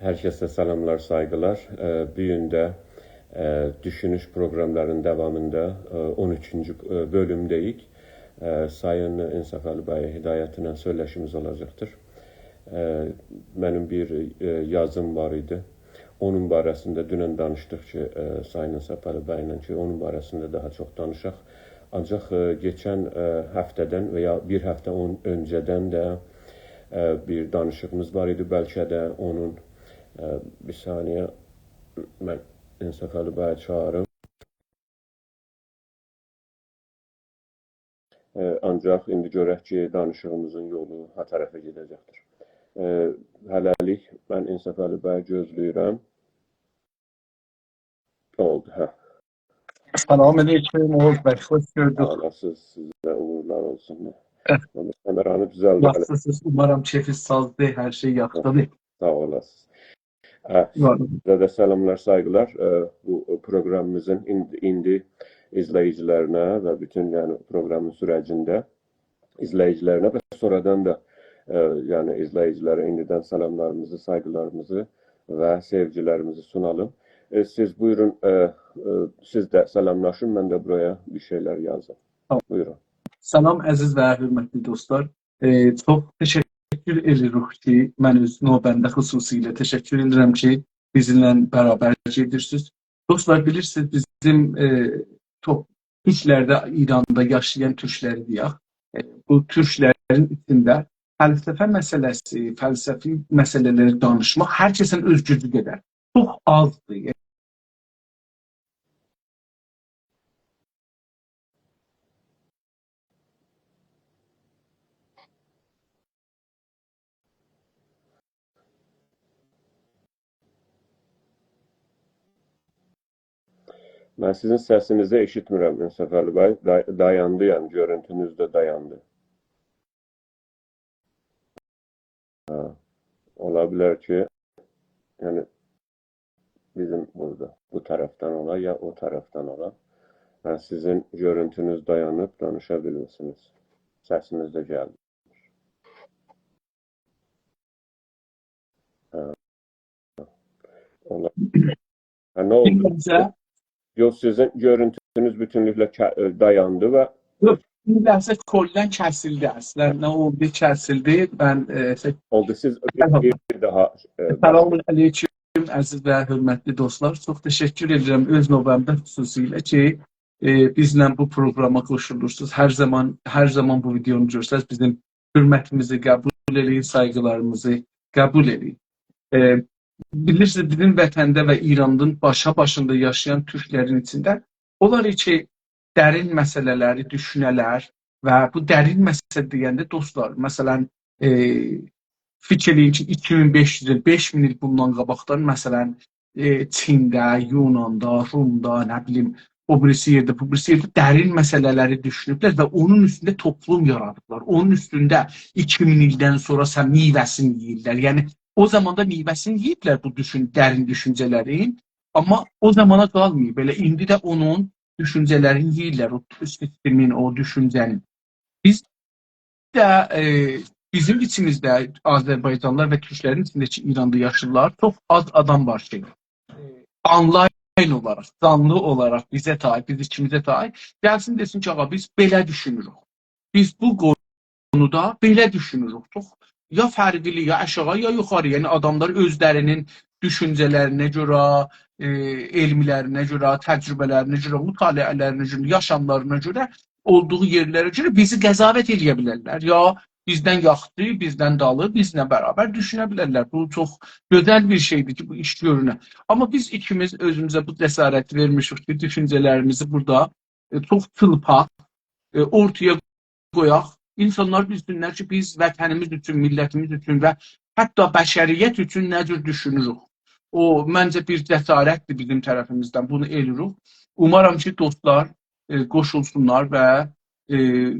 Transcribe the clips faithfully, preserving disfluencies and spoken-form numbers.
هر کسه سلاملار، سایغیلار. ائ، بو گون ده، ائ، دوشونوش پروقراملارینین داوامیندا، ائ، اون اوچونجو، ائ، بؤلومده‌ییک. ائ، سایین انصافعلی بی هدایتی ایله سؤیله‌شیمیز اولاجاقدیر. ائ، منیم بیر، ائ، یازیم وار ایدی. اونون باره‌سینده دونن دانیشدیق کی، ائ، سایین انصافعلی بی ایله کی، اونون باره‌سینده داها چوخ دانیشاق. آنجاق، ائ، کئچن، ائ، هفته‌دن و یا بیر هفته اون اؤنجه‌دن ده، ائ، بیر دانیشیغیمیز وار ایدی. بلکه ده اونون، ائ، بیر ثانیه، من انصافعلی بیه چاغیریم. ائ، آنجاق ایندی گؤرک کی، دانیشیغیمیزین یولو نه طرفه گئده‌جکدیر. ائ، هله‌لیک من انصافعلی بیی گؤزله‌ییرم. اولدو، هه. سلام علیکم، اوغوز بی، خوش گؤردوک. ساغ اولاسینیز، سیزه اوغورلار اولسون. ائه. کامئرانی دوزلده‌لیم. ناسیلسینیز؟ اومارام کئفینیز سازدیر، هر شئی یاخشیدیر. ساغ اولاسینیز. هه، سیزه ده سلاملار، سایغیلار. ائ، بو پروقرامیمیزین ایندی، ایندی ایزله‌ییجیلرینه و بوتون، یعنی، پروقرامین سورجینده ایزله‌ییجیلرینه و سونرادان دا، ائ، یعنی ایزله‌ییجیلره ایندیدن سلاملاریمیزی، سایغیلاریمیزی و سئوگیلریمیزی سونالیم. ائ، سیز بویورون، ائ، ائ، سیز ده سلاملاشین، من ده بورایا بیر شئیلر یازیم. تامام. بویورون. سلام، عزیز و حؤرمتلی دوستلار. ائ، چوخ تشکر ائدیریک کی، من اؤز نوبه‌مده خصوصیله تشکر ائدیرم کی، بیزیمله برابر گئدیرسینیز. دوستلار، بیلیرسینیز، بیزیم، ائ، توپ-، تورکلرده، ایراندا یاشایان تورکلری دئیک. ائ، بو تورکلرین ایچینده فلسفه مسئله‌سی، فلسفی مسئله‌لری دانیشماق هر کسین اؤز گوجو قدر. چوخ آزدیر. من سیزین سسینیزی ائشیتمیرم، انصافعلی بی. دا-، دایاندی، یعنی گؤرونتونوز ده دایاندی. هه، اولا بیلر کی، یعنی بیزیم بورادا بو طرفدن اولا، یا او طرفدن اولا. هه، سیزین گؤرونتونوز دایانیب، دانیشا بیلمیرسینیز. سسینیز ده گلمیر. هه. اولا. هه، نه اولدو؟ بیر لحظه. یوخ، سیزین گؤرونتونوز بوتونلوکله که-، ائ، دایاندی و یوخ، بیر لحظه کلاً کسیلدی اصلاً. نه اولدو، کسیلدی. من، ائ، سه- اولدو، سیز بیر، تامام. بیر داها، ائ، سلام علیکم، عزیز و حؤرمتلی دوستلار. چوخ تشکر ائدیرم اؤز نوبه‌مده خصوصیله کی، ائ، بیزله بو پروقراما قوشولورسونوز. هر زامان، هر زامان بو ویدئونو گؤرسز، بیزیم حؤرمتیمیزی قبول ائله‌یین، سایغیلاریمیزی قبول ائله‌یین. ائ، بیلیرسینیز، بیزیم وطنده و ایرانین باشا باشیندا یاشایان تورکلرین ایچینده اولار کی، درین مسئله‌لری دوشونه‌لر و بو درین مسئله دئینده، دوستلار، مثلاً، ائ، فیکیر ائله‌یین کی، ایکی مین بئش یوز ایل، بئش مین ایل بوندان قاباقدان، مثلاً، ائ، چینده، یوناندا، رومدا، نه بیلیم، او بیریسی یئرده، بو بیریسی یئرده درین مسئله‌لری دوشونوبلر و اونون اوستونده توپلوم یارادیبلار. اونون اوستونده ایکی مین ایلدن سونرا سن میوه‌سینی یئییرلر. یعنی، او زاماندا میوه‌سینی یئییبلر بو دوشون-، درین دوشونجه‌لرین. آمما او زامانا قالماییب، ائله ایندی ده اونون دوشونجه‌لرینی یئییرلر، او سیستمین، او دوشونجه‌نین. بیز ده، ائ، بیزیم ایچیمیزده، آذربایجانلیلار و تورکلرین ایچینده کی، ایراندا یاشاییرلار، چوخ آز آدام وار کی، ائ، آنلاین اولاراق، جانلی اولاراق بیزه تای، بیز ایکیمیزه تای گلسین، دئسین کی، آغا، بیز بئله دوشونوروک. بیز بو قونودا بئله دوشونوروک. چوخ یا فرقلی، یا آشاغی، یا یوخاری. یعنی، آداملار اؤزلرینین دوشونجه‌لرینه گؤره، ائ، علملرینه گؤره، تجربه‌لرینه گؤره، مطالعه‌لرینه گؤره، یاشاملارینا گؤره، اولدوغو یئرلره گؤره بیزی قضاوت ائله‌یه بیلرلر. یا بیزدن یاخشی، بیزدن دالی، بیزله برابر دوشونه بیلرلر. بو چوخ گؤزل بیر شئیدیر کی، بو ایش گؤرونه. آمما بیز ایکیمیز اؤزوموزه بو جسارتی وئرمیشیک کی، دوشونجه‌لریمیزی بورادا، ائ، چوخ چیلپاق، ائ، اورتایا قویاق. اینسانلار بیلسینلر کی، بیز وطنیمیز اوچون، میللتیمیز اوچون و حتی بشریت اوچون نه جور دوشونوروک. او، منجه، بیر جسارتدیر بیزیم طرفیمیزدن. بونو ائله‌ییریک. اومارام کی، دوستلار، ائ، قوشولسونلار و، ائ،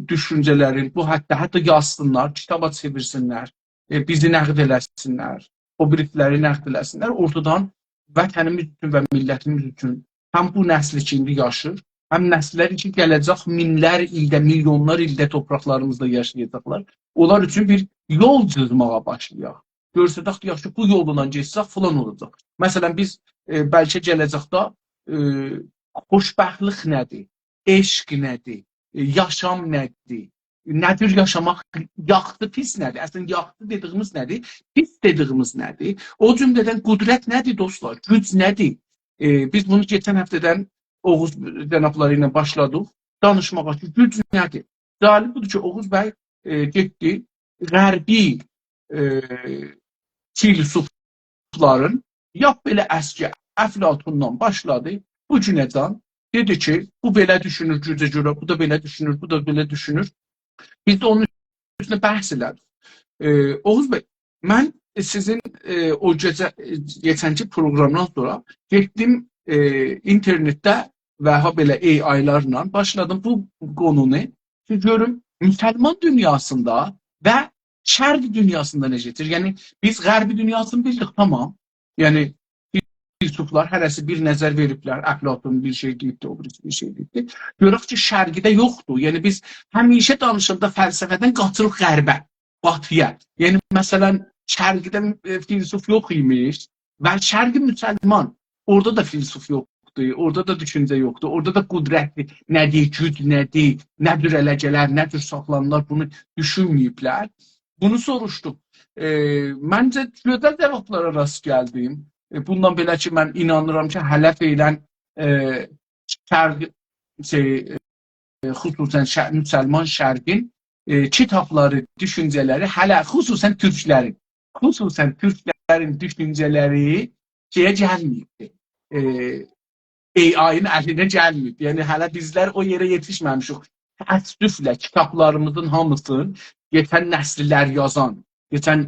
دوشونجه‌لرین بو حتی، حتی یازسینلار، کیتابا چئویرسینلر، ائ، بیزی نقد ائله‌سینلر، او بیریسیلری نقد ائله‌سینلر. اورتادان وطنیمیز اوچون و میللتیمیز اوچون، هم بو نسلی کی، ایندی یاشیر، هم نسللر کی، گله‌جک مینلر ایلده، میلیونلار ایلده توپراقلاریمیزدا یاشایاجاقلار، اونلار اوچون بیر یول جیزماغا باشلایاق. گؤرسدک کی، یاخشی، بو یولونان گئتسک، فلان اولاجاق. مثلا، بیز، ائ، بلکه گله‌جکده، ائ، خوشبختلیک نه‌دیر؟ عشق نه‌دیر؟ ائ، یاشام نه‌دیر؟ نه جور یاشاماق، یاخشی، پیس نه‌دیر؟ اصلینده یاخشی دئدیگیمیز نه‌دیر؟ پیس دئدیگیمیز نه‌دیر؟ او جمله‌دن قدرت نه‌دیر، دوستلار؟ گوج نه‌دیر؟ ائ، بیز بونو کئچن هفته‌دن اوغوز جنابلاری ایله باشلادیق دانیشماغا کی، گوج نه‌دیر؟ جالب بودور کی، اوغوز بی، ائ، گئتدی غربی، ائ، فیلسوفلارین، لاپ بئله اسکی افلاتوندان باشلادی، بو گونه‌جان دئدی کی، بو بئله دوشونور گوجه گؤره، بو دا بئله دوشونور، بو دا بئله دوشونور. بیز ده اونون اوستونده بحث ائله‌دیک. ائ، اوغوز بی، من سیزین، ائ، او گئجه، ائ، کئچنکی پروگرامدان سونرا گئتدیم، ائ، اینترنتده و هابئله AI-لارلا باشلادیم بو قونونو کی، گؤروم مسلمان دونیاسیندا و شرق دونیاسیندا نه کئچیر. یعنی، بیز غربی دونیاسینی بیلدیک، تامام. یعنی، فیلسوفلار هره‌سی بیر نظر وئریبلر، افلاطون بیر شئی دئییبدی، او بیریسی بیر شئی دئییبدی. گؤرک کی، شرقده یوخدور. یعنی، بیز همیشه دانیشاندا فلسفه‌دن قاچیریق غربه، باتی‌یا. یعنی، مثلا، شرقده، ائ، فیلسوف یوخ ایمیش و شرق مسلمان، اورادا دا فیلسوف یوخدور، اورادا دا دوشونجه یوخدور، اورادا دا قدرت نه‌دیر، گوج نه‌دیر، نه جور اله گلر، نه جور ساخلانیلار، بونو دوشونمه‌ییبلر. بونو سوروشدوم. ائ، منجه، گؤزل جاوابلارا راست گلدیم. ائ، بوندان بئله کی، من اینانیرام کی، هله فعلا، ائ، شرق، شئی، ائ، خصوصا شر-، مسلمان شرقین، ائ، کیتابلاری، دوشونجه‌لری هله، خصوصا تورکلرین، خصوصا تورکلرین دوشونجه‌لری شئیه گلمه‌ییبدیر. ائ، AI-ین الینه گلمه‌ییب. یعنی، هله بیزلر او یئره یئتیشمه‌میشیک. تأسفله، کیتابلاریمیزین هامیسینی کئچن نسیللر یازان، کئچن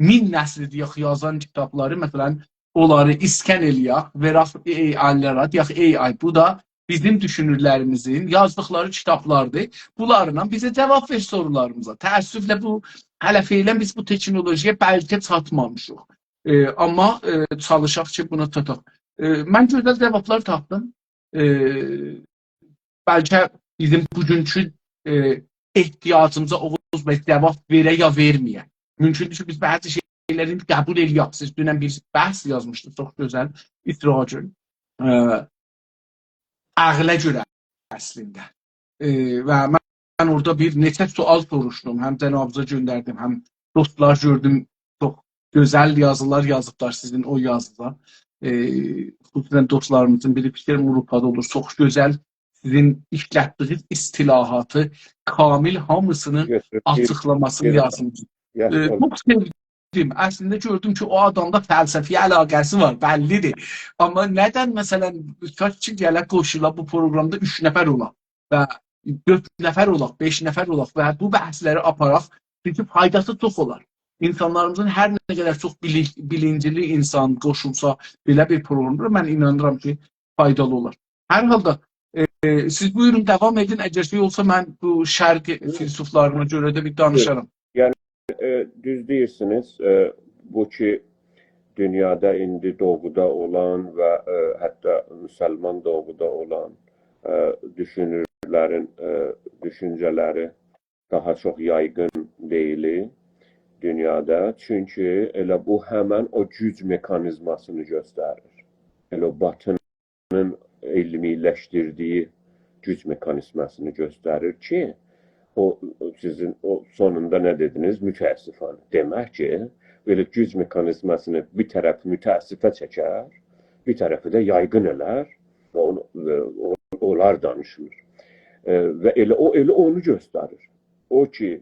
مین نسیل دئیک، یازان کیتابلاری، مثلا، اونلاری اسکن ائله‌یک، وئرک AI-لره، دئیک، AI، بو دا بیزیم دوشونورلریمیزین یازدیقلاری کیتابلاردیر. بونلارلا بیزه جاواب وئر سورولاریمیزا. تأسفله بو، هله فعلا بیز بو تکنولوژی‌یه بلکه چاتمامیشیق. ائ، آمما، ائ، چالیشاق کی، بونا چاتاق. ائ، من گؤزل جاوابلار تاپدیم. ائ، بلکه بیزیم بوگونکو، ائ، احتیاجیمیزا اوغوز بی جاواب وئره یا وئرمه‌یه. مومکوندور کی، بیز بعضی شئیلری ایندی قبول ائله‌یک. سیز دونن بیر بحث یازمیشدینیز، چوخ گؤزل، اسراگون. ائ، عقله گؤره اصلینده. ائ، و من، من اورادا بیر نئچه سؤال سوروشدوم. هم جنابیزا گؤندردیم، هم دوستلار گؤردوم. چوخ گؤزل یازیلار یازیبلار سیزین او یازیدا. ائ، خصوصا دوستلاریمیزین بیری فیکریم آوروپادا اولور. چوخ گؤزل سیزین ایشلتدیگینیز اصطلاحاتی کامل هامیسینین گؤتورور، آچیقلاماسینی گؤتورور. یازمیش. یاخشی، ائ، اولدو. چوخ سئودیم. اصلینده گؤردوم کی، او آدامدا فلسفه‌یه علاقه‌سی وار، بللی‌دیر. آمما ندن، مثلا، چات کی، گله قوشولا بو پروگرامدا اوچ نفر اولا و دؤرد نفر اولاق، بئش نفر اولاق و بو بحثلری آپاراق، چونکی فایداسی چوخ اولار. اینسانلاریمیزین هر نه قدر چوخ بیلی-، بیلینجلی اینسان قوشولسا بئله بیر پروگرامدا، من اینانیرام کی، فایدالی اولار. هر حالدا، ائ، سیز بویورون، داوام ائدین. اگر شئی اولسا، من بو شرق، بویورون، فیلسوفلارینا گؤره ده بیر، بویورون، دانیشارام. یعنی، ائ، دوز دئییرسینیز، ائ، بو کی، دونیادا ایندی دوغودا اولان و، ائ، حتی مسلمان دوغودا اولان، ائ، دوشونورلرین، ائ، دوشونجه‌لری داها چوخ یایغین دئییلی دونیادا. چونکی ائله بو همن او گوج مکانیزماسینی گؤستریر. ائله او باتینین علمی‌لشدیردیگی گوج مکانیزماسینی گؤستریر کی، او، او سیزین او سونوندا نه دئدینیز؟ متأسفانه. دئمک کی، بئله گوج مکانیزماسینی بیر طرف متأسفه چکر، بیر طرفی ده یایغین ائلر و اونو، و او-، اونلار دانیشیلیر. ائ، و ائله او، ائله اونو گؤستریر. او کی،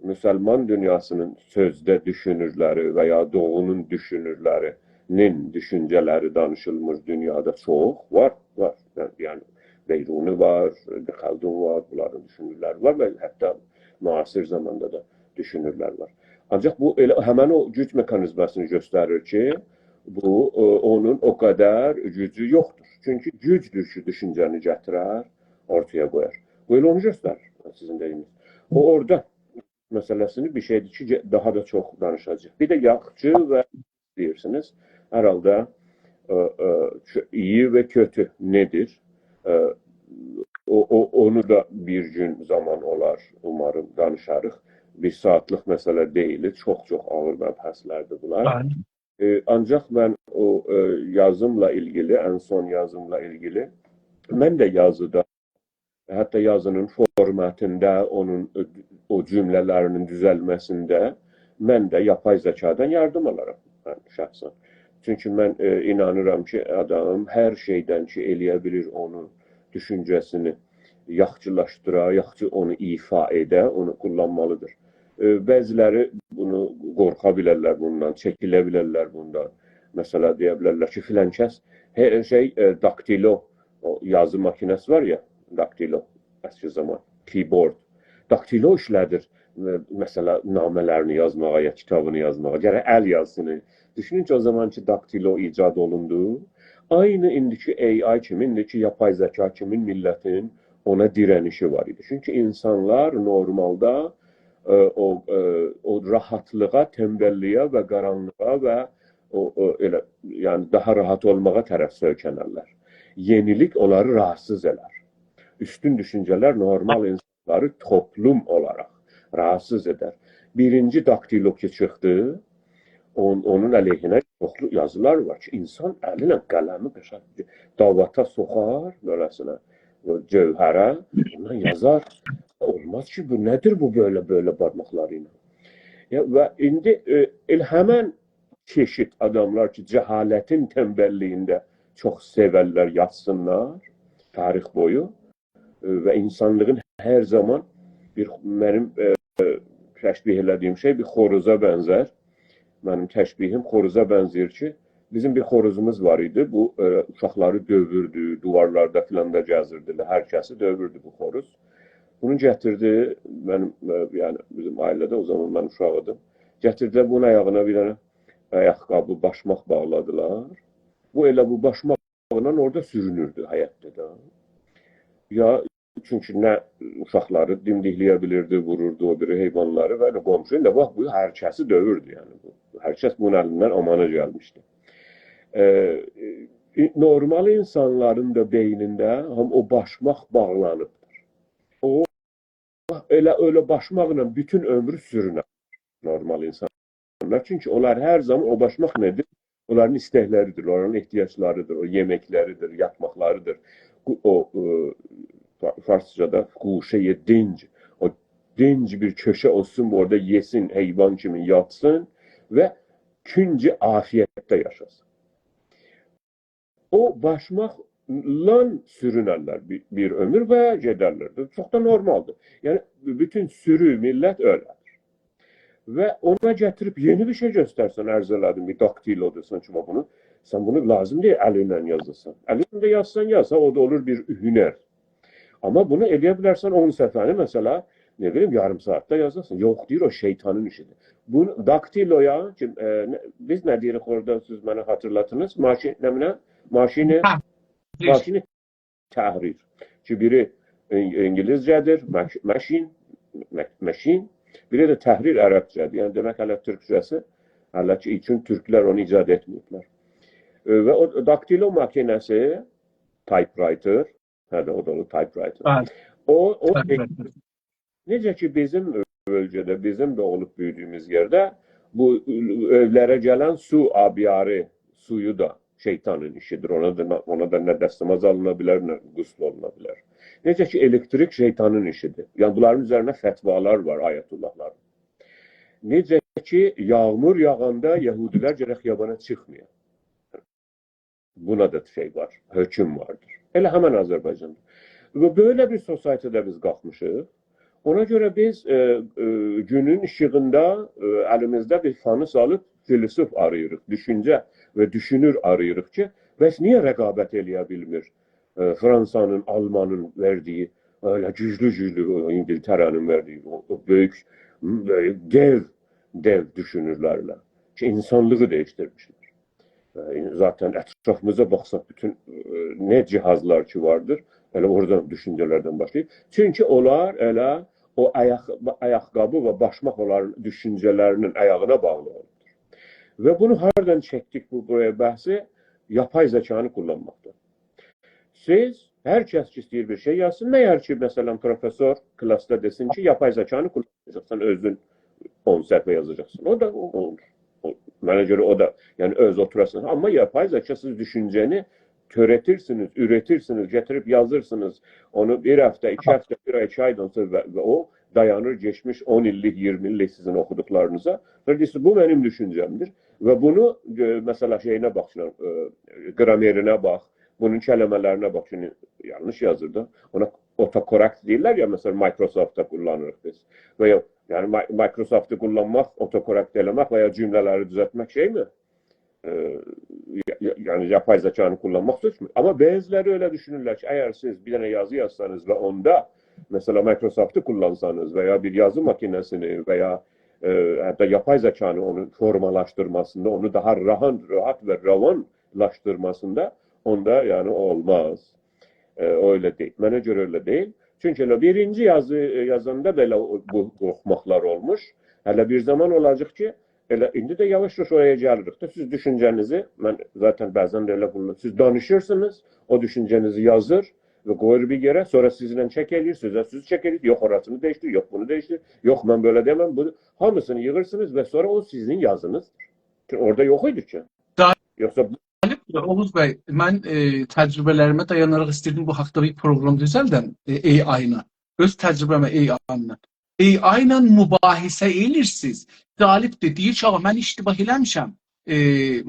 مسلمان دونیاسینین سؤزده دوشونورلری و یا دوغونون دوشونورلرینین دوشونجه‌لری دانیشیلمیر دونیادا چوخ. وار، وار. یعنی، بیرونی وار، ابن خلدون وار، بونلارین دوشونورلری وار و حتی معاصر زاماندا دا دوشونورلر وار. آنجاق بو ائله همن او گوج مکانیزماسینی گؤستریر کی، بو، ائ، اونون او قدر گوجو یوخدور. چونکی گوجدور کی، دوشونجه‌نی گتیرر، اورتایا قویار. بو ائله اونو گؤستریر، سیزین دئدیگینیز. او اورادا مسئله‌سینی بیر شئیدیر کی، گه-، داها دا چوخ دانیشاجاق. بیر ده یاخشی و دئییرسینیز، هر حالدا، ائ، ائ، کؤ-، اییی و کؤتو نه‌دیر؟ ائ، او، او، اونو دا بیر گون زامان اولار، اوماریم، دانیشاریق. بیر ساعاتلیق مسئله دئییل، چوخ-چوخ آغیر مبحث‌لردیر بونلار. بلی. ائ، آنجاق من او، ائ، یازیملا ایلگیلی، ان سون یازیملا ایلگیلی، من ده یازیدا، حتی یازینین فورماتیندا، اونون، ائ، او جمله‌لرینین دوزلمه‌سینده من ده یاپای ذکادان یاردیم آلارام، من شخصاً. چونکی من، ائ، اینانیرام کی، آدام هر شئیدن کی، ائلیه بیلیر اونو، دوشونجه‌سینی یاخشیلاشدیرا، یاخشی اونو ایفا ائده، اونو قوللانمالیدیر. ائ، بعضی‌لری بونو قورخا بیلرلر بوندان، چکینه بیلرلر بوندان. مثلا، دئیه بیلرلر کی، فلان کس هر شئی، ائ، داکتیلو، او یازی ماکینه‌سی وار یا، داکتیلو، اسکی زامان، کیبورد. داکتیلو ایشله‌دیر، ائ، مثلا، نامه‌لرینی یازماغا یا کیتابینی یازماغا. گرک ال یازسین. دوشونون کی، او زامان کی، داکتیلو ایجاد اولوندو، عینی ایندیکی A I کیمی، ایندیکی یاپای ذکا کیمی میللتین اونا دیرنیشی وار ایدی. چونکی اینسانلار نورمالدا، ائ، او، ائ، او راحاتلیغا، تنبللیگه و قارانلیغا و او، او ائله، یعنی داها راحات اولماغا طرف سؤیکنرلر. یئنیلیک اونلاری راحاتسیز ائدر. اوستون دوشونجه‌لر نورمال اینسانلاری توپلوم اولاراق راحاتسیز ائدر. بیرینجی داکتیلو کی چیخدی، اون-، اونون علیهینه چوخلو یازیلار وار کی، اینسان الی ایله قلمی قشنگ داواتا سوخار، بئله‌سینه، او جوهره، اوندان یازار. اولماز کی، بو نه‌دیر بو بئله، بئله بارماقلاری ایله؟ یا، و ایندی، ائ، ائله همن چئشید آداملار کی، جهالتین تنبللیگینده چوخ سئورلر یاتسینلار تاریخ بویو. ائ، و اینسانلیغین هر زامان بیر، منیم، ائ، تشبیه ائله‌دیگیم شئی بیر خوروزا بنزر. منیم تشبیهیم خوروزا بنزه‌ییر کی، بیزیم بیر خوروزوموز وار ایدی. بو، ائ، اوشاقلاری دؤووردو، دیوارلاردا فلان دا گزیردی، هر کسی دؤووردو بو خوروز. بونو گتیردی، منیم، ائ، یعنی بیزیم عائله‌ده او زامان من اوشاق ایدیم. گتیردیلر بونون آیاغینا بیر دنه آیاق‌قابی، باشماق باغلادیلار. بو ائله بو باشماقلا اورادا سورونوردو حیطده ده. یا چونکی نه اوشاقلاری دیمدیکله‌یه بیلیردی، ووروردو او بیری حیوانلاری و نه قونشو. ایندی باخ، بو هر کسی دؤووردو، یعنی بو. هر کس بونون الیندن آمانا گلمیشدی. ائ، ائ، نورمال اینسانلارین دا بئینینده هم او باشماق باغلانیبدیر. او ائله، ائله باشماقلا بوتون عؤمرو سورونر نورمال اینسانلار. چونکی اونلار هر زامان او باشماق نه‌دیر؟ اونلارین ایستکلریدیر، اونلارین احتیاجلاریدیر، او یئمکلریدیر، یاتماقلاریدیر. بو، او، ائ، فا-، فارسجادا گوشه‌ی دنج، او دنج بیر کؤشه اولسون، اورادا یئسین، حیوان کیمی یاتسین و کنج عافیتده یاشاسین. او باشماقلا سورونرلر بیر، بیر عؤمور و گئدرلر. چوخ دا نورمالدیر. یعنی، بوتون سورو، میللت ائله‌دیر. و اونا گتیریب یئنی بیر شئی گؤسترسن، عرض ائله‌دیم، بیر داکتیلو دئسن کی، باخ بونو، سن بونو لازیم دئییل الینله یازاسان. الینله یازسان، یازسان، او دا اولور بیر هنر. آمما بونو ائلیه بیلرسن اون صفحه‌نی، مثلا، نه بیلیم، یاریم ساعاتدا یازاسان. یوخ، دئییر، او شیطانین ایشیدیر. بو داکتیلویا کی، ائ، نه، بیز نه دئییریک اورادا، سیز منه خاطیرلاتینیز. ماشین، نمنه؟ ماشینی، هه، ماشینی تحریر. کی، بیری این-، اینگیلیسجه‌دیر، مش-، ماشین، مه-، ماشین، بیری ده تحریر عربجه‌دیر. یعنی، دئمک، هله تورکجه‌سی، هله کی، چون تورکلر اونو ایجاد ائتمه‌ییبلر. ائ، و او داکتیلو ماکینه‌سی، typewriter، هه ده، او دا اولور typewriter. بلی. او، او Typewriter. نئجه کی، بیزیم بؤلگه‌ده، بیزیم دوغولوب بویودویوموز یئرده بو ائولره گلن سو آبیاری، سویو دا شیطانین ایشیدیر. اونا دا، اونا دا نه دستماز آلینا بیلر، نه غسل اولونا بیلر. نئجه کی، الکتریک شیطانین ایشیدیر. یعنی، بونلارین اوزرینه فتوالار وار آیت‌الله‌لارین. نئجه کی، یاغمور یاغاندا یهودی‌لر گرک خیابانا چیخمایا. بونا دا شئی وار، حکم واردیر. ائله همن آذربایجاندا. و بئله بیر society-ده بیز قالخمیشیق. اونا گؤره بیز، ائ، ائ، گونون ایشیغیندا، ائ، الیمیزده بیر فانوس آلیب فیلسوف آراییریق، دوشونجه و دوشونور آراییریق کی، بس نییه رقابت ائلیه بیلمیر، ائ، فرانسانین، آلمانین وئردیگی، ائله گوجلو-گوجلو، او اینگیلتره‌نین وئردیگی، او، او بؤیوک، بؤیوک دئو، دئو دوشونورلرله کی، اینسانلیغی دییشدیرمیشلر. ائ، ذاتاً اطرافیمیزا باخساق، بوتون، ائ، نه جهازلار کی واردیر، ائله اورادان دوشونجه‌لردن باشلاییر. چونکی اونلار ائله او آیاق-، آیاق‌قابی و باشماق اونلارین دوشونجه‌لرینین آیاغینا باغلی اولوبدور. و بونو هاردان چکدیک بو، بورایا بحثی؟ یاپای ذکانی قوللانماقدان. سیز، هر کس کی ایسته‌ییر بیر شئی یازسین، مگر کی، مثلا، پروفسور کلاسدا دئسین کی، یاپای ذکانی کوللاناجاقسان، اؤزون اون صفحه یازاجاقسان. او دا، او، او، او، منه گؤره او دا، یعنی اؤز اوتوراسان. آمما یاپای ذکا سیز دوشونجه‌نی تؤره‌تیرسینیز، اوره‌تیرسینیز، گتیریب یازیرسینیز. اونو بیر هفته، ایکی هفته، بیر آی، ایکی آیدان سونرا و، و او دایانیر کئچمیش اون ایللیک، اییرمی ایللیک سیزین اوخودوقلارینیزا. و دئییرسینیز، «بو منیم دوشونجه‌مدیر.» و بونو، ائ، مثلا، شئیینه باخ، ائ، گرامرینه باخ، بونون کلمه‌لرینه باخ کی، یانلیش یازیر دا. اونا اوتوکورکت دئییرلر یا، مثلا، مایکروسوفتدا کوللانیریق بیز. و یا، یعنی، مای-، مایکروسوفتی کوللانماق، اوتوکورکت ائله‌مک و یا جمله‌لری دوزلتمک شئیمی؟ ائ، یا-، یا-، یعنی، یاپای ذکانی کوللانماق سوچمور. آمما بعضی‌لری ائله دوشونورلر کی، اگر سیز بیر دنه یازی یازسانیز و اوندا، مثلا، مایکروسوفتی کوللانسانیز و یا بیر یازی ماکینه‌سینی و یا، ائ، حتی یاپای ذکانی اونون فورمالاشدیرماسیندا، اونو داها راحت، راحت و روانلاشدیرماسیندا، اوندا، یعنی، اولماز. ائ، او ائله دئییل. منه گؤره ائله دئییل. چونکی ائله بیرینجی یازی، ائ، یازاندا بئله او، بو قورخماقلار اولموش. هله بیر زامان اولاجاق کی، ائله ایندی ده یاواش-یاواش اورایا گلیریک ده. سیز دوشونجه‌نیزی، من ذاتا بعضا ده ائله بونو، سیز دانیشیرسینیز، او دوشونجه‌نیزی یازیر و قویور بیر یئره، سونرا سیزله چک ائله‌ییر، سیزه سیز چک ائله‌ییر، یوخ، اوراسینی دییشدیر، یوخ، بونو دییشدیر، یوخ، من بئله دئمم، بو، هامیسینی ییغیرسینیز و سونرا او سیزین یازینیزدیر. چونکی اورادا یوخ ایدی کی. دا- یوخسا بو غالیب، یوخ، اوغوز بی، من، ائ، تجربه‌لریمه دایاناراق ایسته‌ییردیم بو حاقدا بیر پروگرام دوزلدم، ائ، AI ایله. اؤز تجربه‌مه AI ایله. AI ایله مباحثه ائله‌ییرسینیز. غالیب ده دئییر کی، «آغا، من اشتباه ائله‌میشم. ائ،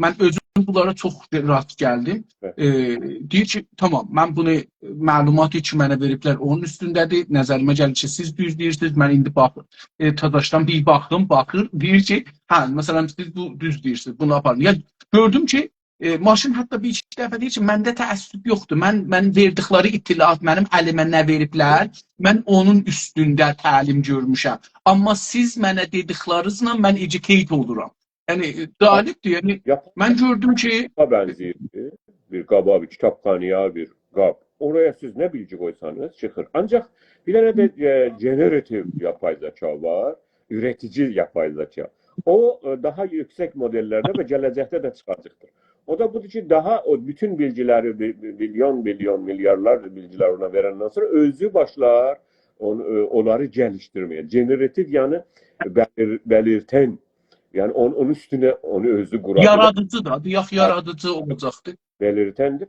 من اؤزوم بونلارا چوخ راحت گلدیم.» بلی. ائ، دئییر کی، «تامام، من بونو، معلوماتی کی منه وئریبلر، اونون اوستونده‌دیر. نظریمه گلیر کی، سیز دوز دئییرسینیز. من ایندی باخ، ائ، تازاشدان بیر باخدیم، باخیر.» دئییر کی، «هه، مثلا، سیز بو دوز دئییرسینیز، بونو آپارین.» یعنی، گؤردوم کی، ائ، ماشین حتی بیر ایکی دفعه دئییر کی، «منده تعصب یوخدور. من، من وئردیکلری اطلاعات، منیم الیمه نه وئریبلر، من اونون اوستونده تعلیم گؤرموشم. آمما سیز منه دئدیکلرینیزله من educate اولورام.» یعنی، ائ، غالیبدیر. یعنی، یاپای من گؤردوم کی، قابا بنزه‌ییر. بیر قابا، بیر کیتابخانایا، بیر قاب. اورایا سیز نه بیلگی قویسانیز، چیخیر. آنجاق بیر دنه ده، ائ، generative یاپای ذکا وار. اوره‌تیجی یاپای ذکا. او، ائ، داها یوکسک مدل‌لرده و گله‌جکده ده چیخاجاقدیر. او دا بودور کی، داها او بوتون بیلگی‌لری، بی-، بی-، بیلیون، بیلیون، میلیاردلار بیلگی‌لر اونا وئرندن سونرا اؤزو باشلار اون-، ائ، اونلاری گلیشدیرمه‌یه. Generative، یعنی بلیر-، بلیرتن، یعنی اون-، اونون اوستونه اونو اؤزو قورا بیلر. یارادیجی دا، دئیک، هه، یارادیجی اولاجاقدیر. بلیرتندیر.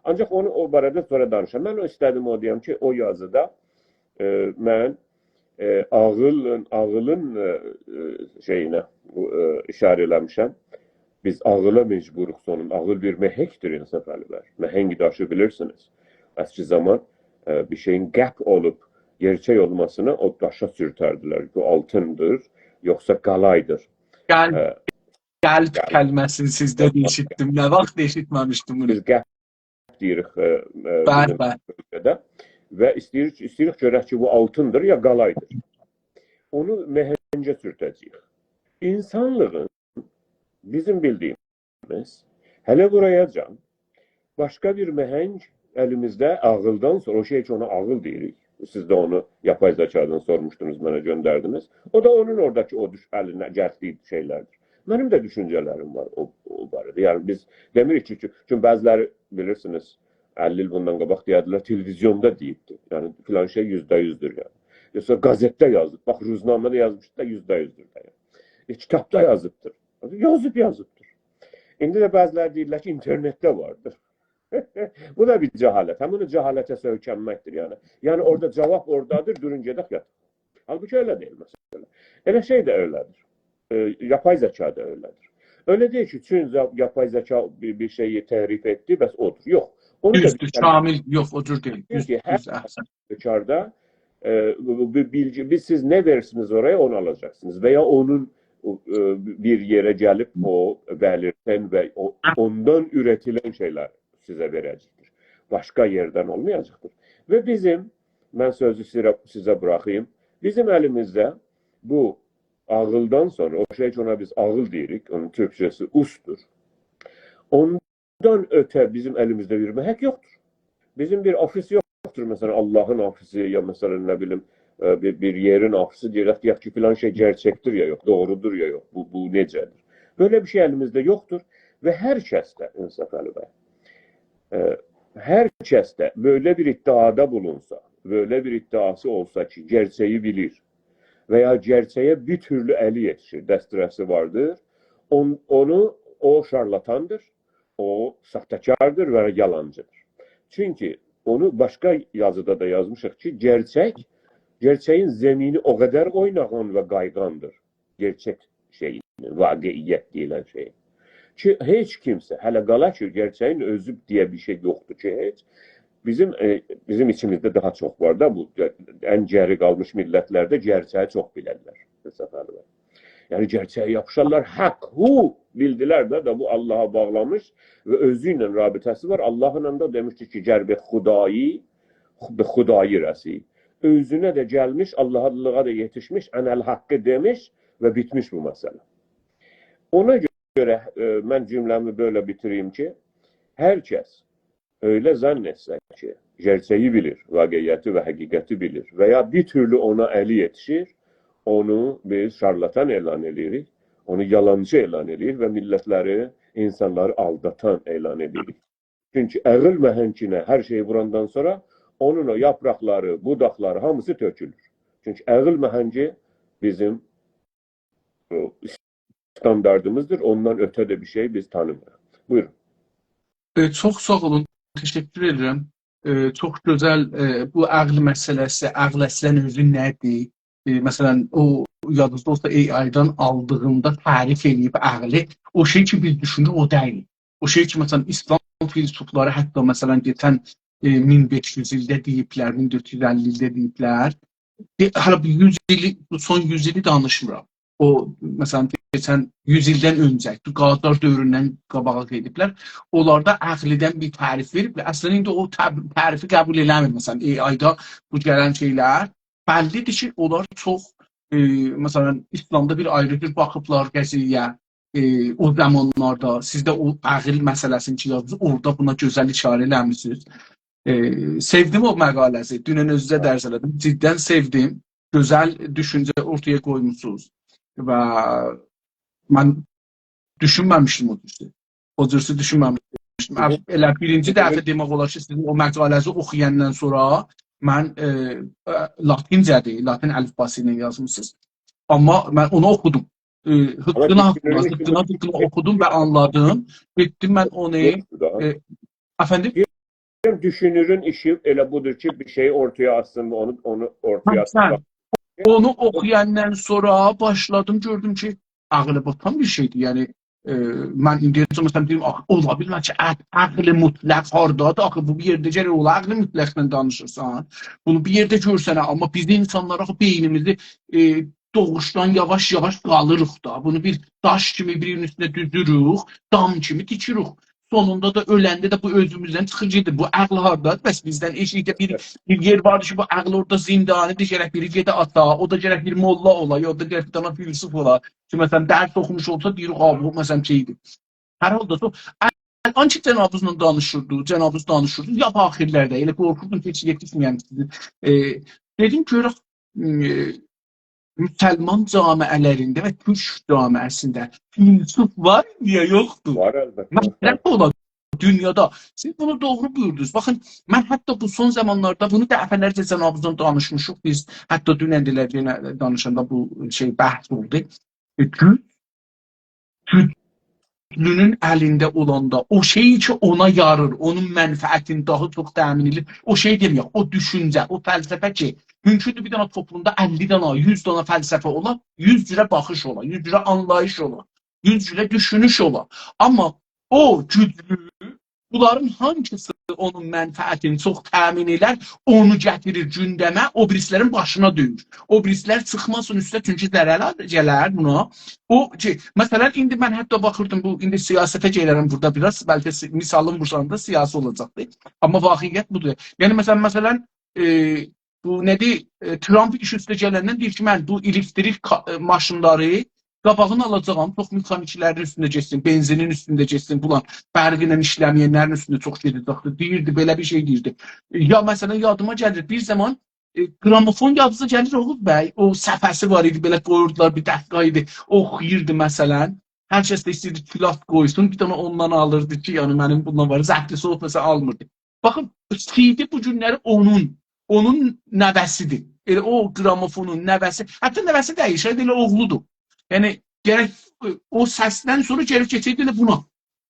آنجاق اونو او باره‌ده سونرا دانیشاق. من او ایسته‌دیم او دئیم کی، او یازیدا، ائ، من، ائ، عاغیلین، عاغیلین، ائ، ائ، شئیینه، ائ، ایشاره ائله‌میشم. بیز عاغیلا مجبوروق سونون. عاغیل بیر محکدیر، انصافعلی بی. محنگ داشی بیلیرسینیز. اسکی زامان، ائ، بیر شئیین قلب اولوب، گئرچک اولماسینا او داشا سورتردیلر. بو آلتیندیر، یوخسا قالایدیر. قلب، ائ، قلب، قلب کلمه‌سینی سیزدن، قلب، ائشیتدیم. نه واخت ائشیتمه‌میشدیم بونو. بیز قلب دئییریک، ائ، ائ، بلی، بیزیم، بلی، بؤلگه‌ده. و ایسته‌ییریک، ایسته‌ییریک گؤرک کی، بو آلتیندیر یا قالایدیر. اونو محنگه سورته‌جه‌ییک. اینسانلیغین، بیزیم بیلدیییمیز، هله بورایاجان باشقا بیر محنگ الیمیزده عاغیلدان سونرا، او شئی کی، اونا عاغیل دئییریک. سیز ده اونو یاپای ذکادان سورموشدونوز، منه گؤندردینیز. او دا اونون اوراداکی او دوش-، الینه گتیردیگی شئیلردیر. منیم ده دوشونجه‌لریم وار او، او باره‌ده. یعنی، بیز دئمیریک کی، کی، چونکی بعضی‌لری، بیلیرسینیز، اللی ایل بوندان قاباق دئیردیلر، تلویزیوندا دئییبدی. یعنی، فلان شئی یوزده یوزدور، یعنی. یوخسا قزئتده یازیب، باخ، روزنامه‌ده یازمیشدی دا، یوزده یوزدور دا، یعنی. ائ، کیتابدا یازیبدیر. یازیب، یازیبدیر. ایندی ده بعضی‌لری دئییرلر کی، اینترنتده واردیر. بو دا بیر جهالت. همین او جهالته سؤیکنمکدیر، یعنی. یعنی، اورادا جاواب اورادادیر، دورون گئدک یاتاق. حالبوکی ائله دئییل، مثلا. ائله شئی ده ائله‌دیر. ائ، یاپای ذکا دا ائله‌دیر. ائله دئییل کی، چون ذا-، یاپای ذکا بیر، بیر شئیی تحریف ائتدی، بس اودور. یوخ. اونو دا دوزدور، بیلمه‌لی‌ییک. کامل، یوخ، او جور دئییل. دوز، چونکی هر دوز، احسن. هالوکاردا، ائ، بو، بو، بو بیلگی، بیز، سیز نه وئریرسینیز اورایا، اونو آلاجاقسینیز. و یا اونون، او، ائ، بیر یئره گلیب او بلیرتن و او، اوندان اوره‌تیلن شئیلر سیزه وئره‌جکدیر. باشقا یئردن اولمایاجاقدیر. و بیزیم، من سؤزو سیزه، سیزه بوراخاییم، بیزیم الیمیزده بو عاغیلدان سونرا، او شئی کی، اونا بیز عاغیل دئییریک، اونون تورکجه‌سی اوستدور. اون اوندان اؤته بیزیم الیمیزده بیر محک یوخدور. بیزیم بیر آفیس یوخدور، مثلا، آللاهین آفیسی، یا، مثلا، نه بیلیم، ائ، بیر، بیر یئرین آفیسی، دئیک، دئیک کی، فلان شئی گئرچکدیر یا یوخ، دوغرودور یا یوخ، بو، بو نئجه‌دیر؟ بئله بیر شئی الیمیزده یوخدور و هر کس ده، انصافعلی بی، ائ، هر کس ده بئله بیر ادعادا بولونسا، بئله بیر ادعاسی اولسا کی، گئرچگی بیلیر و یا گئرچگه بیر تورلو الی یئتیشیر، دسترسی واردیر، اون-، اونو، او شارلاتاندیر، او ساختاکاردیر و یالانچیدیر. چونکی اونو باشقا یازیدا دا یازمیشیق کی، گئرچک، گئرچگین زمینی او قدر اویناغان و قایغاندیر. گئرچک شئیینین، واقعیت دئییلن شئیین. کی، هئچ کیمسه، هله قالا کی، گئرچگین اؤزو دئیه بیر شئی یوخدور کی، هئچ. بیزیم، ائ، بیزیم ایچیمیزده داها چوخ وار دا، بو ان گئری قالمیش میللتلرده گئرچگی چوخ بیلرلر. تصور وار. یعنی، گئرچگه یاپیشارلار، حق، هو، بیلدیلر ده، دا بو آللاها باغلامیش و اؤزو ایله رابطه‌سی وار. آللاهلا دا دئمیشدی کی، «گر به خدایی، به خدایی رسی.» اؤزونه ده گلمیش، آللاهلیغا دا یئتیشمیش، «اناالحق» دئمیش و بیتمیش بو مسئله. اونا گؤره، ائ، من جمله‌می بئله بیتیریم کی، هر کس ائله ظن ائتسه کی، گئرچگی بیلیر، واقعیتی و حقیقتی بیلیر و یا بیر تورلو اونا الی یئتیشیر، اونو بیز شارلاتان اعلان ائله‌ییریک، اونو یالانچی اعلان ائله‌ییر و میللتلری، اینسانلاری آلداتان اعلان ائله‌ییریک. چونکی عقل مهنجینه هر شئیی ووراندان سونرا اونون او یاپراقلاری، بوداقلاری هامیسی تؤکولور. چونکی عقل مهنجی بیزیم، ائ، استانداردیمیزدیر، اوندان اؤته ده بیر شئی بیز تانیمیریق. بویورون. ائ، چوخ ساغ اولون، تشکر ائدیرم. ائ، چوخ گؤزل، ائ، بو عقل مسئله‌سی، عقل اصلا اؤزو نه‌دیر؟ ائ، مثلا، او یادینیزدا اولسا، AI-دان آلدیغیندا تعریف ائله‌ییب عقلی، او شئی کی، بیز دوشونوروک، او دئییل. او شئی کی، مثلا، ایسلام فیلسوفلاری حتی، مثلا، کئچن، ائ، مین بئش یوز ایلده دئییبلر، مین دؤرد یوز اللی ایلده دئییبلر. ائ، هله بو یوز ایلی، بو سون یوز ایلی دانیشمیرام. او، مثلا، کئچن یوز ایلدن اؤنجه، قاجار دؤوروندن قاباغا گئدیبلر. اونلاردا عقلیدن بیر تعریف وئریبلر. اصلا، ایندی او تب-، تعریفی قبول ائله‌میر. مثلا، AI-دا بو گلن شئیلر بللی‌دیر کی، اونلار چوخ، ائ، مثلا، ایسلامدا بیر آیری جور باخیبلار قضیه‌یه، ائ، او زامانلاردا. سیز ده او عقل مسئله‌سینی کی یازدینیز، اورادا بونا گؤزل ایشاره ائله‌میسینیز. ائ، سئودیم او مقاله‌سی. دونن اؤزونوزه درس ائله‌دیم. جداً سئودیم. گؤزل دوشونجه اورتایا قویموسونوز. و من دوشونمه‌میشدیم او جورسو. او جورسو دوشونمه‌میشدیم. ائله بیرینجی دفعه دئمک اولار کی، سیزین او مقاله‌نیزی اوخویاندان سونرا من، ائ، ائ، لاتینجه‌دیر، لاتین الفباسی ایله یازمیسینیز. آمما من اونو اوخودوم. ائ، هیققینا، هیققینا، هیققینا اوخودوم و آنلادیم. گئتدیم من اونو، ائ، افندیم؟ دوشونورون ایشی ائله بودور کی، بیر شئیی اورتایا آتسین و اونو، اونو اورتایا آتسین. اونو اوخویاندان سونرا باشلادیم، گؤردوم کی، عقله باتان بیر شئیدیر. یعنی، ائ، من ایندییه‌جن، مثلا، دئییم، آخی، اولا بیلمز کی، عق-، عقل مطلق هاردادیر؟ آخی، بو بیر یئرده گرک اولا، عقل مطلقدن دانیشیرسان. بونو بیر یئرده گؤرسنه، آمما بیز اینسانلار آخی بئینیمیزی، ائ، دوغوشدان یاواش-یاواش قالیریق دا. بونو بیر داش کیمی بیرینین اوستونه دوزوروک، دام کیمی تیکیریک. سونوندا دا، اؤلنده ده بو اؤزوموزدن چیخیر گئدیر. بو عقل هاردادیر؟ بس بیزدن ائشیکده بیر، بیر یئر واردی کی، بو عقل اورادا زندانیدیر، گرک بیری گئده آتا، او دا گرک بیر موللا اولا، یا او دا گرک بیر دنه فیلسوف اولا. کی، مثلا، درس اوخوموش اولسا، دئییر، «آ، بو، مثلا، شئیدیر.» هر حالدا، سو-، الان کی، جنابینیزلا دانیشیردیق، جنابینیز دانیشیردینیز، لاپ آخیرلرده، ائله قورخوردوم کی، هئچ یئتیشمه‌یم سیزین. ائ، دئدیم، گؤرک، ائ، مسلمان جامعه‌لرینده و تورک جامعه‌سینده فیلسوف وار، یا یوخدور؟ وار، البته. مطرح اولا دونیادا. سیز بونو دوغرو بویوردونوز. باخین، من حتی بو سون زامانلاردا بونو دفعه‌لرجه جنابینیزلا دانیشمیشیق بیز. حتی دونن ده ائله یئنه دانیشاندا بو شئی بحث اولدو. ائ، گوج، گوجلونون الینده اولاندا، او شئی کی، اونا یاریر، اونون منفعتینی داها چوخ تأمین ائدیر. او شئی دئمک، او دوشونجه، او فلسفه کی، مومکوندور بیر دنه توپلومدا اللی دنه، یوز دنه فلسفه اولا، یوز جوره باخیش اولا، یوز جوره آنلاییش اولا، یوز جوره دوشونوش اولا. آمما او گوجلو، بونلارین هانسیسی اونون منفعتینی چوخ تأمین ائلر، اونو گتیریر گوندمه، او بیریسی‌لرین باشینا دؤیور. او بیریسی‌لر چیخماسین اوسته، چونکی ضرر گلر بونا. او کی، مثلا، ایندی من حتی باخیردیم، بو، ایندی سیاسته گلرم بورادا بیر آز، بلکه سی-، مثالیم بو زاماندا سیاسی اولاجاقدیر. آمما واقعیت بودور. یعنی، مثلا، مثلا، ائ، بو نه‌دیر؟ ائ، ترامپ ایش اوسته گلندن دئییر کی، من بو الکتریک کا-، ائ، ماشینلاری قاباغینی آلاجاغام، چوخ مکانیکلرین اوستونده گئتسین، بنزینین اوستونده گئتسین، فلان، برق ایله ایشله‌مه‌ینلرین اوستونده چوخ گئده‌جکدیر. دئییردی، بئله بیر شئی دئییردی. ائ، یا، مثلا، یادیما گلیر، بیر زامان، ائ، گرامافون یادینیزا گلیر، اوغوز بی؟ او صفحه‌سی وار ایدی، بئله قویوردولار، بیر دقیقه ایدی، اوخویوردو، مثلا. هر کس ده ایسته‌ییردی کلاس قویسون، بیر دنه اوندان آلیردی کی، یعنی، منیم بوندان وار، زهرلی‌سی اولوب، مثلا، آلمیردی. باخین، سی‌دی بو گونلری اونون، اونون نوه‌سی‌دیر. ائله او گرامافونون نوه‌سی، حتی نوه‌سی دئییل، شاید ائله اوغلودور. یعنی، گرک او سسدن سونرا گلیب کئچه‌یدی ائله بونا.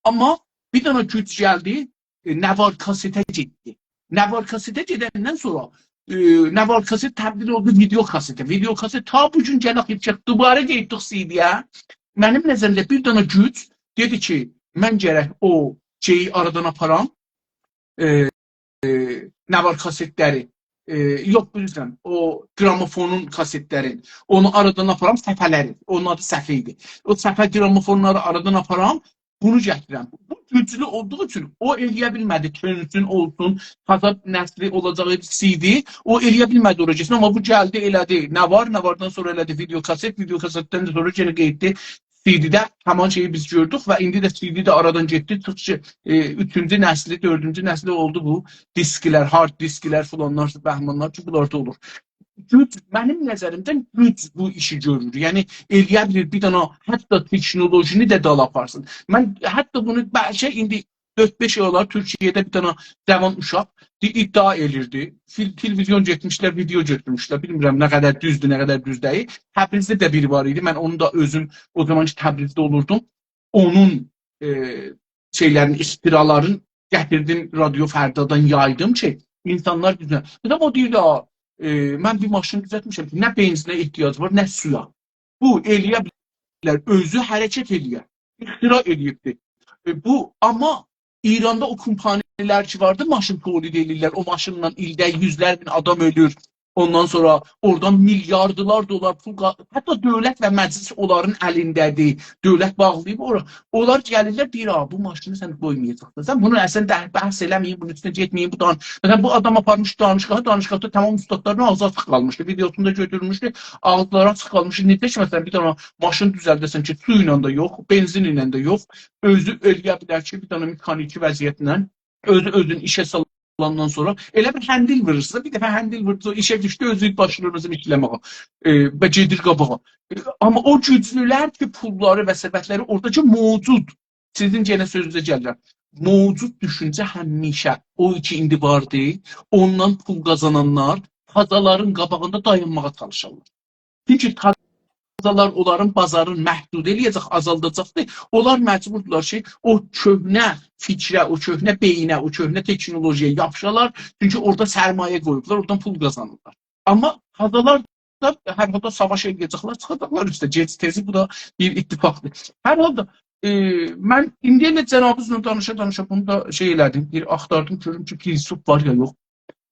آمما بیر دنه گوج گلدی، ائ، نوار کاسئته گئتدی. نوار کاسئته گئدندن سونرا، ائ، نوار کاسئت تبدیل اولدو ویدئو کاسئته. ویدئو کاسئت تا بو گون گلک چیخدی، دوباره گئتدیک سی‌دی‌یه. منیم نظریمده بیر دنه گوج دئدی کی، من گرک او شئیی آرادان آپارام، ائ، ائ، نوار کاسئتلری، ائ، یوخ، عذر ایسته‌ییرم، او گرامافونون کاسئتلرین، اونو آرادان آپارام، صفحه‌لری، اونون آدی صفحه ایدی. او صفحه گرامافونلاری آرادان آپارام، بونو گتیرم. بو گوجلو اولدوغو اوچون او ائلیه بیلمه‌دی، تونسون اولسون، تازا نسلی اولاجاق سی‌دی، او ائلیه بیلمه‌دی اورا گئتسین، آمما بو گلدی، ائله‌دی نوار، نواردان سونرا ائله‌دی ویدئو کاسئت، ویدئو کاسئتدن ده سونرا یئنه گئتدی سی‌دی‌ده. همان شئیی بیز گؤردوک و ایندی ده سی‌دی ده آرادان گئتدی، چیخدی کی، ائ، اوچونجو نسلی، دؤردونجو نسلی اولدو بو دیسکلر، هارد دیسکلر، فلانلار، بهمانلار کی، بونلار دا اولور. گوج، منیم نظریمدن گوج بو ایشی گؤرور. یعنی، ائلیه بیلیر بیر دنه حتی تکنولوژینی ده دالا آپارسین. من حتی بونو بلکه ایندی دؤرد-بئش آی اولار تورکیه‌ده بیر دنه جاوان اوشاق دی-، ادعا ائلیردی. فیل-، تلویزیون گئتمیشلر، ویدئو گؤتورموشلر. بیلمیرم نه قدر دوزدور، نه قدر دوز دئییل. تبریزده ده بیری وار ایدی. من اونو دا اؤزوم او زامان کی تبریزده اولوردوم، اونون، ائ، شئیلرین، اختراعلارین گتیردیم رادیو فردادان یایدیم کی، اینسانلار دوزن. بیر ده او دئییر، «آ، ائ، من بیر ماشین دوزلتمیشم کی، نه بنزینه احتیاج وار، نه سویا.» بو ائلیه بیلر، اؤزو حرکت ائلیه. اختراع ائلییبدی. ائ، بو، آمما ایراندا او کمپانی‌لر کی واردی، ماشین تولید ائلییرلر، او ماشینلا ایلده یوزلر مین آدام اؤلور. اوندان سونرا اورادان میلیاردلار دلار پول قا-، حتی دؤولت و مجلس اونلارین الینده‌دیر. دؤولت باغلاییب اورا. اونلار گلیرلر، دئییر، «آ، بو ماشینی سن قویمایاجاقسان. سن بونو اصلاً ده-، بحث ائله‌مه‌یین، بونون اوستونه گئتمه‌یین، بو دان-،» مثلاً، بو آدام آپارمیش دانشگاها، دانشگاهدا تمام اوستادلارین آغزی آچیق قالمیشدی. ویدئوسونو دا گؤتورموشدو، آغزلاری آچیق قالمیشدی. نئجه کی، مثلاً، بیر دنه ماشین دوزلده‌سن کی، سو ایله ده یوخ، بنزین ایله ده یوخ، اؤزو ائلیه بیلر کی، بیر دنه مکانیکی وضعیتله اؤزو اؤزون ایشه سالاندان سونرا ائله بیر هندل وورورسان، بیر دفعه هندل ووردو، او ایشه دوشدو، اؤزو باشلاییر مثلاً ایشله‌مه‌یه، ائ، و گئدیر قاباغا. ائ، آمما او گوجلولر کی، پوللاری و ثروتلری اورادا کی موجود، سیزین یئنه سؤزونوزه گلیرم، موجود دوشونجه همیشه او کی ایندی واردی، اوندان پول قازانانلار تازالارین قاباغیندا دایانماغا چالیشارلار. چونکی تازالار اونلارین بازارین محدود ائلیه‌جک، آزالداجاقدیر. اونلار مجبوردولار کی، او کؤهنه فیکره، او کؤهنه بئیینه، او کؤهنه تکنولوژیایا یاپیشالار. چونکی اورادا سرمایه قویوبلار، اورادان پول قازانیرلار. آمما تازالار دا هر حالدا ساواش ائلیه‌جکلر، چیخاجاقلار اوسته، گئج-تئزی، بو دا بیر اتفاقدیر. هر حالدا، ائ، من ایندییه‌جک جنابینیزلا دانیشا-دانیشا بونو دا شئی ائله‌دیم، بیر آختاردیم، گؤروم کی، فیلسوف وار یا یوخ.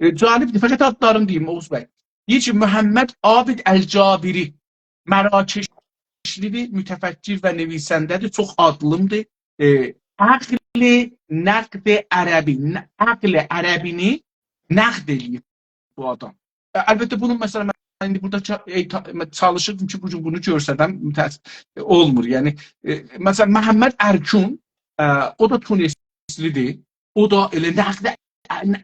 ائ، جالبدیر، فقط آدلارینی دئییم، اوغوز بی. دئییر کی، محمد عابد الجابری، مراکشلی‌دیر، متفکر و نویسنده‌دیر، چوخ آدلیمدیر. ائ، عقل نقد عربی، ن-، عقل عربی‌نی نقد ائله‌ییب بو آدام. ائ، البته، بونون، مثلاً، من ایندی بورادا چا-، ائ، تا-، من چالیشیردیم کی، بو گون بونو گؤرسدم، متأس-، ائ، اولمور. یعنی، ائ، مثلاً، محمد ارکون، ائ، او دا تونسلی‌دیر. او دا ائله نقد،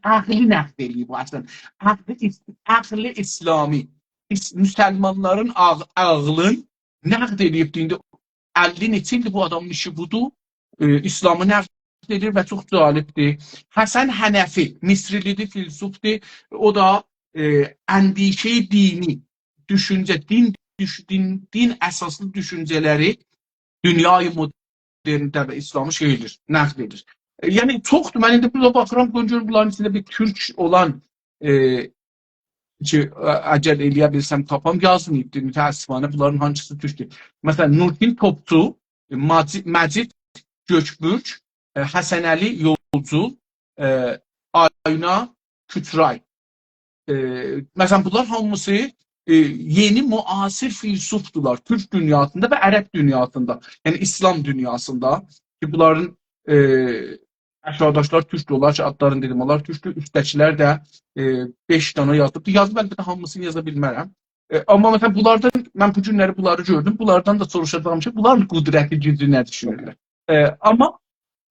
عقلی نقد ائله‌ییب بو اصلاً. عقل ایس-، عقل اسلامی، ایس-، مسلمانلارین عق-، عقلین نقد ائله‌ییبدی. ایندی اللی نئچه ایلدیر بو آدامین ایشی بودور. ائ، اسلامی نقد ائدیر و چوخ جالبدیر. حسن حنفی، مصرلی‌دیر، فیلسوفدور. او دا، ائ، اندیشه دینی، دوشونجه، دین، دوش-، دین، دین اساسلی دوشونجه‌لری دونیای مدرنده و اسلامی شئی ائدیر، نقد ائدیر. ائ، یعنی، چوخدور. من ایندی بورادا باخیرام، بونو گؤرورم، بونلارین ایچینده بیر تورک اولان، ائ، کی، ا-، اگر ائلیه بیلسم تاپام، یازماییبدیر. متأسفانه، بونلارین هانسیسی تورکدور؟ مثلاً، نورالدین توپچو، ائ، ماجی-، مجید گؤکبرک، ائ، حسنعلی یولجو، ائ، آینا کوچرای. ائ، مثلاً، بونلار هامیسی، ائ، یئنی معاصر فیلسوفدولار تورک دونیاسیندا و عرب دونیاسیندا، یعنی اسلام دونیاسیندا کی، بونلارین، ائ، آشاغیداکیلار تورکدور، اونلار کی، آدلارینی دئدیم، اونلار تورکدور، اوستده‌کیلر ده، ائ، بئش دانا یازیبدیر. یازیب، البته، هامیسینی یازا بیلمرم. ائ، آمما، مثلاً، بونلاردان، من بو گونلری بونلاری گؤردوم، بونلاردان دا سوروشاجاغام کی، بونلارین قدرتی، گوجو نه دوشونورلر. ائ، آمما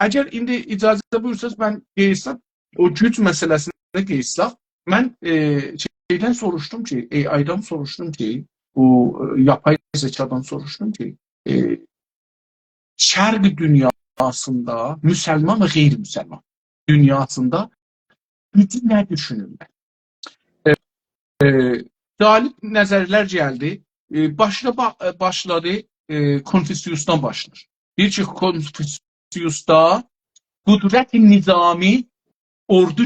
اگر ایندی اجازه بویورسانیز، من قئییتسم، او گوج مسئله‌سینه قئییتسک، من، ائ، شئیدن سوروشدوم کی، AI-دان سوروشدوم کی، بو، ائ، یاپای ذکادان سوروشدوم کی، ائ، شرق دونیاسیندا، مسلمان و غیرمسلمان دونیاسیندا گوجو نه دوشونورلر؟ ائ، ائ، جالب نظرلر گلدی. ائ، باشدا با-، ائ، باشلادی، ائ، کنفوسیوسدان باشلاییر. دئییر کی، کنفوسیوسدا قدرت نظامی، اوردو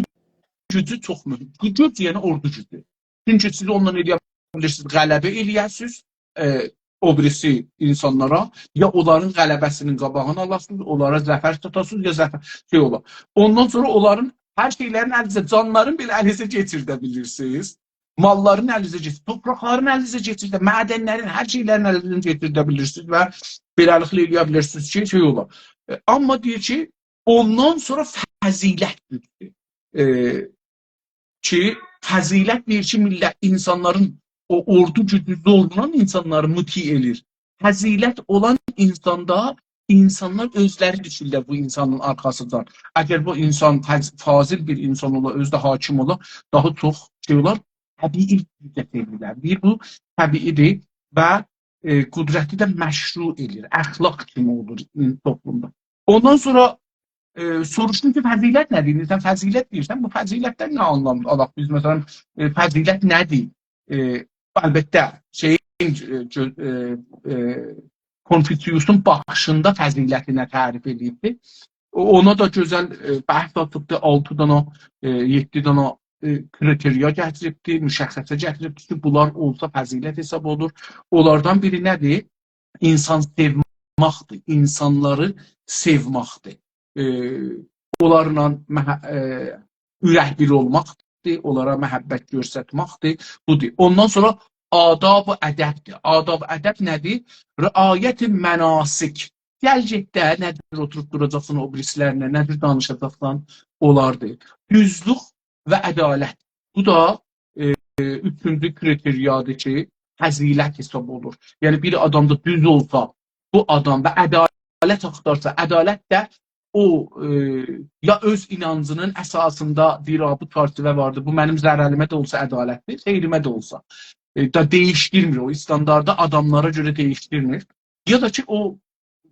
گوجو چوخ مهم. گوج، یعنی اوردو گوجو. چونکی سیز اوننان ائلیه بیلیرسینیز غلبه ائلیه‌سینیز، ائ، او بیریسی اینسانلارا، یا اونلارین غلبه‌سینین قاباغینی آلاسینیز، اونلارا ظفر چاتاسینیز، یا ظفر شئی اولا. اوندان سونرا اونلارین هر شئیلرین الینیزه، جانلارین بئله الینیزه کئچیرده بیلیرسینیز. ماللارین الینیزه کئچیر، توپراقلارین الینیزه کئچیرده، معدنلرین، هر شئیلرین الینیزه کئچیرده بیلیرسینیز و بئله‌لیکله ائلیه بیلیرسینیز کی، شئی اولا. ائ، آمما دئییر کی، اوندان سونرا فضیلت گوجدور. ائ، کی، فضیلت دئییر کی، میللت، اینسانلارین او اوردو گوجو زورلان اینسانلاری مطیع ائله‌ییر. فضیلت اولان اینساندا اینسانلار اؤزلری دوشورلر بو اینسانین آرخاسیندان. اگر بو اینسان فض-، فاضل بیر اینسان اولا، اؤزو ده حاکم اولا، داها چوخ شئی اولار، طبیعی حرکت ائدیرلر. دئییر، بو طبیعی‌دیر و، ائ، قدرتی ده مشروع ائله‌ییر. اخلاق کیمی اولور، ائ، توپلومدا. اوندان سونرا، ائ، سوروشدوم کی، فضیلت نه‌دیر؟ سن فضیلت دئییرسن، بو فضیلتدن نه آنلام آلاق بیز؟ مثلا، ائ، فضیلت نه‌دیر؟ ائ، البته، شئیین، ائ، گؤ-، ائ، ائ، کنفوسیوسون باخیشیندا فضیلتی نه تعریف ائدیبدیر؟ او-، اونا دا گؤزل، ائ، بحث آچیبدی. آلتی دانا، ائ، یئددی دانا، ائ، کریتریا گتیریبدی، مشخصه گتیریبدی کی، بونلار اولسا فضیلت حساب اولور. اونلاردان بیری نه‌دیر؟ اینسان سئومکدیر، اینسانلاری سئومکدیر. ائ، اونلارلا مح-، ائ، اورک بیر اولماقدیر، اونلارا محبت گؤسترمکدیر. بودور. اوندان سونرا آداب و ادبدیر. آداب و ادب نه‌دیر؟ رعایت مناسک. گل گئت ده، نه جور اوتوروب دوراجاقسان او بیریسیلرینن، نه جور دانیشاجاقسان، اولاردیر. دوزلوک و عدالت. بو دا، ائ، اوچونجو کریتریادیر کی، فضیلت حساب اولور. یعنی، بیر آدام دا دوز اولسا، بو آدام و عدالت آختارسا، عدالت ده او، ائ، یا اؤز اینانجینین اساسیندا دئییر، «آ، بو چرچیوه واردیر، بو منیم ضرریمه ده اولسا عدالتدیر، خئیریمه ده اولسا.» ائ، دا دییشدیرمیر او استانداردی، آداملارا گؤره دییشدیرمیر. یا دا کی، او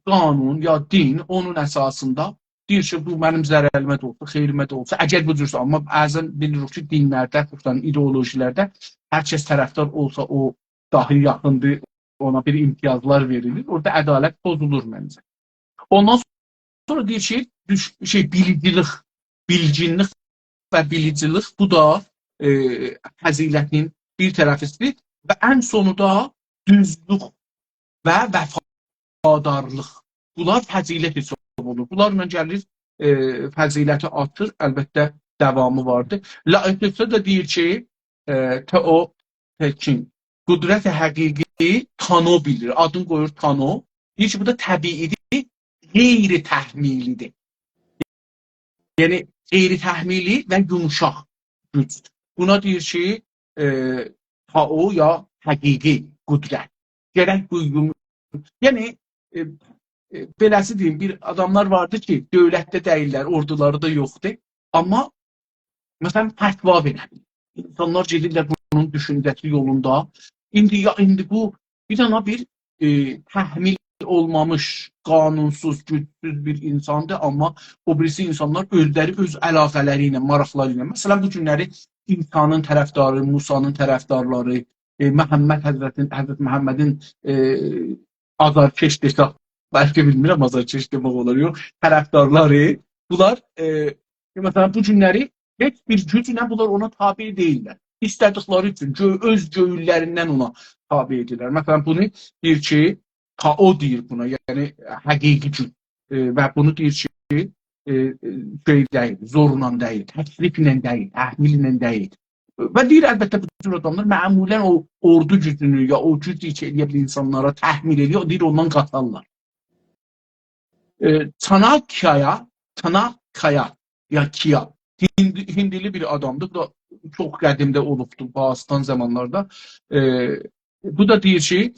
قانون یا دین اونون اساسیندا دئییر کی، بو منیم ضرریمه ده اولسا، خئیریمه ده اولسا، اگر بو جورسه، آمما بعضا بیلیریک کی، دینلرده، خصوصا ایدئولوژی‌لرده هر کس طرفدار اولسا، او داها یاخیندیر، اونا بیر امتیازلار وئریلیر. اورادا عدالت پوزولور منجه. اوندان سونرا دئییر کی، دوش-، شئی، بیلیجیلیک، بیلگینلیک و بیلیجیلیک، بو دا، ائ، فضیلتین بیر طرفی‌دیر. و ان سونو دا دوزلوک و وفادارلیق. بونلار فضیلت حساب اولونور. بونلارلا گلیر، ائ، فضیلتی آرتیر. البته، داوامی واردیر. لائوتسه ده دئییر کی، ائ، تئو تئکین، قدرت حقیقی تانو بیلیر. آدینی قویور تانو. دئییر کی، بو دا طبیعی‌دیر، غیر تحمیلی‌دیر. یعنی، غیر تحمیلی و یومشاق گوج. بونا دئییر کی، ائ، تائو یا حقیقی قدرت. گرک بو یوم-، یعنی، ائ، ائ، بئله‌سی دئییم، بیر آداملار واردی کی، دؤولتده دئییللر، اوردولاری دا یوخدور. آمما، مثلا، فتوا وئره بیلیر. اینسانلار گئدیرلر بونون دوشونجه‌سی یولوندا. ایندی یا، ایندی بو بیر دنه بیر، ائ، تحمیل اولمامیش، قانونسوز، گوجسوز بیر اینساندیر، آمما او بیریسی اینسانلار اؤزلری، اؤز علاقه‌لری ایله، ماراقلاری ایله. مثلا، بو گونلری عیسی‌نین طرفداری، موسی‌نین طرفدارلاری، ائ، محمد حضرتین، حضرت محمدین، ائ، آزارکش دئسک، بلکه بیلمیرم آزارکش دئمک اولار، یوخ، طرفدارلاری، بونلار، ائ، مثلا، بو گونلری هئچ بیر گوجله بونلار اونا تابع دئییللر. ایسته‌دیکلری اوچون گؤ-، اؤز گؤیوللریندن اونا تابع ائدیرلر. مثلا، بونو دئییر کی، تائو دئییر بونا، یعنی حقیقی گوج. ائ، و بونو دئییر کی، ائ، ائ، شئی دئییل، زورلا دئییل، تکلیفله دئییل، تحمیلله دئییل. و دئییر، البته، بو جور آداملار معمولا او اوردو گوجونو یا او گوج کی، ائلیه بیلیر اینسانلارا تحمیل ائلیه، او دئییر، اوندان قاچارلار. ائ، چاناکایا، چاناکایا، یا کیا، هیند-، هیندیلی بیر آدامدیر. بو دا چوخ قدیمده اولوبدور، باستان زامانلاردا. ائ، بو دا دئییر کی،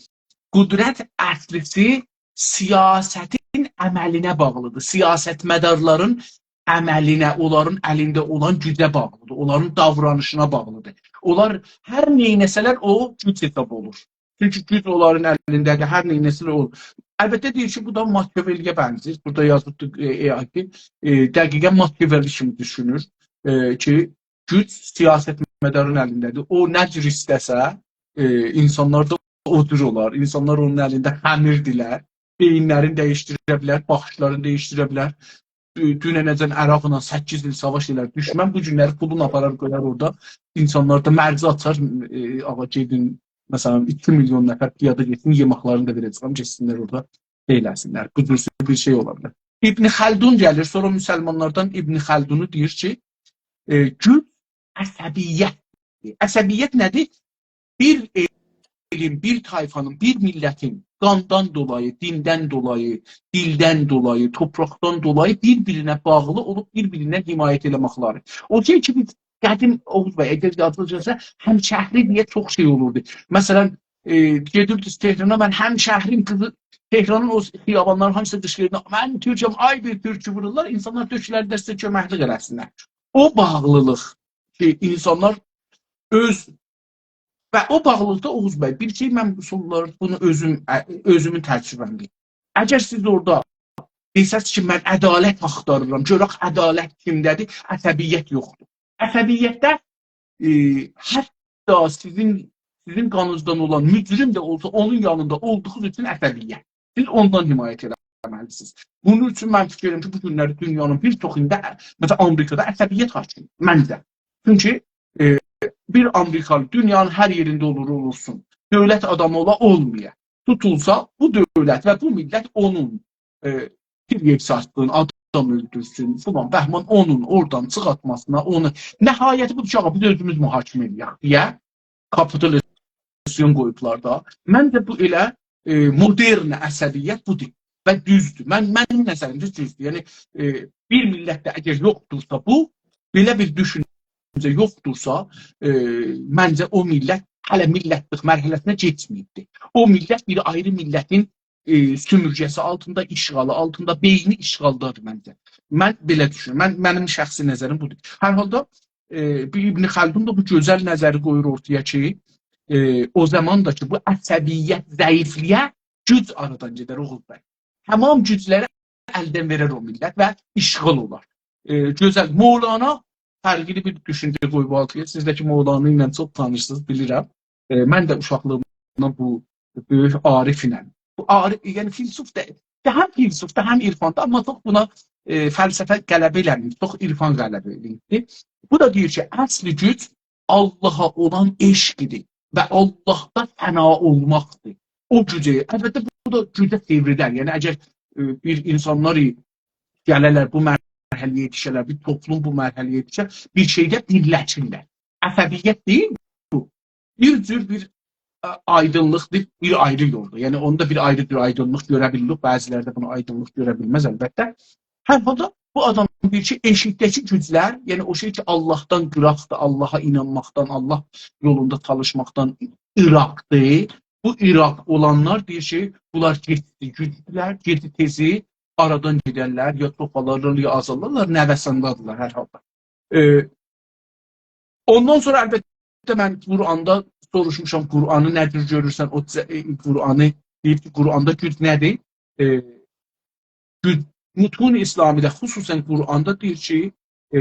قدرت اصلی‌سی سیاستین عملینه باغلی‌دیر. سیاستمدارلارین عملینه، اونلارین الینده اولان گوجه باغلی‌دیر، اونلارین داورانیشینا باغلی‌دیر. اونلار هر نئینه‌سه‌لر، او گوج حساب اولور. چونکی گوج اونلارین الینده‌دیر، هر نئینه‌سه‌لر اولور. البته، دئییر کی، بو دا ماکیاوللی‌یه بنزیر. بورادا یازیبدیر، ائ، ائ، کی، ائ، دقیقا ماکیاوللی کیمی دوشونور، ائ، کی، گوج سیاستمدارین الینده‌دیر. او نه جور ایسته‌سه، ائ، اینسانلار دا او جور اولار. اینسانلار اونون الینده خمیردیرلر. بئیینلرینی دییشدیره بیلر، باخیشلارینی دییشدیره بیلر. دو-، دوننه‌جن عراقلا سککیز ایل ساواش ائلر دوشمن، بو گونلری پولونو آپارار قویار اورادا. اینسانلار دا مرزی آچار، ائ، «آغا، گئدین، مثلا، ایکی میلیون نفر پیادا گئتسین، یئماقلارینی دا وئره‌جه‌یم، گئتسینلر اورادا ائله‌سینلر.» بو جور بیر شئی اولا بیلر. ابن خلدون گلیر، سونرا مسلمانلاردان ابن خلدونو دئییر کی، ائ، گوج عصبیت‌دیر. عصبیت نه‌دیر؟ بیر ائلین، بیر طایفانین، بیر میللتین قاندان دولایی، دیندن دولایی، دیلدن دولایی، توپراقدان دولایی بیر-بیرینه باغلی اولوب بیر-بیریندن حمایت ائله‌مکلری. او شئی کی، بیز قدیم، اوغوز بی، اگر یادینیزدا، همشهری دئیه چوخ شئی اولوردو. مثلا، ائ، گئدیردینیز تهرانا، «من همشهریم» قیزی، تهرانین او خیابانلاری هامیسی قیشقیریردی: «من تورکم»، آی بیر تورکو وورورلار، اینسانلار تؤکولردی سیزه کؤمکلیک ائله‌سینلر. او باغلیلیق کی، اینسانلار اؤز و او باغلیلیقدا، اوغوز بی، بیر شئی، من بو سونرالار بونو اؤزوم، ا، اؤزومون تجربه‌مدیر. اگر سیز اورادا دئسز کی، «من عدالت آختاریرام، گؤرک عدالت کیمده‌دیر»، عصبیت یوخدور. عصبیتده، ائ، حتی سیزین، سیزین قانینیزدان اولان مجرم ده اولسا، اونون یانیندا اولدوغونوز اوچون عصبیت. سیز اوندان حمایت ائله‌مه‌لیسینیز. بونون اوچون من فیکیر ائدیرم کی، بو گونلری دونیانین بیر چوخ ایلینده، مثلا، آمریکادا عصبیت حاکمدیر، منجه. چونکی، ائ، بیر آمریکالی دونیانین هر یئرینده اولور، اولورسون، دؤولت آدامی اولا، اولمایا، توتولسا، بو دؤولت و بو میللت اونون، ائ، بیر یئر ساتسین، آدام اؤلدورسون، فلان، بهمان، اونون اورادان چیخارتماسینا، اونو، نهایتی بودور کی، آغا، بیز اؤزوموز محاکمه ائله‌یک دئیه کاپیتالیزاسیون قویوبلار دا. منجه، بو ائله، ائ، مدرن عصبیت بودور و دوزدور. من، منیم نظریمده دوزدور. یعنی، ائ، بیر میللتده اگر یوخدورسا بو، بئله بیر دوشونجه یوخدورسا، ائ، منجه او میللت هله میللتلیک مرحله‌سینه کئچمه‌ییبدیر. او میللت بیر آیری میللتین، ائ، سومورگه‌سی آلتیندا، اشغالی آلتیندا، بئینی اشغالدادیر منجه. من بئله دوشونورم. من، منیم شخصی نظریم بودور. هر حالدا، ائ، بو ابن خلدون دا بو گؤزل نظری قویور اورتایا کی، ائ، او زامان دا کی، بو عصبیت، ضعیفلییه گوج آرادان گئدر، اوغوز بی. تمام گوجلری الدن وئرر او میللت و اشغال اولار. ائ، گؤزل. مولانا فرقلی بیر دوشونجه قویوب اورتایا. سیز ده کی، مولانا ایله چوخ تانیشسینیز، بیلیرم. ائ، من ده اوشاقلیغیمدان بو بؤیوک عارف ایله، بو عارف، یعنی فیلسوف دا، دا هم فیلسوف دا، هم عرفان دا، آمما چوخ بونا، ائ، فلسفه غلبه ائله‌میر، چوخ عرفان غلبه ائله‌ییبدیر. بو دا دئییر کی، اصل گوج آللاها اولان عشقدیر و آللاهدا فنا اولماقدیر. او گوجه، البته، بو دا گوجه چئوریلر. یعنی، اگر، ائ، بیر اینسانلار گله‌لر بو مرحله‌یه یئتیشه‌لر، بیر توپلوم بو مرحله‌یه یئتیشه، بیر شئیده بیرلشیرلر. عصبیت دئییل بو. بیر جور بیر، ا، آیدینلیقدیر، بیر آیری یولدور. یعنی، اوندا بیر آیری جور آیدینلیق گؤره بیلیریک، بعضی‌لری ده بونا آیدینلیق گؤره بیلمز، البته. هر حالدا بو آدام دئییر کی، ائشیکده‌کی گوجلر، یعنی او شئی کی، آللاهدان قیراقدیر، آللاها اینانماقدان، آللاه یولوندا چالیشماقدان قیراقدیر. بو قیراق اولانلار، دئییر کی، بونلار گئجی گوجدولر، گئجی تئزی آرادان گئدرلر، یا چوخالارلار، یا آزالارلار، نوساندادیرلار هر حالدا. ائ، اوندان سونرا، البته، من قرآندا سوروشموشام، قرآنی نه جور گؤرورسن، او ج-، ائ، قرآنی دئییب کی، قرآندا گوج نه‌دیر؟ ائ، گوج، متون اسلامی‌ده، خصوصا قرآندا دئییر کی، ائ،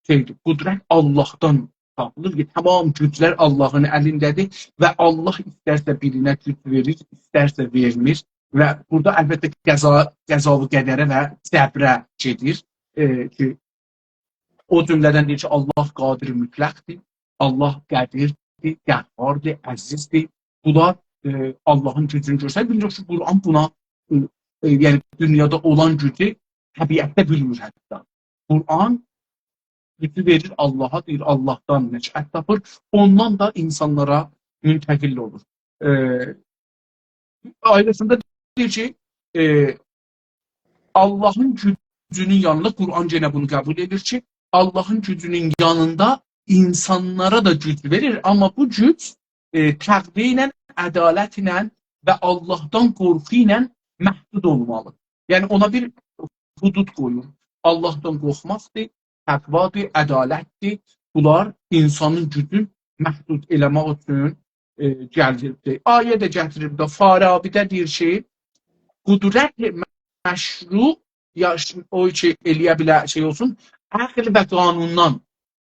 شئیدیر، قدرت آللاهدان تاپیلیر. تمام گوجلر آللاهین الینده‌دیر و آللاه ایسترسه بیرینه گوج وئریر، ایسترسه وئرمیر. و بورادا، البته، قضا، قضا و قدره و جبره گئدیر. ائ، کی، او جمله‌دن دئییر کی، آللاه قادر مطلقدیر، آللاه قدیردیر، قهاردیر، عزیزدیر. بونلار، ائ، آللاهین گوجونو گؤستریر. بیلیریک کی، قرآن بونا، ائ، ائ، یعنی دونیادا اولان گوجو طبیعتده بیلمیر حتی. قرآن گوجو وئریر آللاها، دئییر، آللاهدان نشأت تاپیر، اوندان دا اینسانلارا منتقل اولور. ائ، آیریسیندا دئییر کی، ائ، آللاهین گوجونون یانیندا، قرآن یئنه بونو قبول ائدیر کی، آللاهین گوجونون یانیندا اینسانلارا دا گوج وئریر، آمما بو گوج، ائ، تقوا ایله، عدالت ایله و آللاهدان قورخو ایله محدود اولمالی. یعنی اونا بیر حدود قویور. آللاهدان قورخماقدیر، تقوادیر، عدالتدیر. بونلار اینسانین گوجون محدود ائله‌مک اوچون، ائ، گلیبدیر. آیه ده گتیریب ده، فارابی‌ده دئییر کی، قدرت مشروع، یا ش-، او کی ائله‌یه بیله شئی اولسون، عقل و قانوندان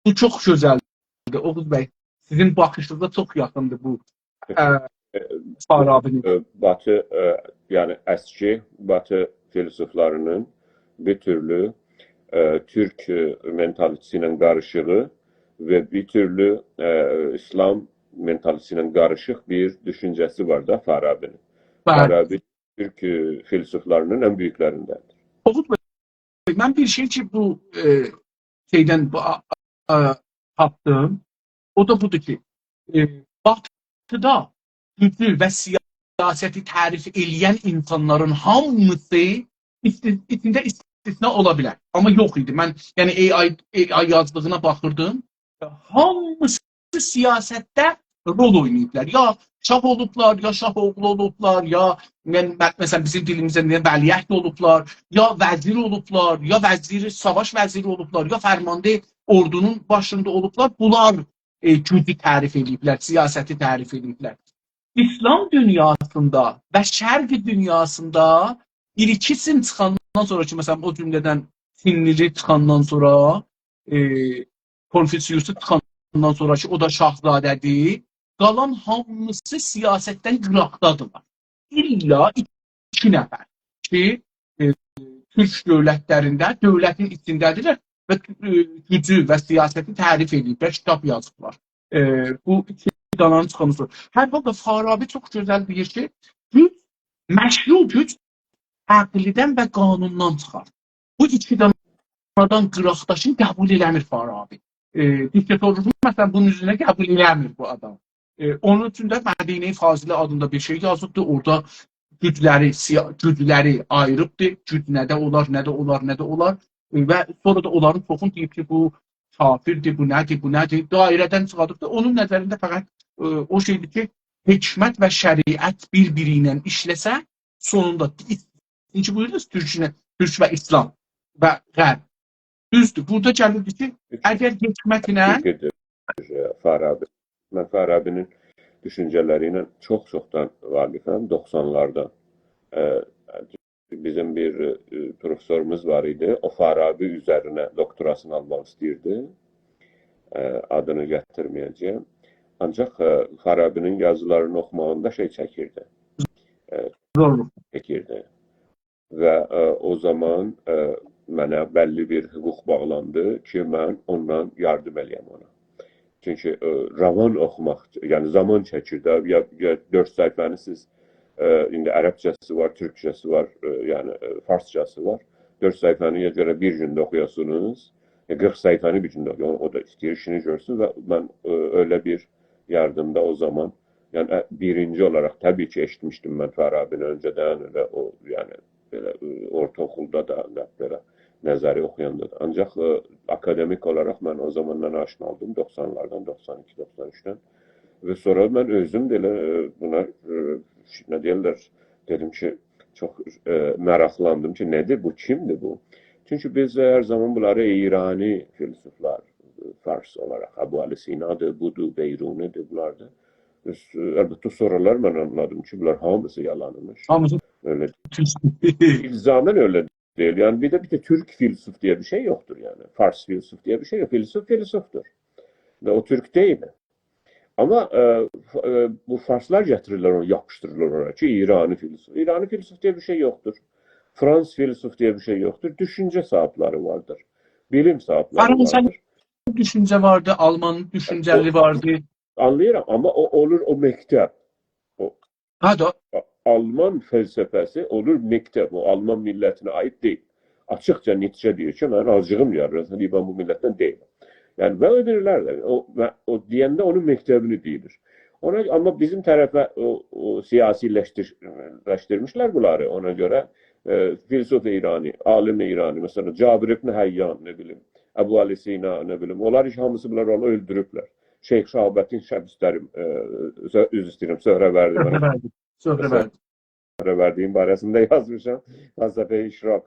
بو چوخ گؤزلدیر. اوغوز بی، سیزین باخیشینیزا چوخ یاخیندیر بو، ائ، ائ، فارابی‌نین. ائ، باتی، ائ، یعنی اسکی باتی فیلسوفلاری‌نین بیر تورلو، ائ، تورک، ائ، مئنتالیته‌سی ایله قاریشیغی و بیر تورلو، ائ، ایسلام مئنتالیته‌سی ایله قاریشیق بیر دوشونجه‌سی وار دا فارابی‌نین. بلی. فارابی تورک، ائ، فیلسوفلاری‌نین ان بؤیوکلریندندیر. اوغوز بی، من بیر شئی کی، بو، ائ، شئیدن، بو، آ-، آ-، تاپدیم. او دا بودور کی، ائ، باتیدا گوجو و سیاستی تعریف ائله‌ین اینسانلارین هامیسی، ایستی-، ایچینده استثنا اولا بیلر. آمما یوخ ایدی. من، یعنی، ای آی، ای آی یازدیغینا باخیردیم. هامیسی سیاستده رول اویناییبلار. یا شاه اولوبلار، یا شاه اوغلو اولوبلار، یا، یعنی، مه-، مثلا، بیزیم دیلیمیزده دئیک، ولیعهد اولوبلار، یا وزیر اولوبلار، یا وزیر، ساواش وزیری اولوبلار، یا فرمانده اوردونون باشیندا اولوبلار. بونلار، ائ، گوجو تعریف ائله‌ییبلر، سیاستی تعریف ائله‌ییبلر. ایسلام دونیاسیندا و شرق دونیاسیندا ایلکیسین چیخاندان سونرا کی، مثلا، او جمله‌دن سینلی‌لی چیخاندان سونرا، ائ، کنفوسیوسو چیخاندان سونرا کی، او دا شاهزاده‌دیر، قالان هامیسی سیاستدن قیراقدادیرلار. الّا ایکی نفر کی، ائ، تورک دؤولتلرینده، دؤولتین ایچینده‌دیرلر و، ائ، گوجو و سیاستی تعریف ائدیبلر، کیتاب یازیبلار. ائ، بو ایکی دانانین چیخاندان سونرا. هر حالدا فارابی چوخ گؤزل دئییر کی، گوج، مشروع گوج عقلدن و قانوندان چیخار. بو ایکی دانادان قیراقداشین قبول ائله‌میر فارابی. ائ، دیکتاتورلوغو، مثلا، بونون اوزونه قبول ائله‌میر بو آدام. ائ، اونون اوچون ده مدینه‌ی فاضله آدیندا بیر شئی یازیبدی. اورادا گوجلری، سیا-، گوجلری آییریبدی. گوج نه ده اولار، نه ده اولار، نه ده اولار. ائ، و سونرا دا اونلارین چوخون دئییب کی، بو کافردیر، بو نه‌دیر، بو نه‌دیر. دایره‌دن چیخاردیبدی. اونون نظرینده فقط، ائ، او شئیدیر کی، حکمت و شریعت بیر-بیری ایله ایشله‌سه، سونوندا، چونکی بویوردونوز تورک ایله، تورک و ایسلام و غرب. دوزدور. بورادا گلیردی کی، اگر حکمت ایله فیکیردیر، ائ، فارابی. من فارابی‌نین دوشونجه‌لری ایله چوخ-چوخدان واقفم، دوخسانلاردان. ائ، بیزیم بیر، ائ، پروفسوروموز وار ایدی، او فارابی اوزرینه دوکتوراسینی آلماق ایسته‌ییردی. ائ، آدینی گتیرمه‌یه‌جه‌یم. آنجاق، ائ، فارابی‌نین یازیلارینی اوخوماغیندا شئی چکیردی. ائ، زورلوق چکیردی. و، ائ، او زامان، ائ، منه بللی بیر حقوق باغلاندی کی، من اوندان یاردیم ائله‌یم اونا. چونکی، ائ، رومان اوخوماق، یعنی زامان چکیر ده، یا، یا دؤرد صفحه‌نی سیز، ائ، ایندی عربجه‌سی وار، تورکجه‌سی وار، ائ، یعنی، ائ، فارسجاسی وار. دؤرد صفحه‌نی یا گرک بیر گونده اوخویاسینیز، یا قیرخ صفحه‌نی بیر گونده اوخویاسینیز. او دا ایسته‌ییر ایشینی گؤرسون و من، ائ، ائله بیر یاردیمدا او زامان، یعنی، ائ، بیرینجی اولاراق طبیعی کی، ائشیتمیشدیم من فارابی‌نی اؤنجه‌دن، ائله او، یعنی، بئله، ائ، اورتااوخولدا دا، دا بئله نظری اوخویاندا دا. آنجاق، ائ، آکادمیک اولاراق من او زاماندان آشنا اولدوم، دوخسانلاردان، دوخسان ایکی، دوخسان اوچدن. و سونرا من اؤزوم ده ائله، ائ، بونا، ائ، نه دئیرلر، دئدیم کی، چوخ، ائ، ماراقلاندیم کی، نه‌دیر بو، کیمدیر بو؟ چونکی بیز هر زامان بونلاری ایرانی فیلسوفلار، ائ، فارس اولاراق، ابوعلی سینادیر، بودور، بیرونی‌دیر، بونلاردیر. ائ، البته، سونرالار من آنلادیم کی، بونلار هامیسی یالان ایمیش. هامیسی ائله دوز. الزاماً ائله دئییل. یعنی، بیر ده، بیر ده تورک فیلسوف دئیه بیر شئی یوخدور، یعنی. فارس فیلسوف دئیه بیر شئی یوخ. فیلسوف فیلسوفدور. و او تورک دئییل. آمما، ائ، ف-، ائ، بو فارسلار گتیریرلر اونو، یاپیشدیریرلار اورا کی، ایرانی فیلسوف. ایرانی فیلسوف دئیه بیر شئی یوخدور. فرانس فیلسوف دئیه بیر شئی یوخدور. دوشونجه صاحیبلری واردیر. بیلیم صاحیبلری واردیر. فرانسه‌لی دوشونجه واردی، آلمان دوشونجه‌لی او واردی. آنلاییرام، آمما او اولور او مکتب. او هه دا. آ-، آلمان فلسفه‌سی اولور مکتب. او آلمان میللتینه عایید دئییل. آچیقجا نیتشه دئییر کی، منیم آجیغیم یاریر، دئییب، من بو میللتدن دئییلم. یعنی، و او بیریلر ده، او، و او دئینده اونون مکتبینی دئییلیر. اونا، آمما بیزیم طرفه او، او سیاسی‌لشدیر-، لشدیرمیشلر بونلاری. اونا گؤره، ائ، فیلسوف ایرانی، عالم ایرانی، مثلا، جابر ابن حیان، نه بیلیم، ابوعلی سینا، نه بیلیم، اونلار هامیسی بونلار اونو اؤلدوروبلر. شیخ شهاب‌الدین شبستری، ائ، عذر ایسته‌ییرم، سهروردی، منیم سهروردی. سهروردی. سهروردی‌نین باره‌سینده یازمیشام. فلسفه اشراق.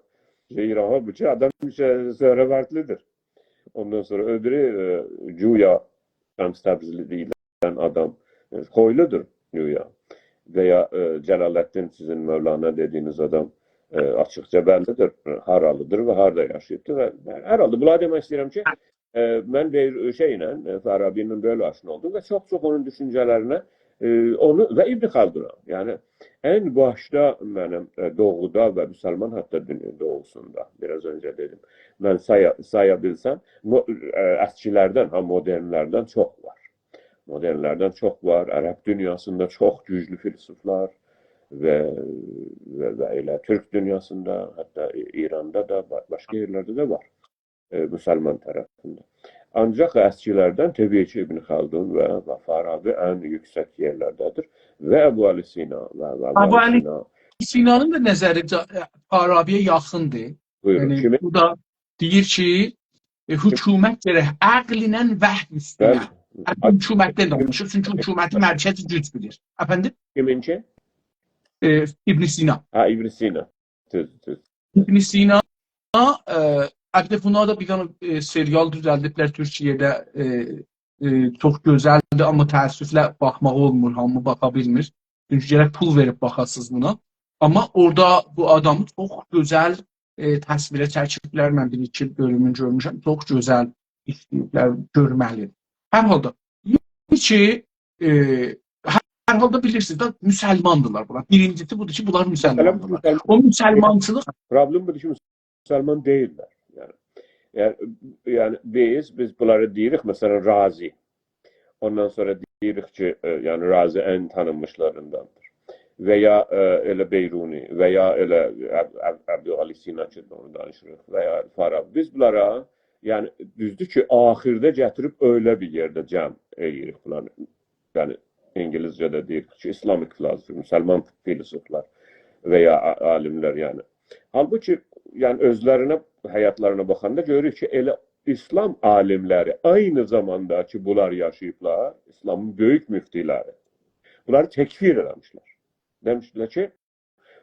شئی، ایران، بو کی، آدام، ائ، سهروردلی‌دیر. اوندان سونرا او بیری، ائ، گویا شمس تبریزلی دئییلن آدام، ائ، خویلودور گویا. و یا، ائ، جلال‌الدین، سیزین مولانا دئدیگینیز آدام، ائ، آچیقجا بللی‌دیر، ائ، هارالی‌دیر و هاردا یاشاییبدیر. و هر حالدا بونلاری دئمک ایسته‌ییرم کی، ائ، من بیر شئیله، ائ، فارابی ایله بئله آشنا اولدوم و چوخ-چوخ اونون دوشونجه‌لرینه، ائ، اونو و ابن خلدونا، یعنی ان باشدا منیم، ائ، دوغودا و مسلمان حتی دونیا دوغوسوندا، بیر آز اؤنجه دئدیم، من سایا، سایا بیلسم، مو، ائ، اسکیلردن، ها، مدرنلردن چوخ وار. مدرنلردن چوخ وار. عرب دونیاسیندا چوخ گوجلو فیلسوفلار و، و، و ائله تورک دونیاسیندا، حتی ای، ایراندا دا، با، باشقا یئرلرده ده وار. ائ، مسلمان طرفینده. آنجاق اسکیلردن طبیعی کی، ابن خلدون و، و فارابی ان یوکسک یئرلرده‌دیر. و ابوعلی سینا و، و ابوعلی ابوعلی سینا. سینانین دا نظری جا، فارابی‌یه یاخیندیر. بویورون، یعنی، کیمین؟ بو دا دئییر کی، ائ، حکومت گرک عقل‌له وحی اوستونه. بلی. عقل حکومتدن دانیشیر، چونکی حکومتین مرکزی گوج بیلیر. افندیم؟ کیمین کی؟ ائ، ابن سینا. ها، ابن سینا. دوز، دوز. ابن سینا، ائ، البته بونا دا بیر دنه، ائ، سریال دوزلدیبلر تورکیه‌ده، ائ، ائ، چوخ گؤزلدیر، آمما تأسفله باخماق اولمور، هامی باخا بیلمیر. چونکی گرک پول وئریب باخاسینیز بونا. آمما اورادا بو آدامی چوخ گؤزل، ائ، تصویره چکیبلر. من بیر ایکی بؤلومون گؤرموشم. چوخ گؤزل ایشله‌ییبلر، گؤرمه‌لی. هر حالدا، کی، ائ، هر، هر حالدا بیلیرسینیز ده، مسلماندیلار بونلار. بیرینجیسی بودور کی، بونلار مسلماندیلار. مسلمان، او مسلمانچیلیق پروبلئم بودور کی، مسلمان دئییللر. یعنی، یعنی، یعنی بیز، بیز بونلارا دئییریک، مثلا، رازی. اوندان سونرا دئییریک کی، ائ، یعنی رازی ان تانینمیشلارینداندیر. و یا، ائ، ائله بیرونی، و یا ائله عب-، عب-، عبدالعلی سینا کی، اونو دانیشیریق، و یا فارابی. بیز بونلارا، یعنی، دوزدور کی، آخیرده گتیریب ائله بیر یئرده جمع ائله‌ییریک بونلاری. یعنی، اینگیلیسجه‌ده دئییر کی، Islamic philosophy، مسلمان فیلسوفلار و یا ع-، عالیملر، یعنی. حالبوکی، یعنی، اؤزلرینه، حیاتلارینا باخاندا گؤروروک کی، ائله ایسلام عالیملری عینی زاماندا کی، بونلار یاشاییبلار، ایسلامین بؤیوک مفتی‌لری، بونلاری تکفیر ائله‌میشلر. دئمیشلر کی،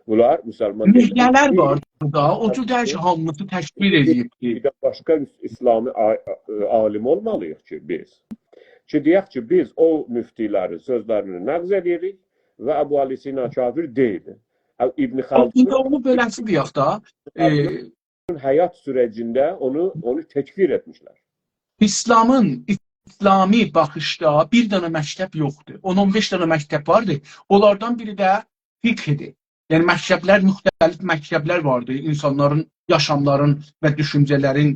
بونلار مسلمان دئییل. نهیه‌لر واردی دا، او جور دئییل کی، هامیسی تکفیر ائله‌ییبدی. بیر ده باشقا ایس-، ایسلامی ع-، ع-، عالیم اولمالی‌ییق کی، بیز. کی، دئیک کی، بیز او مفتی‌لرین سؤزلرینی نقض ائدیریک و ابوعلی سینا کافر دئییل. ابن او، خلدون ایندی اونو بئله‌سی دئیک دا، ائ، حیات سورجینده اونو، اونو تکفیر ائتمیشلر. ایسلامین، ایسلامی باخیشدا بیر دنه مکتب یوخدور. اون اون بئش دنه مکتب واردی. اونلاردان بیری ده فقه‌دیر. یعنی مکتبلر، مختلف مکتبلر واردی. اینسانلارین یاشاملارین و دوشونجه‌لرین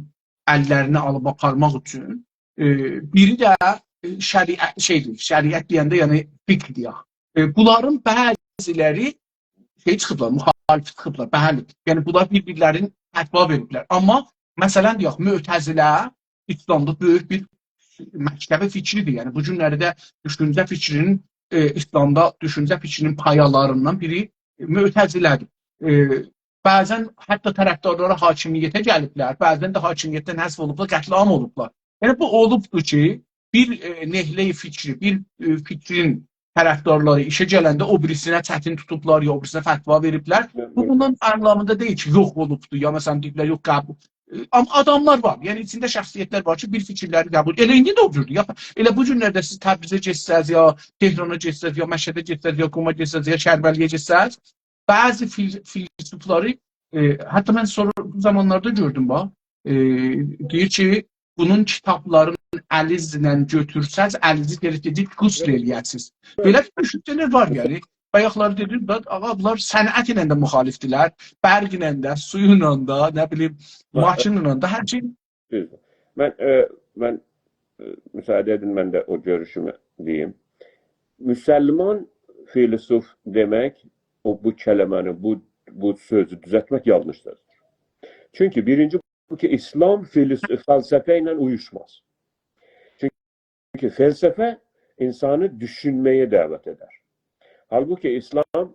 اللرینه آلیب آپارماق اوچون. ائ، بیری ده، ائ، شریعت، شئیدیر، شریعت دئینده، یعنی فقه دئیک. ائ، بونلارین بعضی‌لری شئی چیخیبلار، مخالف چیخیبلار، بلی. یعنی بونلار بیر-بیرلرین فتوا وئریبلر. آمما مثلا دئیک، معتزله ایسلامدا بؤیوک بیر مکتب فکری‌دیر. یعنی بو گونلری ده دوشونجه فکرینین، ائ، ایسلامدا دوشونجه فکرینین پایالاریندان بیری، ائ، معتزله‌دیر. ائ، بعضا حتی طرفدارلاری حاکمیته گلیبلر، بعضا ده حاکمیتدن حذف اولوبلار، قتل‌عام اولوبلار. یعنی بو اولوبدور کی، بیر، ائ، نحله‌ی فکری، بیر، ائ، فکرین طرفدارلاری ایشه گلنده او بیریسینه چتین توتوبلار، یا او بیریسینه فتوا وئریبلر. بو، بو بونون آنلامیندا دئییل کی، یوخ اولوبدور، یا مثلا دئییبلر، یوخ، قبول. ائ، آمما آداملار وار. یعنی ایچینده شخصیتلر وار کی، بیر فکرلری قبول. ائله ایندی ده او جوردور. یا ائله بو گونلرده سیز تبریزه گئتسز، یا تهرانا گئتسز، یا مشهده گئتسز، یا قوما گئتسز، یا کربلایه گئتسز، بعضی فیل-، فیلسوفلاری، ائ، حتی من سونرا بو زامانلاردا گؤردوم، باخ، ائ، دئییر کی، بونون کیتابلارین الینیزله گؤتورسز، الینیزی گرک گئدیب غسل ائله‌یه‌سیز. بئله بیر دوشونجه‌لر وار، یعنی. بایاقلاری دئدیم ده، آغا، بونلار صنعت ایله ده مخالفدیرلر، برق ایله ده، سویو ایله ده، نه بیلیم، وار. ماشین ایله ده، هر شئی. دوزدور. من، ائ، من، ائ، مساعده ائدین، من ده او گؤروشومو دئییم. مسلمان فیلسوف دئمک، او، بو کلمه‌نی، بو، بو سؤزو دوزلتمک یانلیش سؤزدور. چونکی بیرینجی بو کی، ایسلام فیلس-، فلسفه ایله اویوشماز. چونکی فلسفه اینسانی دوشونمه‌یه دعوت ائدر. حالبوکی ایسلام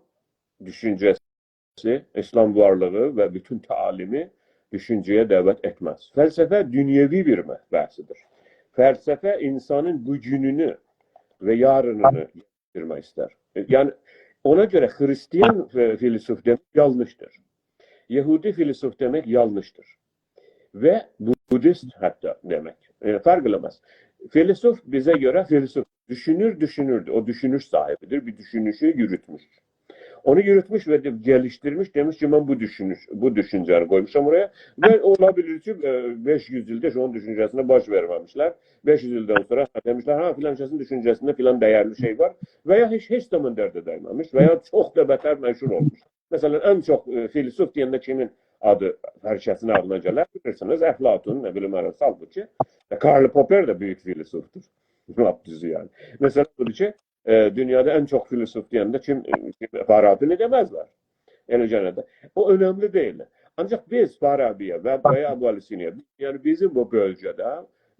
دوشونجه‌سی، ایسلام وارلیغی و بوتون تعالیمی دوشونجه‌یه دعوت ائتمز. فلسفه دونیوی بیر مه-، بحثیدیر. فلسفه اینسانین بو گونونو و یارینینی یئتیرمک ایستر. یعنی، اونا گؤره خریستیان ف-، فیلسوف دئمک یانلیشدیر. یهودی فیلسوف دئمک یانلیشدیر. و بودیست حتی دئمک. ائ، فرق ائله‌مز. فیلسوف بیزه گؤره فیلسوف. دوشونور، دوشونوردو. او دوشونوش صاحیبیدیر، بیر دوشونوشو یوروتموشدور. اونو یوروتموش و ده-، گلیشدیرمیش، دئمیش کی، «من بو دوشونوش-، بو دوشونجه‌نی قویموشام اورایا.» و اولا بیلیر کی، ائ، بئش یوز ایلده اونون دوشونجه‌سینه باش وئرمه‌میشلر. بئش یوز ایلدن سونرا دئمیشلر، «ها، فلان کسین دوشونجه‌سینده فلان دیرلی شئی وار.» و یا هئچ، هئچ زامان درده دیمه‌میش و یا چوخ دا بتر مشهور اولموش. مثلا، ان چوخ، ائ، فیلسوف دئینده کیمین آدی هر کسین آغلینان گلر، بیلیرسینیز، افلاطون، نه بیلیم، هارا، سالبوکی، ائ، کارل پوپر ده بؤیوک فیلسوفدور. لاپ دوزو، یعنی. مثلا بودور کی، ائ، دونیادا ان چوخ فیلسوف دئینده کیم، ائ، کیم، فارابینی دئمزلر. ائله گئنه ده. او اؤنملی دئییل. آنجاق بیز فارابی‌یه و، و یا ابوعلی سینایا، یعنی بیزیم بو بؤلگه‌ده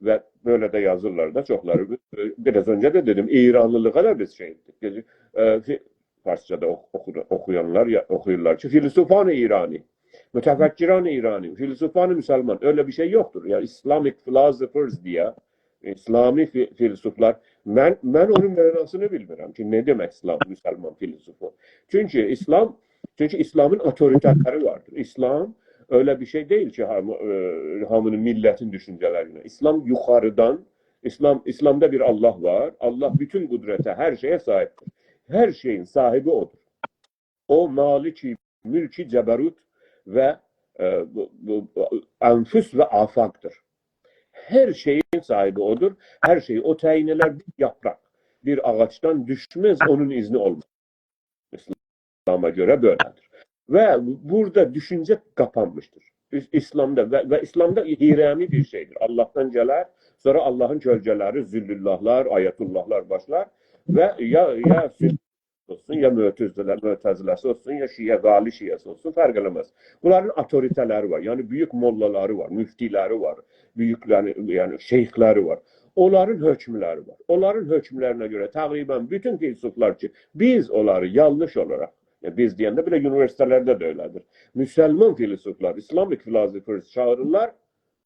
و بئله ده یازیرلار دا چوخلاری، ائ، بیر آز اؤنجه ده دئدیم، ایرانلیلیغا دا بیز شئی ائتدیک. دئدیک، ائ، فی-، فارسجادا اوخ-، اوخو-، اوخویانلار یا-، اوخویورلار کی، فیلسوفان ایرانی، متفکران ایرانی، فیلسوفان مسلمان، ائله بیر شئی یوخدور. یعنی، Islamic philosophers دئیه، ایسلامی فی-، فیلسوفلار، من، من اونون معناسینی بیلمیرم کی، نه دئمک ایسلام، مسلمان فیلسوفو. چونکی ایسلام، چونکی ایسلامین اوتوریته‌لری واردیر. ایسلام ائله بیر شئی دئییل کی، هامی-، ائ، هامینین، میللتین دوشونجه‌لری ایله. ایسلام یوخاریدان، ایسلام، ایسلامدا بیر الله وار. الله بوتون قدرته، هر شئیه صاحیبدیر. هر شئیین صاحیبی اودور. او مالک ملک جبروت و، ائ، بو، بو، بو انفس و آفاقدیر. هر شئیین صاحیبی اودور. هر شئیی او تعیین ائلر. بیر یاپراق بیر آغاجدان دوشمز، اونون اذنی اولماز. ایسلاما گؤره بئله‌دیر. و بورادا دوشونجه قاپانمیشدیر. ایس-، ایسلامدا و، و ایسلامدا هرمی بیر شئیدیر. اللهدان گلر، سونرا اللهین کؤلگه‌لری، ذل‌الله‌لر، آیت‌الله‌لر باشلار و یا، یا اولسون، یا معتزله، معتزله‌سی اولسون، یا شیعه، قالی شیعه‌سی اولسون، فرق ائله‌مز. بونلارین اوتوریته‌لری وار، یعنی بؤیوک موللالاری وار، مفتی‌لری وار، بؤیوک، یعنی، یعنی شیخ‌لری وار. اونلارین حکم‌لری وار. اونلارین حکم‌لرینه گؤره تقریبا بوتون فیلسوفلار کی، بیز اونلاری یانلیش اولاراق، ائ، بیز دئینده بئله اونیوئرسیتئت‌لرده ده ائله‌دیر، مسلمان فیلسوفلار، Islamic philosophers چاغیریرلار،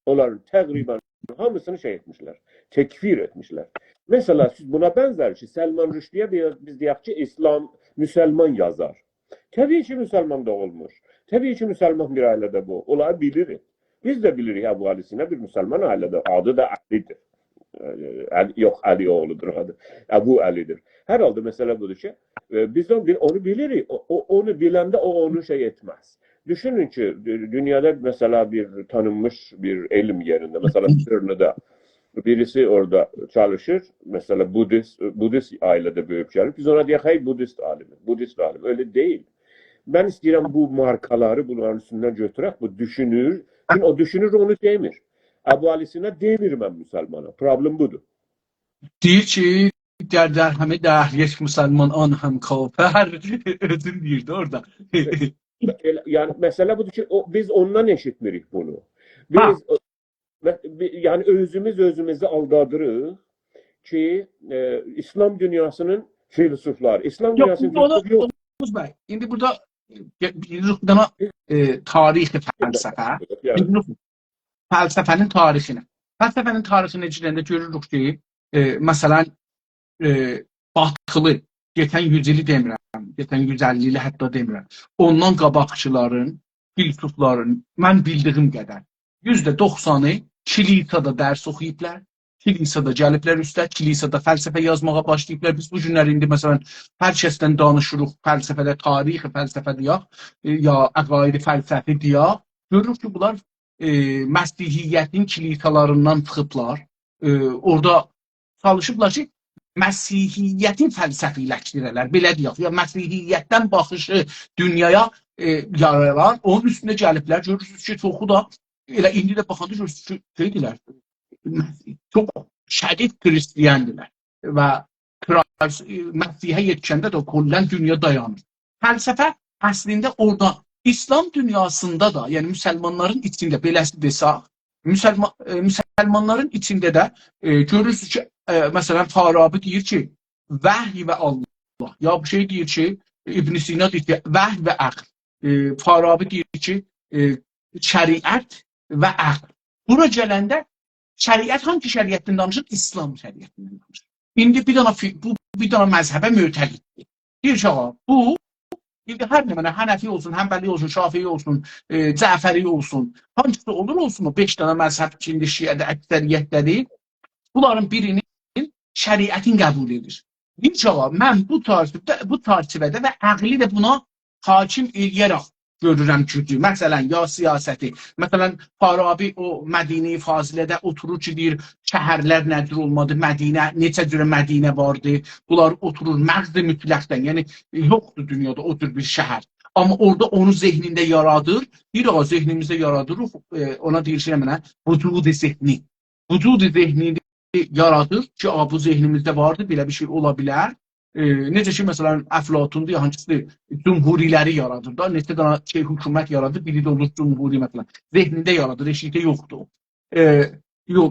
اونلارین تقریبا هامیسینی شئی ائتمیشلر، تکفیر ائتمیشلر. مثلا، سیز بونا بنزر کی، سلمان رشدی‌یه بیر، بیز دئیک کی، ایسلام، مسلمان یازار. طبیعی کی، مسلمان دوغولموش. طبیعی کی، مسلمان بیر عائله‌ده بو. اونلاری بیلیریک. بیز ده بیلیریک، ابوعلی سینا بیر مسلمان عائله‌ده. آدی دا علی‌دیر. ائ، علی، یوخ، علی اوغلودور آدی. ابوعلی‌دیر. هر حالدا مسئله بودور کی، ائ، بیز ده بیل-، اونو بیلیریک. او، او، اونو بیلنده او اونو شئی ائتمز. دوشونون کی، دو-، دونیادا، مثلا، بیر تانینمیش بیر علم یئرینده، مثلا، سیرنی‌ده بیریسی اورادا چالیشیر، مثلا، بودیست، بودیست عائله‌ده بؤیویوب گلیب، بیز اونا دئیک، «هئی، بودیست عالیمی، بودیست عالیمی.» ائله دئییل. من ایسته‌ییرم بو مارکالاری بونلارین اوستوندن گؤتورک، بو دوشونور. چونکی او دوشونور، اونو دئمیر. ابوعلی سینا دئمیر: «من مسلمانام.» پروبلئم بودور. دئییر کی، «در، در همه دهر یک مسلمان، آن هم کافر.» اؤزون دئییر ده اورادا. ائله، یعنی، مسئله بودور کی، او، بیز اوندان ائشیتمیریک بونو. ها. بیز، او، مه-، بی-، یعنی، اؤزوموز اؤزوموزو آلدادیریق کی، ائ، ایسلام دونیاسینین فیلسوفلاری، ایسلام یوخ، دونیاسینین ایندی اونو، فیلسوفو یوخ. اوغوز بی، ایندی بورادا، ائ، بیر دنه، ائ، تاریخ فلسفه. یعنی، ایندی فلسفه‌نین تاریخینه. فلسفه‌نین تاریخینه گیرنده گؤروروک کی، ائ، مثلا، ائ، باتیلی، کئچن یوز ایلی دئمیرم، کئچن یوز اللی ایلی حتی دئمیرم. اوندان قاباقکیلارین، فیلسوفلارین، من بیلدیگیم قدر، یوزده دوخسانی کلیسادا درس اوخویوبلار، کلیسادا گلیبلر اوسته، کلیسادا فلسفه یازماغا باشلاییبلار. بیز بو گونلر ایندی، مثلا، هر کسدن دانیشیریق، فلسفه‌ده، تاریخ فلسفه دئیک، ائ، یا عقاید فلسفی دئیک، گؤروروک کی، بونلار، ائ، مسیحیتین کلیسالاریندان چیخیبلار. ائ، اورادا چالیشیبلار کی، مسیحیتی فلسفی‌لشدیره‌لر، بئله دئیک، یا مسیحیتدن باخیشی دونیایا، ائ، یارالار. اونون اوستونه گلیبلر، گؤرورسونوز کی، چوخو دا ائله ایندی ده باخاندا گؤرورسونوز کی، شئیدیرلر، چوخ شدید خریستیاندیرلر و کریس-، ائ، مسیحه یئتیشنده ده کلاً دونیا دایانیر. فلسفه اصلینده اورادا ایسلام دونیاسیندا دا، یعنی مسلمانلارین ایچینده، بئله‌سی دئسک، مسلمان، ائ، مسلمانلارین ایچینده ده، ائ، گؤرورسونوز کی، ائ، مثلا، فارابی دئییر کی، وحی و الله. یا بیر شئی دئییر کی، ابن سینا دئییر کی، وحی و عقل. ائ، فارابی دئییر کی، ائ، شریعت و عقل. بورا گلنده شریعت، هانسی شریعتدن دانیشیر؟ ایسلام شریعتیندن دانیشیر. ایندی بیر دنه فی-، بو بیر دنه مذهبه معتقددیر. دئییر کی، آغا، بو، ایندی هر نمنه، حنفی اولسون، حنبلی اولسون، شافعی اولسون، ائ، جعفری اولسون، هانسیسی اولور اولسون، او بئش دنه مذهب کی، ایندی شیعه‌ده اکثریتده‌دیر، بونلارین بیرینین شریعتین قبول ائدیر. دئییر کی، آغا، من بو چرچیوه‌ده، بو چرچیوه‌ده و عقلی ده بونا حاکم ائله‌یه‌رک گؤرورم گوجو. مثلا، یا سیاستی. مثلا، فارابی او مدینه فاضله‌ده اوتورور کی، دئییر، شهرلر نه جور اولمالیدیر، مدینه، نئچه جوره مدینه واردی. بونلار اوتورور مغز مطلقدن. یعنی، یوخدور دونیادا او جور بیر شهر. آمما اورادا اونو ذهنینده یارادیر. دئییر، «آغا، ذهنیمیزده یارادیریق.» ائ، اونا دئییر کی، منه وجود ذهنی. وجود ذهنی یارادیر کی، «آ، بو ذهنیمیزده واردی، بئله بیر شئی اولا بیلر.» ائ، نئجه کی، مثلا، افلاطوندور، یا هانسیسا جمهوری‌لری یارادیر دا، نئچه دنه شئی، حکومت یارادیر، بیری ده اولور جمهوری، مثلا. ذهنینده یارادیر، ائشیکده یوخدور. ائ، یوخ.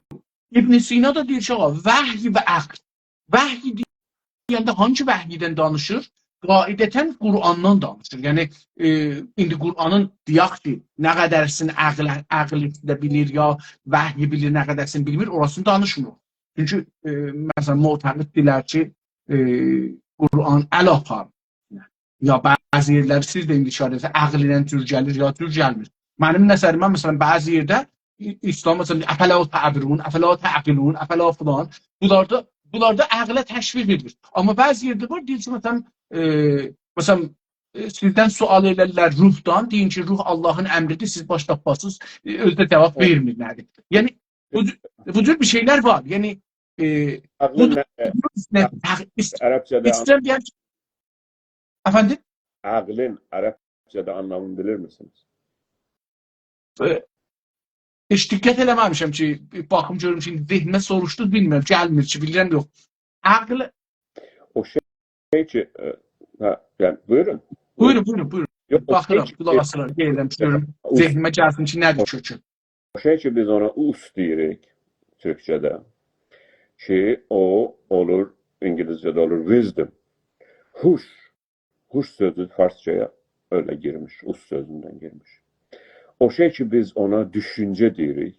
ابن سینا دا دئییر کی، آغا، وحی و عقل. وحی دئینده هانسی وحیدن دانیشیر؟ قاعدتا قرآندان دانیشیر. یعنی، ائ، ایندی قرآنین، دئیک کی، نه قدرسینی عقل، عقل ایچینده بیلیر، یا وحی بیلیر، نه قدرسینی بیلمیر، اوراسینی دانیشمیر. چونکی، ائ، مثلا، معتقددیرلر کی، ائ، قرآن ال آپاریر. یا بعضی یئرلری سیز ده ایندی اشاره ائتدینیز، عقل ایله جور گلیر، یا جور گلمیر. منیم نظریمه، مثلا، بعضی یئرده ای-، ایسلام، مثلا، «افلا تعبرون، افلا تعقلون، افلا فلان.» بونلاردا، بونلاردا عقله تشویق ائدیر. آمما بعضی یئرده وار، دئییر کی، مثلا، ائ، مثلا، ائ، سیزدن سؤال ائلرلر روحدان، دئیین کی، روح آللاهین امریدیر، سیز باش تاپماسینیز، ائ، اؤزو ده جاواب، هه، وئرمیر، نه‌دیر؟ یعنی، بو جور، بو جور بیر شئیلر وار. یعنی، ائ، بو، عقلین نه، بو نه، عق-، ایس-، عربجه‌ده ایسته‌ییرم دئیم کی، افندیم؟ عقلین عربجه‌ده آنلامینی بیلیر میسینیز؟ ائ، هئچ دقت ائله‌مه‌میشم کی، باخیم گؤروم کی، ذهنیمه سوروشدونوز، بیلمیرم، گلمیر کی، بیلیرم، یوخ. عقل، او شئی کی، ائ، هه، یعنی، بویورون. بویورون، بویورون، بویورون. یوخ، او شئی باخیرام، کی، قولاق آسیرام، گئدیرم، گؤروم، او ذهنیمه گلسین کی، نه‌دیر او کؤکو؟ او شئی کی، بیز اونا اوس دئییریک تورکجه‌ده، کی، او اولور، اینگیلیسجه‌ده اولور wisdom. هوش. هوش سؤزو فارسجایا ائله گیرمیش، اوس سؤزوندن گیرمیش. او شئی کی، بیز اونا دوشونجه دئییریک،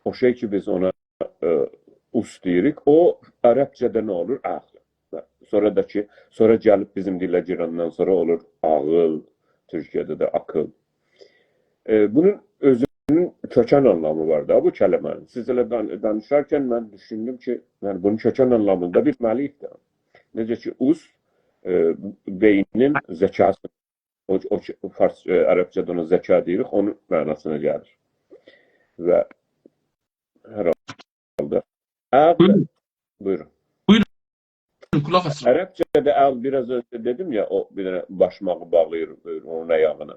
او شئی کی، بیز اونا، ائ، اوس دئییریک، او عربجه‌ده نه اولور؟ عقل. سونرا دا کی، سونرا گلیب بیزیم دیله گیرندن سونرا اولور عاغیل، تورکیه‌ده ده آکیل. ائ، بونون اؤزونون کؤکن آنلامی وار دا بو کلمه‌نین. سیز ائله دان-، دانیشارکن من دوشوندوم کی، یعنی بونون کؤکن آنلامینی دا بیلمه‌لی‌ییک ده. نئجه کی، اوس، ائ، بئینین ذکاسی. او، او کی، فارس، ائ، عربجه‌ده اونا ذکا دئییریک، اونون معناسینا گلیر. و هر حالدا عقل، بویورون. بویورون. بویورون. قولاق آسیرام. عربجه‌ده عقل، بیر آز اؤنجه دئدیم یا، او بیر دنه باشماغی باغلاییر، بویورون، اونون آیاغینا.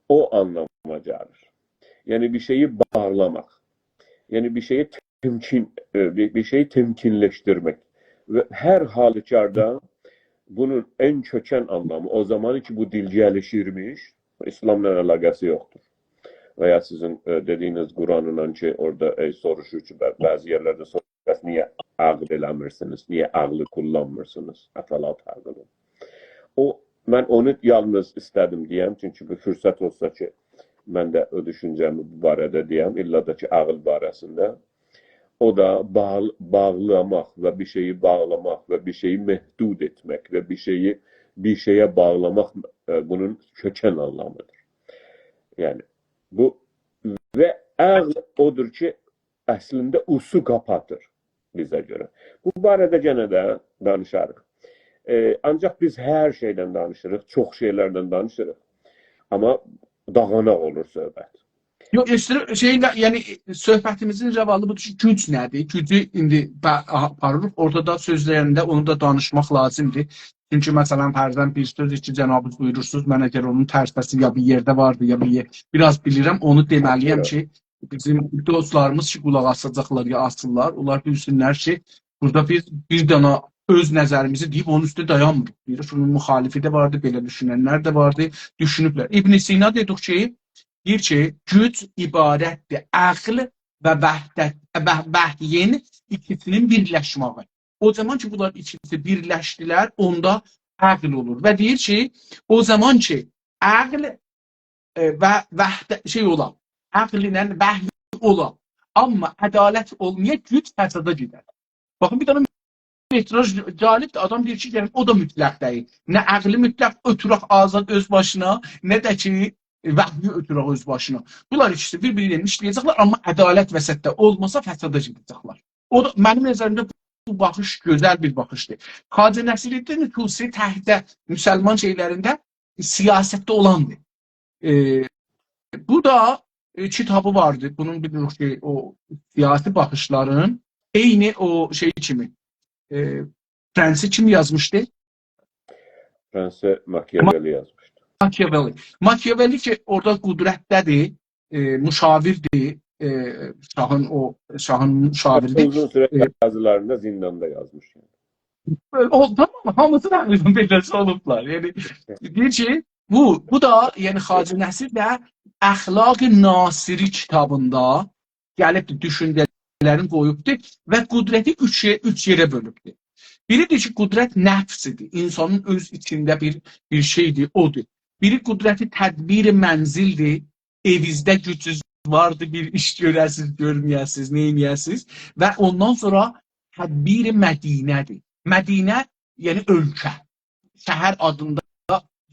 او آنلاما گلیر. یعنی بیر شئیی باغلاماق. یعنی بیر شئیی تمکین، ائ، بیر، بیر شئیی تمکینلشدیرمک. و هر حالوکاردا بونون ان کؤکن آنلامی، او زامان کی، بو دیل گلیشیرمیش، ایسلاملا علاقه‌سی یوخدور. و یا سیزین، ائ، دئدیگینیز قرآنلا کی، اورادا، ائ، سوروشور کی، بع-، بعضی یئرلرده سوروشور، «بس نییه عقل ائله‌میرسینیز؟ نییه عقلی کوللانمیرسینیز؟ افلا تعقلون؟» او، من اونو یالنیز ایسته‌دیم دئیم، چونکی بیر فرصت اولسا کی، من ده او دوشونجه‌می بو باره‌ده دئیم، الّا دا کی، عقل باره‌سینده. او دا باغ-، باغلاماق و بیر شئیی باغلاماق و بیر شئیی محدود ائتمک و بیر شئیی بیر شئیه باغلاماق، ائ، بونون کؤکن آنلامیدیر. یعنی، بو و عقل اودور کی، اصلینده اوسو قاپاتیر بیزه گؤره. بو باره‌ده یئنه ده دانیشاریق. ائ، آنجاق بیز هر شئیدن دانیشیریق، چوخ شئیلردن دانیشیریق. آمما داغاناق اولور صحبت. یوخ، ایسته‌ییرم، شئی، یعنی، صحبتیمیزین روالی بودور کی، گوج نه‌دیر؟ گوجو ایندی با-، آپاریریق. اورتادا سؤزلرینده اونو دا دانیشماق لازیمدیر. چونکی، مثلا، فرضاً بیر سؤز کی، جنابینیز بویورورسونوز، من اگر اونون ترسه‌سی یا بیر یئرده واردی، یا بیر یئر، بیر آز بیلیرم، اونو دئمه‌لی‌یم کی، بیزیم دوستلاریمیز کی، قولاق آساجاقلار یا آسیرلار، اونلار بیلسینلر کی، بورادا بیز بیر دنه اؤز نظریمیزی دئییب، اونون اوسته دایانمیریق. دئییر، بونون مخالفی ده واردی، بئله دوشوننلر ده واردی، دوشونوبلر. ابن سینا دئدیک کی، دئییر کی، گوج عبارتدیر عقل و وحدت، و وحیین ایکیسینین بیرلشمه‌یی. او زامان کی، بونلار ایکیسی بیرلشدیلر، اوندا عقل اولور. و دئییر کی، او زامان کی، عقل، ائ، و وحده-، شئی اولا، عقل ایله وحی اولا، آمما عدالت اولمایا، گوج فسادا گئدر. باخین، بیر دنه اعتراض جالبدیر. آدام دئییر کی، یعنی، او دا مطلق دئییل. نه عقلی مطلق اؤتورک آزاد اؤز باشینا، نه ده کی، وحیی اؤتورک اؤز باشینا. بونلار ایکیسی بیر-بیری ایله ایشله‌یه‌جکلر، آمما عدالت وسطده اولماسا، فسادا گئده‌جکلر. او دا، منیم نظریمده بو باخیش گؤزل بیر باخیشدیر. خواجه نصیرالدین طوسی تکجه مسلمان شئیلرینده سیاستده اولاندیر. ائ، بو دا، ائ، کیتابی واردی. بونون بیلیریک کی، او سیاسی باخیشلارین عینی او شئی کیمی، ائ، فرانسیز کیم یازمیشدی؟ فرانسیز ماکیاولی یازمیشدی. ماکیاولی. ماکیاولی کی، اورادا قدرتده‌دیر، ائ، مشاوردیر، ائ، شاهین او، شاهین مشاوریدیر. اوزون سوره ائ، یازیلاریندا زینداندا یازمیش. او، تامام، هامیسی تقریبا بئله‌سی اولوبلار. یعنی، دئییر کی، بو، بو دا، یعنی، خواجه نصیر ده اخلاق ناصری کیتابیندا گلیبدیر، دوشونجه‌لرینی قویوبدور و قدرتی اوچ یئ-، اوچ یئره بؤلوبدور. بیری دئییر کی، قدرت نفسیدیر، اینسانین اؤز ایچینده بیر، بیر شئیدیر، اودور. بیری قدرت تدبیر منزلدیر، ائوینیزده گوجونوز واردی، بیر ایش گؤره‌سیز، گؤرمه‌یه‌سیز، نئینیه‌سیز. و اوندان سونرا تدبیر مدینه‌دیر. مدینه، یعنی اؤلکه. شهر آدیندا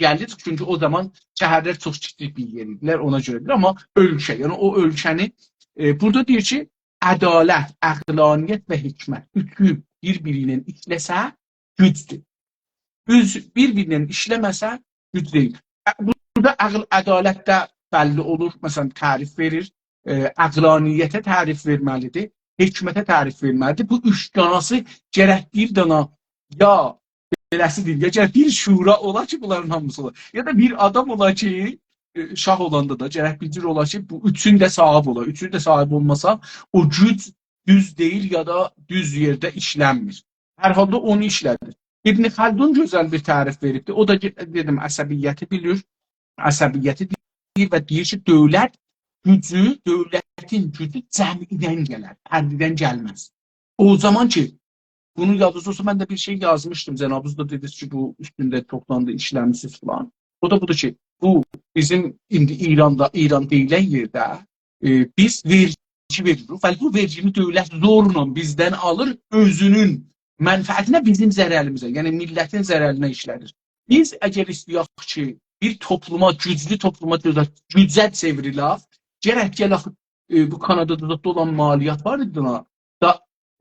گلیر، چونکی او زامان شهرلر چوخ کیچیک بیر یئر ایدیلر، اونا گؤره‌دیر. آمما اؤلکه، یعنی او اؤلکه‌نی، ائ، بورادا دئییر کی، عدالت، عقلانیت و حکمت اوچو بیر-بیری ایله ایشله‌سه، گوجدور. اوچ بیر-بیری ایله ایشله‌مه‌سه، گوج دئییل. ا، بورادا عقل، عدالت ده بللی اولور، مثلا، تعریف وئریر، ائ، عقلانیته تعریف وئرمه‌لیدیر، حکمته تعریف وئرمه‌لیدیر. بو اوچ داناسی گرک بیر دانا یا بئله‌سی دئییل، یا گرک بیر شورا اولا کی، بونلارین هامیسی اولا. یا دا بیر آدام اولا کی، ائ، شاه اولاندا دا گرک بیر جور اولا کی، بو اوچون ده صاحیب اولا. اوچون ده صاحیب اولماسا، او گوج دوز دئییل یا دا دوز یئرده ایشلنمیر. هر حالدا اونو ایشله‌دیر. ابن خلدون گؤزل بیر تعریف وئریبدیر. او دا گئ-، دئدیم، عصبیتی بیلیر، عصبیتی دئییر و دئییر کی، دؤولت گوجو، دؤولتین گوجو جمعیدن گلر، فردیدن گلمز. او زامان کی، بونو یادینیزدا اولسا، من ده بیر شئی یازمیشدیم. جنابینیز دا دئدینیز کی، بو اوستونده چوخدان دا ایشله‌میسینیز فلان. او دا بودور کی، بو بیزیم ایندی ایراندا، ایران دئییلن یئرده، ائ، بیز وئرگی وئریریک. ولی بو وئرگینی دؤولت زورلا بیزدن آلیر، اؤزونون منفعتینه، بیزیم ضرریمیزه، یعنی میللتین ضررینه ایشله‌دیر. بیز اگر ایسته‌یک کی، بیر توپلوما، گوجلو توپلوما گؤزه، گوجه چئوریلک، گرک گلک، ائ، بو کانادادا دا اولان مالیات وار ایدی اونا. دا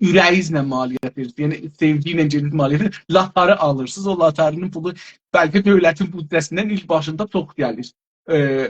اوره‌یینیزله مالیات وئریرسینیز. یعنی، سئوگی ایله گئدیب مالیات وئریرسینیز. لاتاری آلیرسینیز، او لاتاری‌نین پولو بلکه دؤولتین بودجه‌سیندن ایل باشیندا چوخ گلیر. ائ،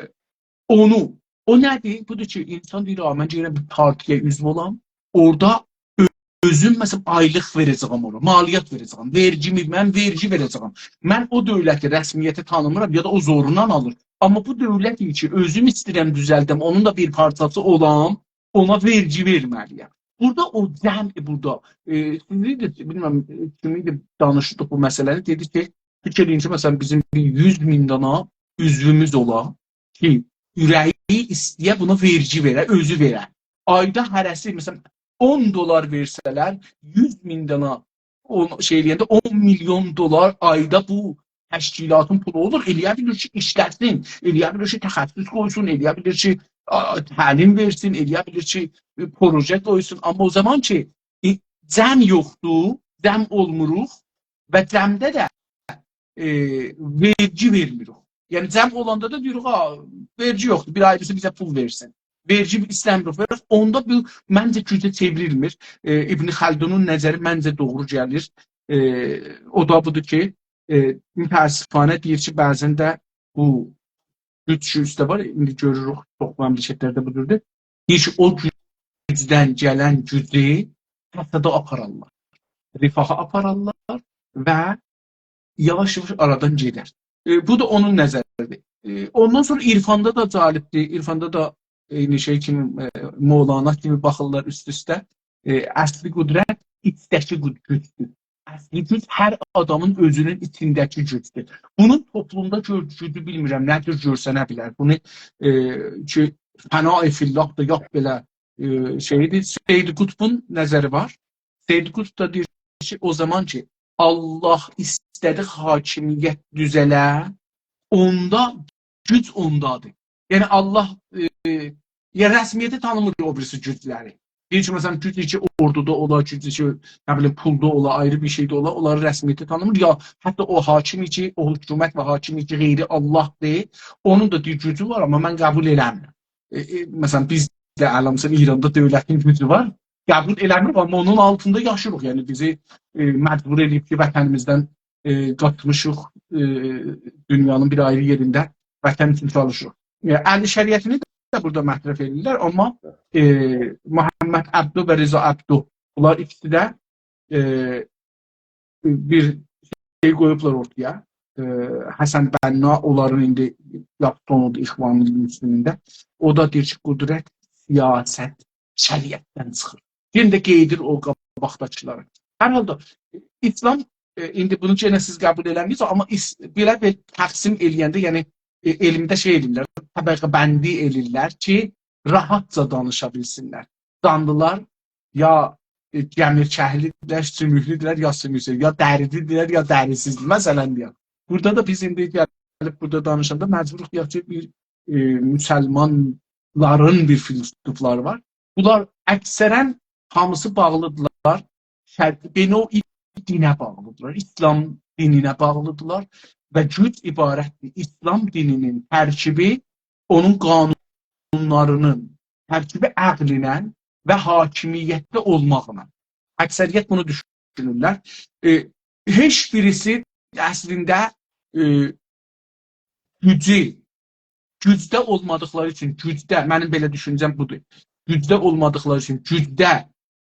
اونو، او نه‌دیر؟ بودور کی، اینسان دئییر، «آ، من گئدیرم بیر پارتی‌یه عضو اولام، اورادا اؤ-، اؤزوم، مثلا، آیلیق وئره‌جه‌یم اورا، مالیات وئره‌جه‌یم، وئرگیمی، من وئرگی وئره‌جه‌یم. من او دؤولتی رسمیته تانیمیرام، یا دا او زورونان آلیر. آمما بو دؤولت کی، اؤزوم ایسته‌ییرم دوزلدم، اونون دا بیر پارچاسی اولام، اونا وئرگی وئرمه‌لی‌یم.» بورادا او جمع، بورادا، ائ، سیزی ده، بیلمیرم، ائ، کیم ایدی دانیشدیق بو مسئله‌نی، دئدی کی، فیکیر ائله‌یین کی، مثلا، بیزیم بیر یوز مین دانا عضووموز اولا کی، اوره‌یی ایسته‌یه بونا وئرگی وئره، اؤزو وئره. آیدا هره‌سی، مثلا، اون دلار وئرسه‌لر، یوز مین دانا، اون، شئی ائله‌ینده اون میلیون دلار آیدا بو تشکیلاتین پولو اولور. ائله‌یه بیلیر کی، ایشلتسین، ائله‌یه بیلیر کی، تخصص قویسون، ائله‌یه بیلیر کی، آ، تعلیم وئرسین، ائله‌یه بیلیر کی، ائ، پروژه قویسون. آمما او زامان کی، ائ، جمع یوخدور، جمع اولموروق و جمعده ده، ائ، وئرگی وئرمیریک. یعنی، جمع اولاندا دا دئییریک، «آ، وئرگی یوخدور، بیر آیریسی بیزه پول وئرسین.» وئرگی ایسته‌میریک وئرک. اوندا بو، منجه، گوجه چئوریلمیر. ائ، ابن خلدونون نظری منجه دوغرو گلیر. ائ، او دا بودور کی، ائ، متأسفانه دئییر کی، بعضا ده بو گوج کی اوسته وار، ایندی گؤروروک، چوخ مملکتلرده بودور. دئییر کی، او گوجدن گلن گوجو فسادا آپارارلار، رفاها آپارارلار و یاواش-یاواش آرادان گئدر. ائ، بو دا اونون نظریدیر. ائ، اوندان سونرا عرفاندا دا جالبدیر. عرفاندا دا عینی شئی کیمی، ائ، مولانا کیمی باخیرلار اوست-اوسته. ائ، اصلی قدرت ایچده‌کی قد-، گوجدور. اصلی گوج هر آدامین اؤزونون ایچینده‌کی گوجدور. بونون توپلومدا گؤر-، گوجو بیلمیرم، نه جور گؤرسنه بیلر. بونو، ائ، کی، فنا فی الله دا یوخ بئله، ائ، شئیدیر. سید قطبون نظری وار. سید قطب دا دئییر کی، او زامان کی، الله ایسته‌دی حاکمیت دوزه‌له، اوندا گوج اوندادیر. یعنی الله، ائ، یا رسمیته تانیمیر او بیریسی گوجلری. دئییر کی، مثلا، گوج کی اوردودا اولا، گوج کی، نه بیلیم، پولدا اولا، آیری بیر شئیده اولا، اونلاری رسمیته تانیمیر. یا حتی او حاکم کی، او حکومت و حاکم کی غیر الله‌دیر، اونون دا دئییر گوجو وار، آمما من قبول ائله‌میرم. ائ، ائ، مثلا، بیز ده الان، مثلا، ایراندا دؤولتین گوجو وار، قبول ائله‌میریک، آمما اونون آلتیندا یاشیریق. یعنی بیزی، ائ، مجبور ائله‌ییب کی، وطنیمیزدن، ائ، قاچمیشیق، ائ، دونیانین بیر آیری یئرینده وطن اوچون چالیشیریق. ائ، علی شریعتینی ده بورادا مطرح ائدیرلر، آمما، ائ، محمد عبدو و رضا عبدو، بونلار ایکیسی ده، ائ، بیر شئی قویوبلار اورتایا. ائ، حسن بنا، اونلارین ایندی یاخشی اولدو اخوان المسلمینده. او دا دئییر کی، قدرت، سیاست شریعتدن چیخیر. یئنه ده قئییدیر او قاباقداکیلاری. هر حالدا، ایسلام، ائ، ایندی بونو یئنه سیز قبول ائله‌میرسینیز، آمما ایس-، بئله بیر تقسیم ائله‌ینده، یعنی، ائ، علمده شئی ائله‌ییرلر، طبقه بندی ائله‌ییرلر کی، راحاتجا دانیشا بیلسینلر. جانلیلار یا، ائ، گمیرچکلی‌دیرلر، سوموکلودورلر، یا سوموکسوز، یا دریلی‌دیرلر، یا دریسیز. مثلا دئیک. بورادا دا بیز ایندی گلیب بورادا دانیشاندا مجبوروق دئیک کی، بیر، ائ، مسلمانلارین بیر فیلسوفلاری وار. بونلار اکثرا هامیسی باغلی‌دیرلار. شر-، به نوعی دینه باغلی‌دیرلار. ایسلام دینینه باغلی‌دیرلار و گوج عبارتدیر. ایسلام دینینین ترکیبی اونون قانونلارینین ترکیبی عقلینن و حاکمیتده اولماقلا. اکثریت بونو دوشونورلر. ائ، هئچ بیریسی اصلینده، ائ، گوجو، گوجده اولمادیقلاری اوچون، گوجده، منیم بئله دوشونجه‌م بودور. گوجده اولمادیقلاری اوچون، گوجده،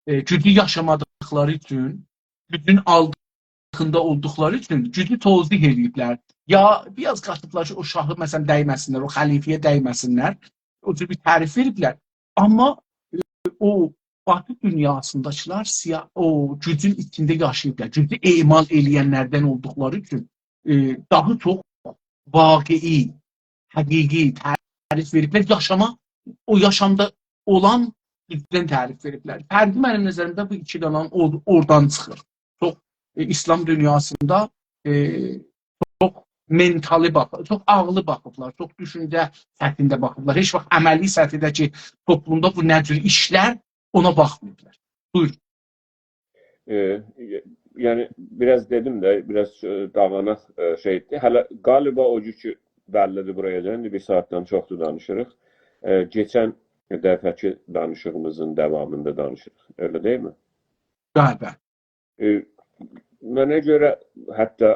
ائ، گوجو یاشامادیقلاری اوچون، گوجون آلتیندا اولدوقلاری اوچون گوجو توضیح ائله‌ییبلر. یا بیر آز قاتیبلار کی، او شاهی، مثلا، دیمه‌سینلر، او خلیفه‌یه دیمه‌سینلر. او جور بیر تعریف وئریبلر. آمما، ائ، او باتی دونیاسینداکیلار سیا-، او گوجون ایچینده یاشاییبلار. گوجو اعمال ائله‌ینلردن اولدوقلاری اوچون، ائ، داها چوخ واقعی، حقیقی تعریف وئریبلر. یاشاما، او یاشامدا اولان گوجدن تعریف وئریبلر. فرقی منیم نظریمده بو ایکی دنه‌نین اور-، اورادان چیخیر. چوخ، ائ، ایسلام دونیاسیندا، ائ، چوخ منتالی باخ-، چوخ عاغلی باخیبلار، چوخ دوشونجه سطحینده باخیبلار. هئچ واخت عملی سطحده کی، توپلومدا بو نه جور ایشلر، اونا باخماییبلار. بویور. ائ، یعنی، بیر آز دئدیم ده، بیر آز، ائ، داغاناق، ائ، شئیدیر. هله غالیبا او جور کی، بللی‌دیر بورایا، یعنی بیر ساعاتدان چوخدور دانیشیریق. ائ، کئچن دفعه‌کی دانیشیغیمیزین داوامیندا دانیشیریق. ائله دئییلمی؟ بلی، بلی. ائ، منه گؤره حتی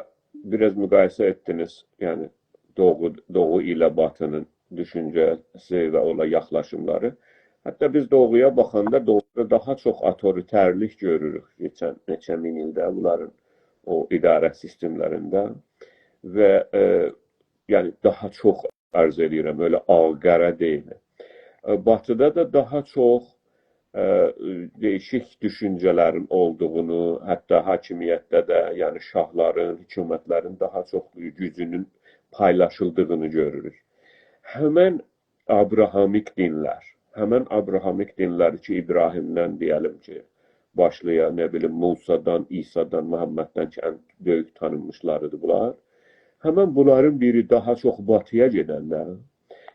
بیر آز مقایسه ائتدینیز، یعنی دوغو، دوغو ایله باتی‌نین دوشونجه‌سی و اونا یاخلاشیملاری. حتی بیز دوغویا باخاندا دوغودا داها چوخ اوتوریترلیک گؤروروک کئچن نئچه مین ایلده بونلارین او اداره سیستملرینده و، ائ، یعنی داها چوخ عرض ائدیرم، ائله آغ-قارا دئییل. ائ، باتیدا دا داها چوخ، ائ، دییشیک دوشونجه‌لرین اولدوغونو، حتی حاکمیتده ده، یعنی شاهلارین، حکومتلرین داها چوخ گوجونون پایلاشیلدیغینی گؤروروک. همن آبراهامیک دینلر، همن آبراهامیک دینلر کی، ابراهیمدن، دئیه‌لیم کی، باشلایاق، نه بیلیم، موسادان، عیسادان، محمددن کی، ان بؤیوک تانینمیشلاریدیر بونلار. همن بونلارین بیری داها چوخ باتییا گئدنده،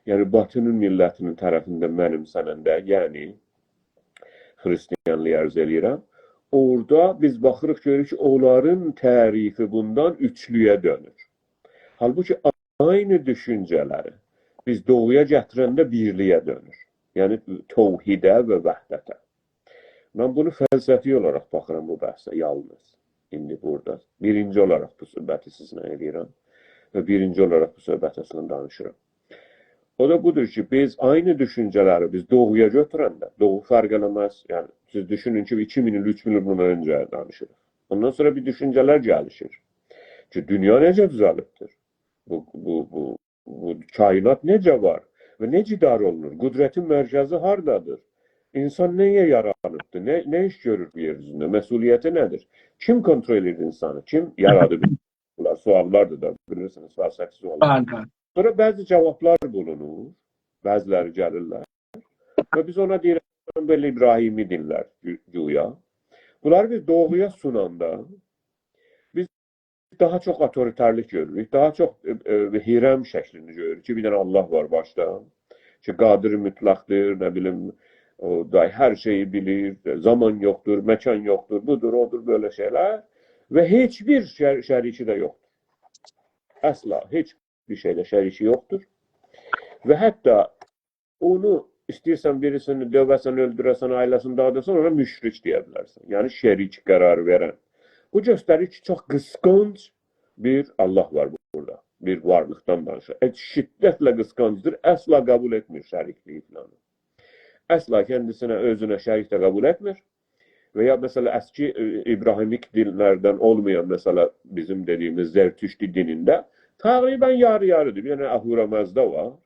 یعنی باتی‌نین میللتی‌نین طرفینده منیمسننده، یعنی خریستیانلیغی عرض ائله‌ییرم، اورادا بیز باخیریق، گؤروروک کی، اونلارین تعریفی بوندان اوچلویه دؤنور. حالبوکی عینی دوشونجه‌لری بیز دوغویا گتیرنده بیرلییه دؤنور. یعنی توحیده و وحدته. من بونو فلسفی اولاراق باخیرام بو بحثه یالنیز. ایندی بورادا بیرینجی اولاراق بو صحبتی سیزینله ائله‌ییرم و بیرینجی اولاراق بو صحبتی سیزینله دانیشیرام. او دا بودور کی، بیز عینی دوشونجه‌لری بیز دوغویا گؤتورنده، دوغو فرق ائله‌مز. یعنی، سیز دوشونون کی، ایکی مین ایل، اوچ مین ایل بوندان اؤنجه دانیشیریق. اوندان سونرا بیر دوشونجه‌لر گلیشیر کی، دونیا نئجه دوزه‌لیبدیر؟ بو، بو، بو، بو کائنات نئجه وار و نئجه اداره اولونور؟ قدرتین مرکزی هاردادیر؟ اینسان نه‌یه یارانیبدیر؟ نه، نه ایش گؤرور بو یئر اوزونده؟ مسئولیتی نه‌دیر؟ کیم کنترل ائدیر اینسانی؟ کیم یارادیب؟ بونلار سؤاللاردیر دا، بیلیرسینیز، فلسفی سؤاللار. بلی، بلی. سونرا بعضی جاوابلار بولونور، بعضی‌لری گلیرلر. و بیز اونا دئییریک، بئله ابراهیمی دینلر گو-، گویا. بونلاری بیز دوغویا سوناندا، بیز داها چوخ اوتوریترلیک گؤروروک، داها چوخ، ائ، ائ، هرم شکلینی گؤروروک کی، بیر دنه الله وار باشدا، کی، قادر مطلقدیر، نه بیلیم، او دا هر شئیی بیلیر، زامان یوخدور، مکان یوخدور، بودور، اودور، بئله شئیلر. و هئچ بیر شر-، شریکی ده یوخدور. اصلا، هئچ بیر شئیله شریکی یوخدور. و حتی اونو ایسته‌ییرسن بیریسینی دؤوه‌سن، اؤلدوره‌سن، عائله‌سینی داغیداسان، اونا مشرک دئیه بیلرسن. یعنی شریک قرار وئرن. بو گؤستریر کی، چوخ قیسقانج بیر الله وار بو بورادا. بیر وارلیقدان دانیشیر. ائ، شدتله قیسقانجدیر، اصلا قبول ائتمیر شریکلیگی فلانی. اصلا کندیسینه، اؤزونه شریک ده قبول ائتمیر. و یا مثلا اسکی، ائ، ابراهیمیک دینلردن اولمایان، مثلا بیزیم دئدیگیمیز زرتشتی دینینده تقریبا یاری-یاری‌دیر. بیر دنه اهورامزدا وار،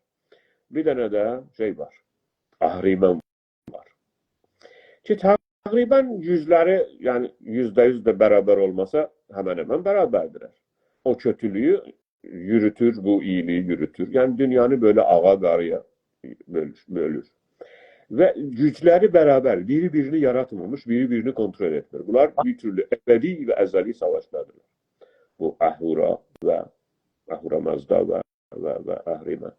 بیر دنه ده شئی وار، اهریمن وار. کی تقریبا گوجلری، یعنی یوزده یوز ده برابر اولماسا، همن همن برابردیرلر. او کؤتولویو یوروتور، بو اییلیگی یوروتور. یعنی دونیانی بئله آغا قارییا بؤلور، بؤلور. و گوجلری برابر، بیری بیرینی یاراتمامیش، بیری بیرینی کنترل ائتمیر. بونلار بیر تورلو ابدی و ازلی ساواشدادیرلار. بو اهورا و اهورامزدا و، و، و اهریمن.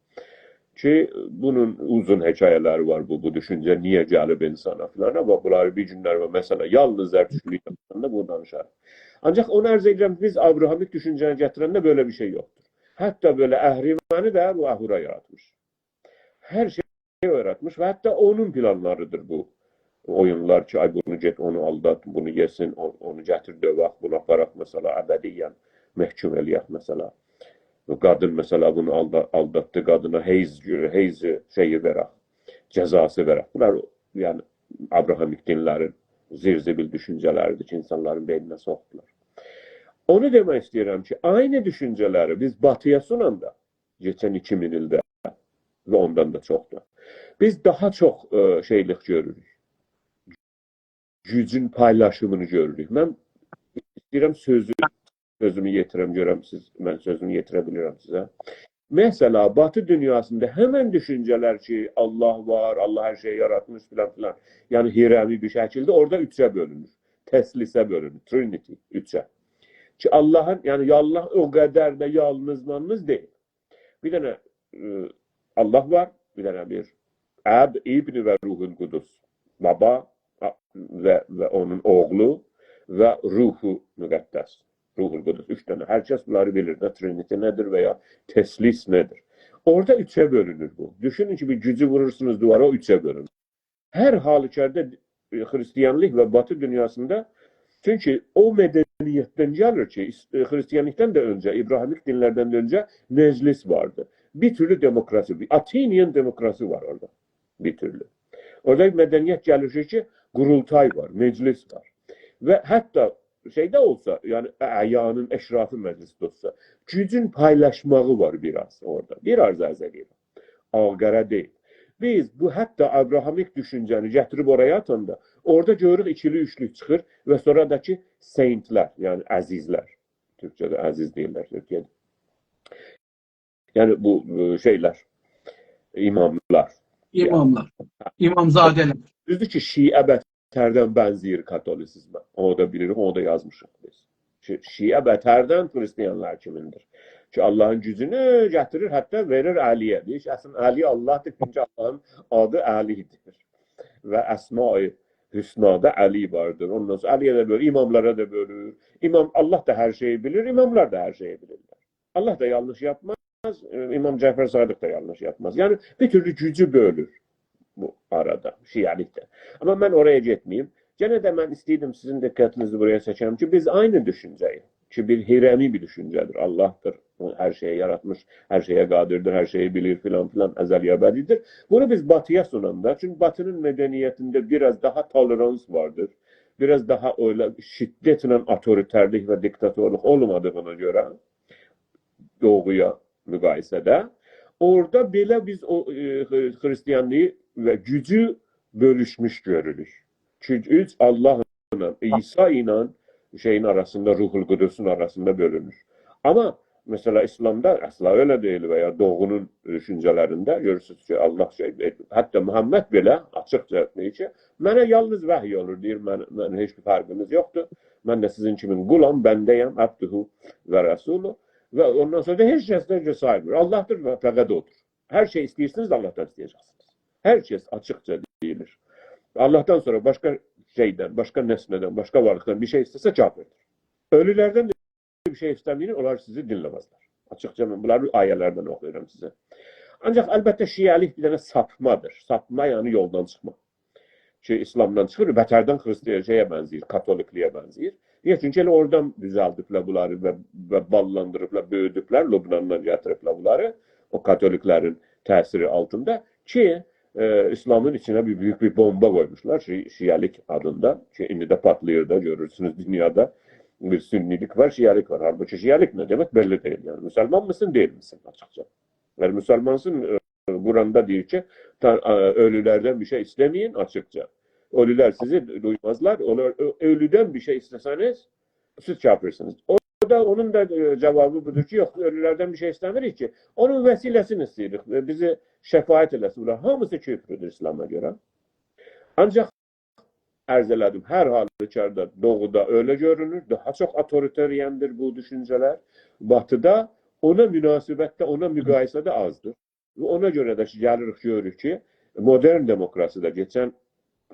کی بونون اوزون حکایه‌لری وار، بو، بو دوشونجه نییه گلیب اینسانا فلان، آمما بونلاری بیر گونلر و مثلا یالنیز زرتشتلویو یازاندا بونو دانیشار. آنجاق اونو عرض ائدیرم، بیز آبراهامیک دوشونجه‌نی گتیرنده بئله بیر شئی یوخدور. حتی بئله اهریمنی ده بو اهورا یاراتمیش. هر شئیی یاراتمیش و حتی اونون پلانلاری‌دیر بو اویونلار کی، آی بونو گئت، اونو آلدات، بونو یئسین، او-، اونو گتیر دؤوک، بونو آپاراق، مثلا، ابدیاً محکوم ائله‌یک، مثلا. بو قادین، مثلا، بونو آلدا-، آلداتدی، قادینا حیض، حیض شئیی وئرک، جزاسی وئرک. بونلار، یعنی، آبراهامیک دینلرین زیرزیبیل دوشونجه‌لری‌دیر کی، اینسانلارین بئینینه سوخدولار. اونو دئمک ایسته‌ییرم کی، عینی دوشونجه‌لری بیز باتی‌یا سوناندا، کئچن ایکی مین ایلده و اوندان دا چوخدور، بیز داها چوخ، ائ، شئیلیک گؤروروک. گوجون پایلاشیمینی گؤروروک. من ایسته‌ییرم سؤزو، سؤزومو یئتیرم، گؤرم سیز، من سؤزومو یئتیره بیلیرم سیزه. مثلا، باتی دونیاسیندا همن دوشونجه‌لر کی، الله وار، الله هر شئیی یاراتمیش، فلان فلان. یعنی، هرمی بیر شکیلده اورادا اوچه بؤلونور. تثلیثه بؤلونور، Trinity، اوچه. کی، اللهین، یعنی، الله او قدر ده یالنیز مالنیز دئییل. بیر دنه، ائ، الله وار، بیر دنه بیر آب، ابن و روح القدس. بابا، آ، و، و اونون اوغلو و روح مقدس. روح القدس، اوچ دنه. هر کس بونلاری بیلیر ده، Trinity نه‌دیر و یا تثلیث نه‌دیر. اورادا اوچه بؤلونور بو. دوشونون کی، بیر گوجو وورورسونوز دووارا، او اوچه بؤلونور. هر حالوکاردا، ائ، خریستیانلیق و باتی دونیاسیندا، چونکی او مدنیتدن گلیر کی، ایس-، ائ، خریستیانلیقدان دا اؤنجه، ابراهیمیک دینلردن ده اؤنجه مجلس واردی. بیر تورلو دموکراسی، بیر Athenian دموکراسی وار اورادا. بیر تورلو. اورادا بیر مدنیت گلیر کی، قورولتای وار، مجلس وار. و حتی شئیده اولسا، یعنی اعیانین، اشرافین مجلسی ده اولسا، گوجون پایلاشماغی وار بیر آز اورادا. بیر آز عرض ائدیرم. آغ-قارا دئییل. بیز بو حتی آبراهامیک دوشونجه‌نی گتیریب اورایا آتاندا، اورادا گؤروروک ایکیلی، اوچلوک چیخیر و سونرا دا کی، سینتلر، یعنی عزیزلر. تورکجه‌ده عزیز دئییرلر، تورکیه‌ده. یعنی بو، ائ، شئیلر، اماملار. اماملار. امامزاده‌لر. دوزدور کی، شیعه بتردن بنزه‌ییر کاتولیسیزمه. اونو دا بیلیریک، اونو دا یازمیشیق بیز. شی-، شیعه بتردن خریستیانلار کیمیندیر. کی، اللهین گوجونو گتیریر، حتی وئریر علی‌یه. دئییر کی، اصلینده علی اللهدیر، چونکی اللهین آدی علی‌دیر. و اسماء حسنادا علی واردیر. اوندان سونرا علی‌یه ده بؤلور، اماملارا دا بؤلور. امام، الله دا هر شئیی بیلیر، اماملار دا هر شئیی بیلیرلر. الله دا یانلیش یاپماز، ائ، امام جعفر صادق دا یانلیش یاپماز. یعنی، بیر تورلو گوجو بؤلور بو آرادا، شیعه‌لیکده. آمما من اورایا گئتمه‌ییم. یئنه ده من ایسته‌ییردیم سیزین دقتینیزی بورایا چکم کی، بیز عینی دوشونجه‌یی، کی، بیر هرمی بیر دوشونجه‌دیر. اللهدیر، او هر شئیی یاراتمیش، هر شئیه قادردیر، هر شئیی بیلیر، فلان فلان، ازلی ابدی‌دیر. بونو بیز باتی‌یا سوناندا، چونکی باتی‌نین مدنیتینده بیر آز داها تولرانس واردیر، بیر آز داها ائله شدتله اوتوریترلیک و دیکتاتورلوق اولمادیغینا گؤره، دوغویا مقایسه‌ده. اورادا بئله بیز او، ائ، خری-، خریستیانلیغی و گوجو بؤلوشموش گؤروروک. چونکی اوچ، اللهلا، عیسی ایله شئیین آراسیندا، روح القدسون آراسیندا بؤلونور. آمما، مثلا، ایسلامدا اصلا ائله دئییل و یا دوغونون دوشونجه‌لرینده گؤرورسونوز کی، الله شئی، حتی محمد بئله آچیقجا دئییر کی، منه یالنیز وحی اولور، دئییر، من، من هئچ بیر فرقینیز یوخدور. من ده سیزین کیمی قولام، بنده‌یم، عبده و رسوله. و اوندان سونرا دا هئچ کسدن ده سایمیر. اللهدیر و فقط اودور. هر شئی ایسته‌ییرسینیز، اللهدان ایسته‌یه‌جکسینیز. هر کس آچیقجا دئییلیر. اللهدان سونرا باشقا شئیدن، باشقا نسنه‌دن، باشقا وارلیقدان بیر شئی ایسته‌سه کافردیر. اؤلولردن ده بیر شئی ایسته‌مه‌یین، اونلار سیزی دینله‌مزلر. آچیقجا من بونلاری آیه‌لردن اوخویورام سیزه. آنجاق البته شیعه‌لیک بیر دنه ساپمادیر. ساپما، یعنی یولدان چیخما. کی، ایسلامدان چیخیر، بتردن خریستیان شئیه بنزه‌ییر، کاتولیکلیگه بنزه‌ییر. نییه؟ چونکی ائله اورادان دوزلدیبلر بونلاری و، و باللاندیریبلار، بؤیودوبلر، لبناندان گتیریبلر بونلاری، او کاتولیکلرین تأثیری آلتیندا کی، ائ، ایسلامین ایچینه بیر بؤیوک بیر بومبا قویموشلار شی-، شیعه‌لیک آدیندا کی، ایندی ده پاتلاییر دا، گؤرورسونوز دونیادا بیر سنی‌لیک وار، شیعه‌لیک وار. حالبوکی شیعه‌لیک نه دئمک؟ بللی دئییل، یعنی. مسلمانمیسین، دئییلمیسین، آچیقجا. اگر مسلمانسین، ائ، قرآندا دئییر کی، تا-، ائ، اؤلولردن بیر شئی ایسته‌مه‌یین، آچیقجا. اؤلولر سیزی دویمازلار، اونلار اؤ-، اؤلودن بیر شئی ایسته‌سه‌نیز، سیز کافرسینیز. او دا، اونون دا، ائ، جاوابی بودور کی، یوخ، اؤلولردن بیر شئی ایسته‌میریک کی، اونون وسیله‌سینی ایسته‌ییریک. ائ، بیزی شفاعت ائله‌سین. بونلار هامیسی کفردور ایسلاما گؤره. آنجاق عرض ائله‌دیم، هر حالوکاردا دوغودا ائله گؤرونور، داها چوخ اوتوریتریندیر بو دوشونجه‌لر. باتیدا اونا مناسبتده، اونا مقایسه‌ده آزدیر. و اونا گؤره ده کی، گلیریک، گؤروروک کی، مدرن دموکراسی‌ده کئچن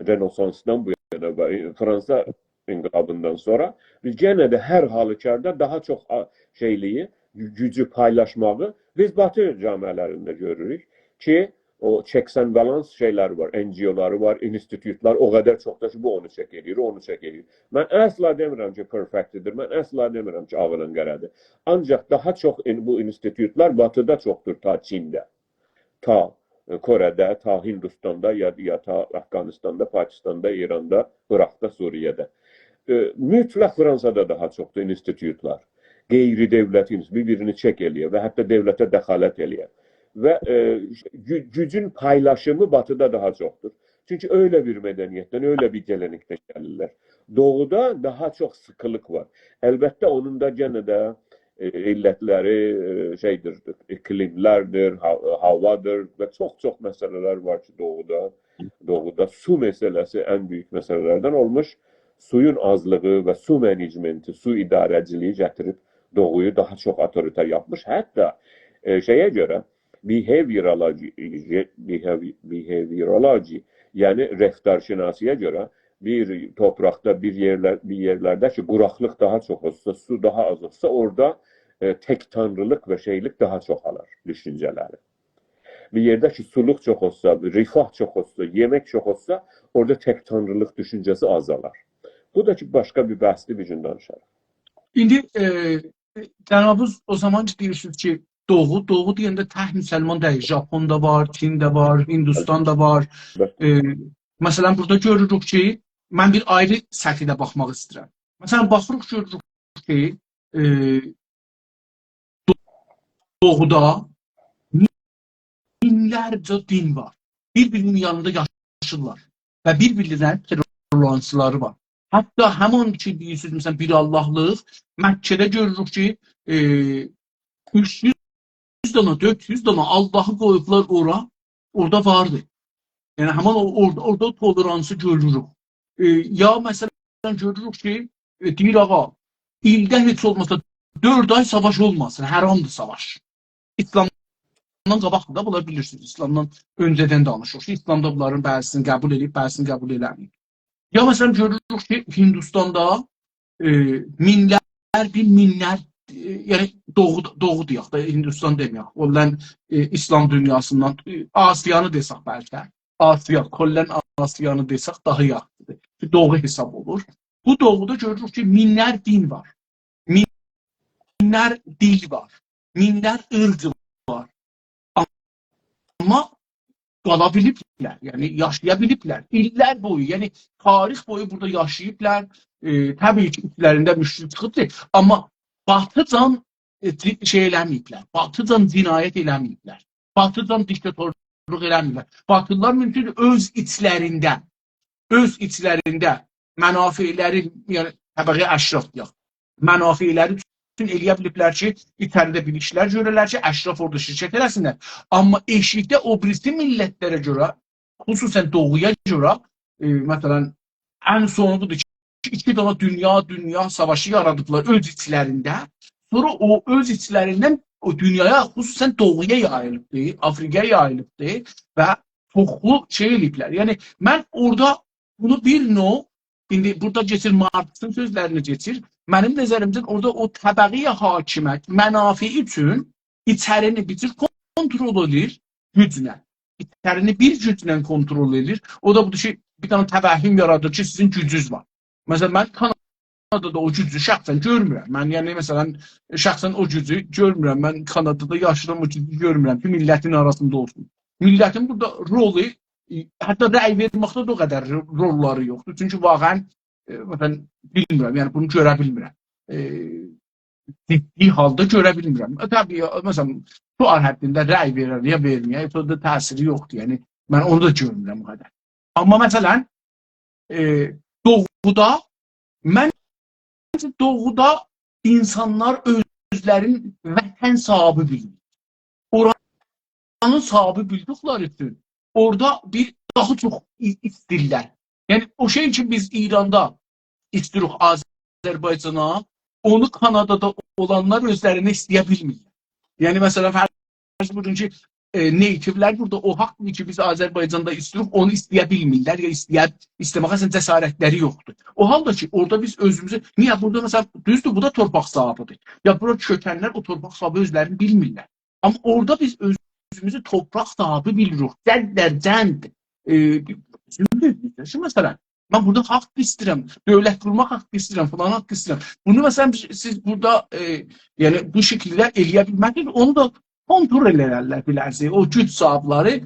رنسانسدان بو یانا و فرانسا انقلابیندان سونرا بیز یئنه ده هر حالوکاردا داها چوخ آ-، شئیلیگی، گو-، گوجو پایلاشماغی بیز باتی جامعه‌لرینده گؤروروک کی، او checks and balance شئیلر وار، NGO-لاری وار، اینستیتوتلار او قدر چوخدور کی، بو اونو چک ائله‌ییر، اونو چک ائله‌ییر. من اصلا دئمیرم کی، perfect-دیر، من اصلا دئمیرم کی، عاغیلین قره‌دیر. آنجاق داها چوخ این-، بو اینستیتوتلار باتیدا چوخدور تا چینده، تا، ائ، کره‌ده، تا هندوستاندا، یا، یا تا افغانستاندا، پاکستاندا، ایراندا، عراقدا، سوریه‌ده. ائ، مطلق فرانسادا داها چوخدور اینستیتوتلار. غیر دؤولتی اینس-، بیر-بیرینی چک ائله‌یه و حتی دؤولته دخالت ائله‌یه. و، ائ، گو-، گوجون پایلاشیمی باتیدا داها چوخدور. چونکی ائله بیر مدنیتدن، ائله بیر گله‌نکدن گلیرلر. دوغودا داها چوخ سیخیلیق وار. البته، اونون دا یئنه ده ائ، علتلری، ائ، شئیدیر، اقلیملردیر، ها-، هاوادیر و چوخ-چوخ مسئله‌لر وار کی، دوغودا، دوغودا سو مسئله‌سی ان بؤیوک مسئله‌لردن اولموش. سویون آزلیغی و سو منیجمنتی، سو اداره‌چیلیگی گتیریب دوغویو داها چوخ اوتوریتر یاپمیش. حتی، ائ، شئیه گؤره، behaviorology، behavi-، behaviorology، یعنی رفتارشناسی‌یه گؤره بیر تورپاقدا، بیر یئرلر، بیر یئرلرده کی، قوراقلیق داها چوخ اولسا، سو داها آز اولسا، اورادا، ائ، تک‌تانریلیق و شئیلیک داها چوخالار دوشونجه‌لری. بیر یئرده کی، سولوق چوخ اولسا، رفاه چوخ اولسا، یئمک چوخ اولسا، اورادا تک‌تانریلیق دوشونجه‌سی آزالار. بو دا کی، باشقا بیر بحثدیر، بیر گون دانیشاریق. ایندی، ائ، جنابینیز او زامان کی، دئییرسینیز کی، دوغو، دوغو دئینده تک مسلمان دئییل، ژاپون دا وار، چین ده وار، هندوستان دا وار. بلی. ائ، مثلا، بورادا گؤروروک کی، من بیر آیری سطحده باخماق ایسته‌ییرم. مثلا، باخیریق، گؤروروک کی، ائ، دو-، دوغودا مینلرجه دین وار. بیر-بیرینین یانیندا یاشاییرلار و بیر-بیرلرینین تولرانسلاری وار. حتی همین کی، دئییرسینیز، مثلا، بیر آللاهلیق، مکه‌ده گؤروروک کی، ائ، اوچ یوز دانا، دؤرد یوز دانا آللاهی قویوبلار اورا، اورادا واردی. یعنی، همین او، اورادا، اورادا تولرانسی گؤروروک. ائ، یا، مثلا، گؤروروک کی، ائ، دئییر، آغا، ایلده هئچ اولماسا دؤرد آی ساواش اولماسین، حرامدیر ساواش. ایسلامدان قاباقدیر دا، بونلاری بیلیرسینیز. ایسلامدان اؤنجه‌دن دانیشیریق. ایسلامدا بونلارین بعضیسینی قبول ائدیب، بعضیسینی قبول ائله‌مه‌ییب. یا، مثلا، گؤروروک کی، هندوستاندا، ائ، مینلر، بیر مینلر، ائ، یعنی دوغو، دوغو دئیک ده، هندوستان دئمه‌یک. اولان، ائ، ایسلام دونیاسیندان، ائ، آسیانی دئسک بلکه. آسیا، کلاً آسیانی دئسک داها یاخشیدیر. دوغو حساب اولور. بو دوغودا گؤروروک کی، مینلر دین وار. مینلر دیل وار. مینلر ایرج وار. آمما قالا بیلیبلر، یعنی یاشایا بیلیبلر. ایللر بویو، یعنی تاریخ بویو بورادا یاشاییبلار. ائ، طبیعی کی، ایچلرینده مشکل چیخیبدیر. آمما باتیجان، ائ، جی-، شئی ائله‌مه‌ییبلر. باتیجان جنایت ائله‌مه‌ییبلر. باتیجان دیکتاتورلوق ائله‌مه‌ییبلر. باتیلیلار ممکن اؤز ایچلرینده، اؤز ایچلرینده منافعلری، یعنی طبقه اشراف دئیک، منافعلری اوچون ائله‌یه بیلیبلر کی، ایچریده بیر ایشلر گؤره‌لر کی، اشراف اورادا شرکت ائله‌سینلر. آمما ائشیکده او بیریسی میللتلره گؤره، خصوصاً دوغویا گؤره، ائ، مثلا، ان سونو بودور کی، ایکی دنه دونیا، دونیا ساواشی یارادیبلار اؤز ایچلرینده. سونرا او اؤز ایچلریندن او دونیایا، خصوصاً دوغویا یاییلیبدی، آفریقایا یاییلیبدی و چوخلو شئی ائله‌ییبلر. یعنی، من اورادا بونو بیر نوع، ایندی بورادا کئچیر، مارکسین سؤزلرینه کئچیر. منیم نظریمدن اورادا او طبقه حاکمیت منافعی اوچون ایچرینی بیر جور کنترل ائدیر گوجله. ایچرینی بیر گوجله کنترل ائدیر. او دا بودور کی، بیر دنه توهم یارادیر کی، سیزین گوجونوز وار. مثلا، من کانادادا او گوجو شخصا گؤرمورم. من، یعنی، مثلا، شخصا او گوجو گؤرمورم. من کانادادا یاشاییرام، او گوجو گؤرمورم کی، میللتین آراسیندا اولسون. میللتین بورادا رولو، ائ، حتی رأی وئرمکده ده او قدر روللاری یوخدور. چونکی واقعا، ائ، مثلا، بیلمیرم، یعنی بونو گؤره بیلمیرم. ائ، جدی حالدا گؤره بیلمیرم. ائ، طبیعی، مثلا، سؤال حدینده رأی وئرر یا وئرمه‌یر، یوخسا دا تأثیری یوخدور. یعنی، من اونو دا گؤرمورم او قدر. آمما، مثلا، ائ، دوغودا، من دوغودا اینسانلار اؤزلرین وطن صاحیبی بیلیر. اورانین صاحیبی بیلدیکلری اوچون اورادا بیر داها چوخ ای-، ایستیرلر. یعنی، او شئی کی، بیز ایراندا ایستیروق آذربایجانا، اونو کانادادا اولانلار اؤزلرینه ایسته‌یه بیلمیرلر. یعنی، مثلا، فرض بویورون کی، ائ، native-لر بورادا او حاققی کی، بیز آذربایجاندا ایستیروق، اونو ایسته‌یه بیلمیرلر، یا ایسته‌یه، ایسته‌مه‌یه اصلا جسارتلری یوخدور. او حالدا کی، اورادا بیز اؤزوموزو، نییه بورادا، مثلا، دوزدور، بو دا تورپاق صاحیبیدیر. یا بورا کؤچنلر او تورپاق صاحیبی اؤزلرینی بیلمیرلر. آمما اورادا بیز اؤزوموزو تورپاق صاحیبی بیلیریک. جددن جد، ائ، بیر، مثلا، من بورادا حاق ایسته‌ییرم، دؤولت قورماق حاققی ایسته‌ییرم، فلان حاققی ایسته‌ییرم. بونو، مثلا، سیز بورادا، ائ، یعنی، بو شکیلده ائله‌یه بیلمزسینیز. اونو دا کنترل ائلرلر بیلرسینیز. او گوج صاحیبلری،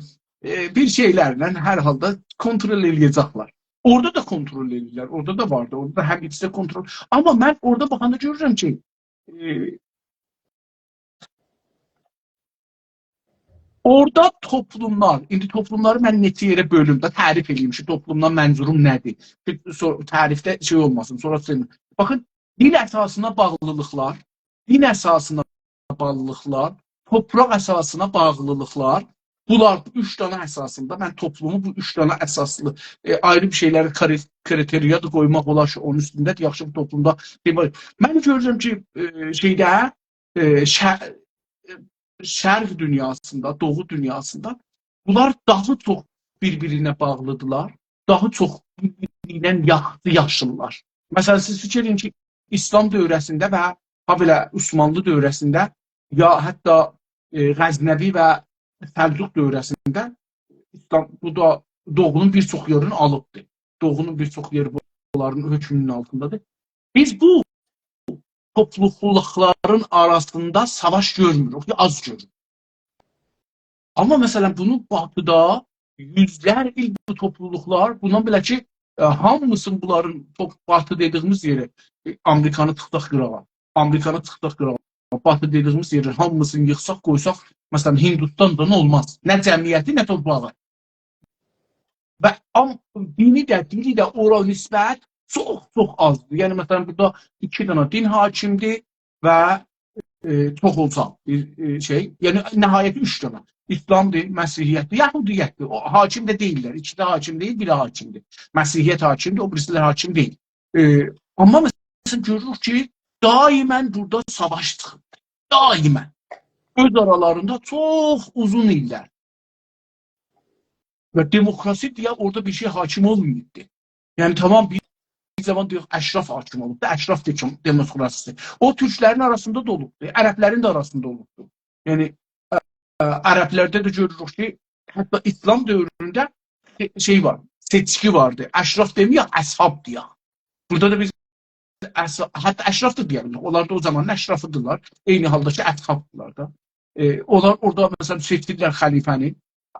ائ، بیر شئیلرله هر حالدا کنترل ائله‌یه‌جکلر. اورادا دا کنترل ائله‌ییرلر، اورادا دا واردی، اورادا دا هم ایکیسی ده کنترل. آمما من اورادا باخاندا گؤرورم کی، ائ، اورادا توپلوملار، ایندی توپلوملاری من نئچه یئره بؤلوم ده، تعریف ائله‌ییم کی، توپلومدان منظوروم نه‌دیر؟ کی، سو-، تعریفده شئی اولماسین، سونرا سیزین. باخین، دیل اساسینا باغلیلیقلار، دین اساسینا باغلیلیقلار، تورپاق اساسینا باغلیلیقلار، بونلار بو اوچ دنه اساسیندا، من توپلومو بو اوچ دنه اساسلی، ائ، آیری بیر شئیلری کری-، کریتئریا دا قویماق اولار کی، اونون اوستونده یاخشی بیر توپلومدا شئی وار. من گؤرورم کی، ائ، شئیده، ائ، شر-، ائ، شرق دونیاسیندا، دوغو دونیاسیندا بونلار داها چوخ بیر-بیرینه باغلیدیرلار، داها چوخ بیر-بیری ایله یاخشی یاشیرلار. مثلا، سیز فیکیر ائدین کی، ایسلام دؤوره‌سینده و هابئله عثمانلی دؤوره‌سینده، یا حتی، ائ، غزنوی و سلجوق دؤوره‌سینده ایسلام، بو دا دوغونون بیر چوخ یئرینی آلیبدیر. دوغونون بیر چوخ یئری بونلارین حؤکمونون آلتیندادیر. بیز بو توپلوقلارین آراسیندا ساواش گؤرموروک، یا آز گؤروروک. آمما، مثلا، بونو باتیدا یوزلر ایل بو توپلولوقلار، بوندان بئله کی، ائ، هامیسین بونلارین، چوخ باتی دئدیگیمیز یئری، ائ، آمریکانی چیخداق قیراغا، آمریکانی چیخداق قیراغا، باتی دئدیگیمیز یئری هامیسینی ییخساق، قویساق، مثلا، هندوستان دا نه اولماز. نه جمعیتی، نه تورپاغی. و آم-، دینی ده، دیلی ده اورا نسبت چوخ، چوخ آزدیر. یعنی، مثلا، بورادا ایکی دنه دین حاکمدیر و، ائ، چوخ اولسا، بیر، ائ، شئی، یعنی، نهایتی اوچ دنه. ایسلامدیر، مسیحیتدیر، یهودیتدیر. او، حاکم ده دئییللر. ایکیسی ده حاکم دئییل، بیری حاکمدیر. مسیحیت حاکمدیر، او بیریسی ده حاکم دئییل. ائ، آمما، مثلا، گؤروروک کی، دائما بورادا ساواش چیخیر. دائما. اؤز آرالاریندا چوخ اوزون ایللر. و دموکراسی دئیه اورادا بیر شئی حاکم اولماییبدی. یعنی، تامام بیر زامان دئییر، اشراف حاکم اولوبدو، اشراف دئ-، دموکراسی‌سی. او، تورکلرین آراسیندا دا اولوبدو، عربلرین ده آراسیندا اولوبدو. یعنی، ا، ا، عربلرده ده گؤروروک کی، حتی ایسلام دؤورونده شئی، شئی وار، سئچکی واردی. اشراف دئمه‌یک، اصحاب دئیک. بورادا دا بیز اص-، حتی اشراف دا دئیه بیلمیریک. اونلار دا او زامانین اشرافیدیرلار. عینی حالدا کی، اصحابدیرلار دا. ائ، اونلار اورادا، مثلا، سئچیرلر خلیفه‌نی.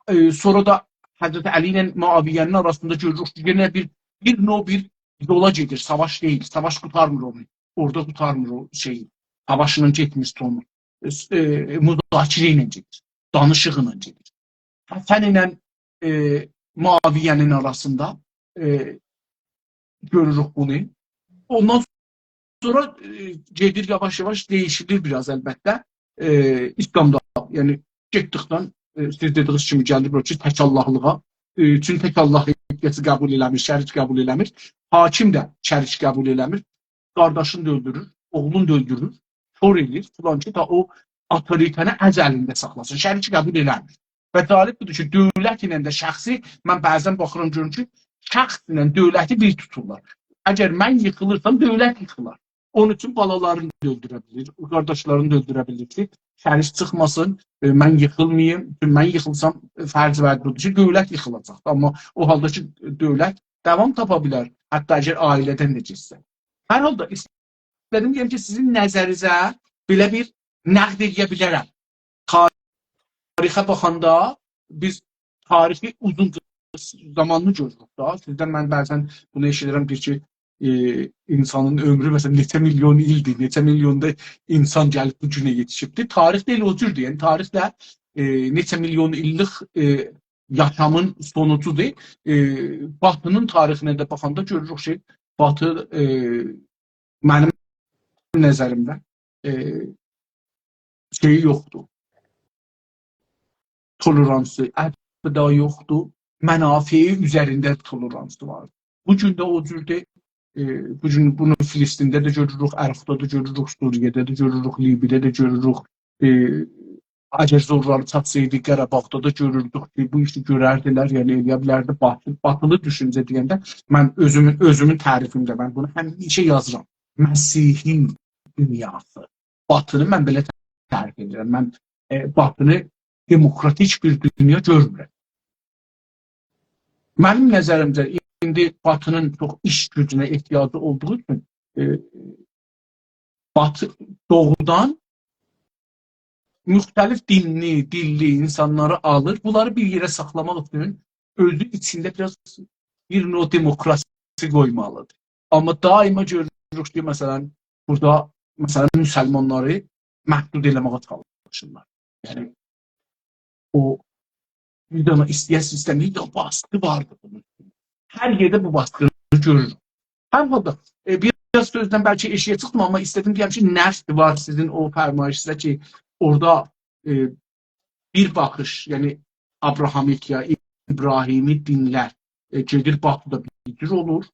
ائ، سونرا دا حضرت علی ایله معاویه‌نین آراسیندا گؤروروک کی، یئنه بیر، بیر نوع بیر یولا گئدیر. ساواش دئییل. ساواش قوتارمیر اونو. اورادا قوتارمیر او شئیی. ساواشلا گئتمیر سونو. ائ، ائ، مذاکره ایله گئدیر. دانیشیقلا گئدیر. حسن ایله، ائ، معاویه‌نین آراسیندا، ائ، گؤروروک بونو. اوندان سونرا، ائ، گئدیر یاواش-یاواش دییشیلیر بیر آز البته. ائ، ایسلامدا، یعنی گئتدیکدن، ائ، سیز دئدیگینیز کیمی گلیر بورا کی، تک اللهلیغا. ائ، چونکی تک اللهلیغی قبول ائله‌میر، شریک قبول ائله‌میر. حاکم ده شریک قبول ائله‌میر. قارداشینی دا اؤلدورور، اوغلونو دا اؤلدورور، کور ائله‌ییر، فلان کی، تا او اوتوریته‌نی از الینده ساخلاسین. شریک قبول ائله‌میر. و جالب بودور کی، دؤولت ایله ده شخصی، من بعضا باخیرام، گؤرورم کی، شخص ایله دؤولتی بیر توتورلار. اگر من ییخیلیرسام، دؤولت ییخیلار. اونون اوچون بالالارینی دا اؤلدوره بیلیر، قارداشلارینی دا اؤلدوره بیلیر کی، شریک چیخماسین، ائ، من ییخیلماییم. چونکی من ییخیلسام، ائ، فرض بر بودور کی، دؤولت ییخیلاجاق. آمما او حالدا کی، دؤولت داوام تاپا بیلر، حتی اگر عائله‌دن ده گئتسه. هر حالدا ایسته‌دیم دئیم کی، سیزین نظرینیزه بئله بیر نقد ائله‌یه بیلرم. تاریخه باخاندا بیز تاریخی اوزون زامانینی گؤروروک دا. سیزدن من بعضا بونو ائشیدیرم، دئییر کی، ائ، اینسانین عؤمرو، مثلا، نئچه میلیون ایلدیر، نئچه میلیون دا اینسان گلیب بو گونه یئتیشیبدیر. تاریخ دا ائله او جوردور. یعنی، تاریخ ده، ائ، نئچه میلیون ایللیک، ائ، یاشامین سونوجودور. ائ، باتی‌نین تاریخینه ده باخاندا گؤروروک کی، باتی، ائ، منیم نظریمده، ائ، شئیی یوخدور. تولرانسی، عفوی دا یوخدور. منافعی اوزرینده تولرانسی وار. بو گون ده او جوردور. ائ، بو گون بونو فلسطینده ده گؤروروک، عراقدا دا گؤروروک، سوریه‌ده ده گؤروروک، لیبی‌ده ده گؤروروک. ائ، اگر زورلاری چاتسایدی قاراباغدا دا گؤروردوک کی، بو ایشی گؤرردیلر، یعنی ائلیه بیلردی. باتی-، باتیلی دوشونجه دئینده من اؤزومون، اؤزومون تعریفیمده من بونو همیشه یازیرام. مسیحی دونیاسی. باتینی من بئله تعریف ائدیرم. من، ائ، باتینی دموکراتیک بیر دونیا گؤرمورم. منیم نظریمده ایندی باتی‌نین چوخ ایش گوجونه احتیاجی اولدوغو اوچون، ائ، باتی دوغودان موختلیف دینلی، دیللی اینسانلاری آلیر، بونلاری بیر یئره ساخلاماق اوچون اؤزو ایچینده بیر آز بیر نوع دموکراسی قویمالیدیر. آمما دائما گؤروروک کی، مثلا، بورادا، مثلا، مسلمانلاری محدود ائله‌مه‌یه چالیشیرلار. یعنی، او، بیر دنه ایسته‌یه‌سیز، ایسته‌مه‌یه‌سیز، بیر دنه باسقی واردیر بونون اوستونده. هر یئرده بو باسقینی گؤروروک. هر حالدا، ائ، بیر آز سؤزدن بلکه ائشییه چیخدیم، آمما ایسته‌دیم دئیم کی، نقد وار سیزین او فرمایشینیزده کی، اورادا، ائ، بیر باخیش، یعنی ابراهامیک یا ابراهیمی دینلر، ائ، گئدیر باتیدا بیر جور اولور،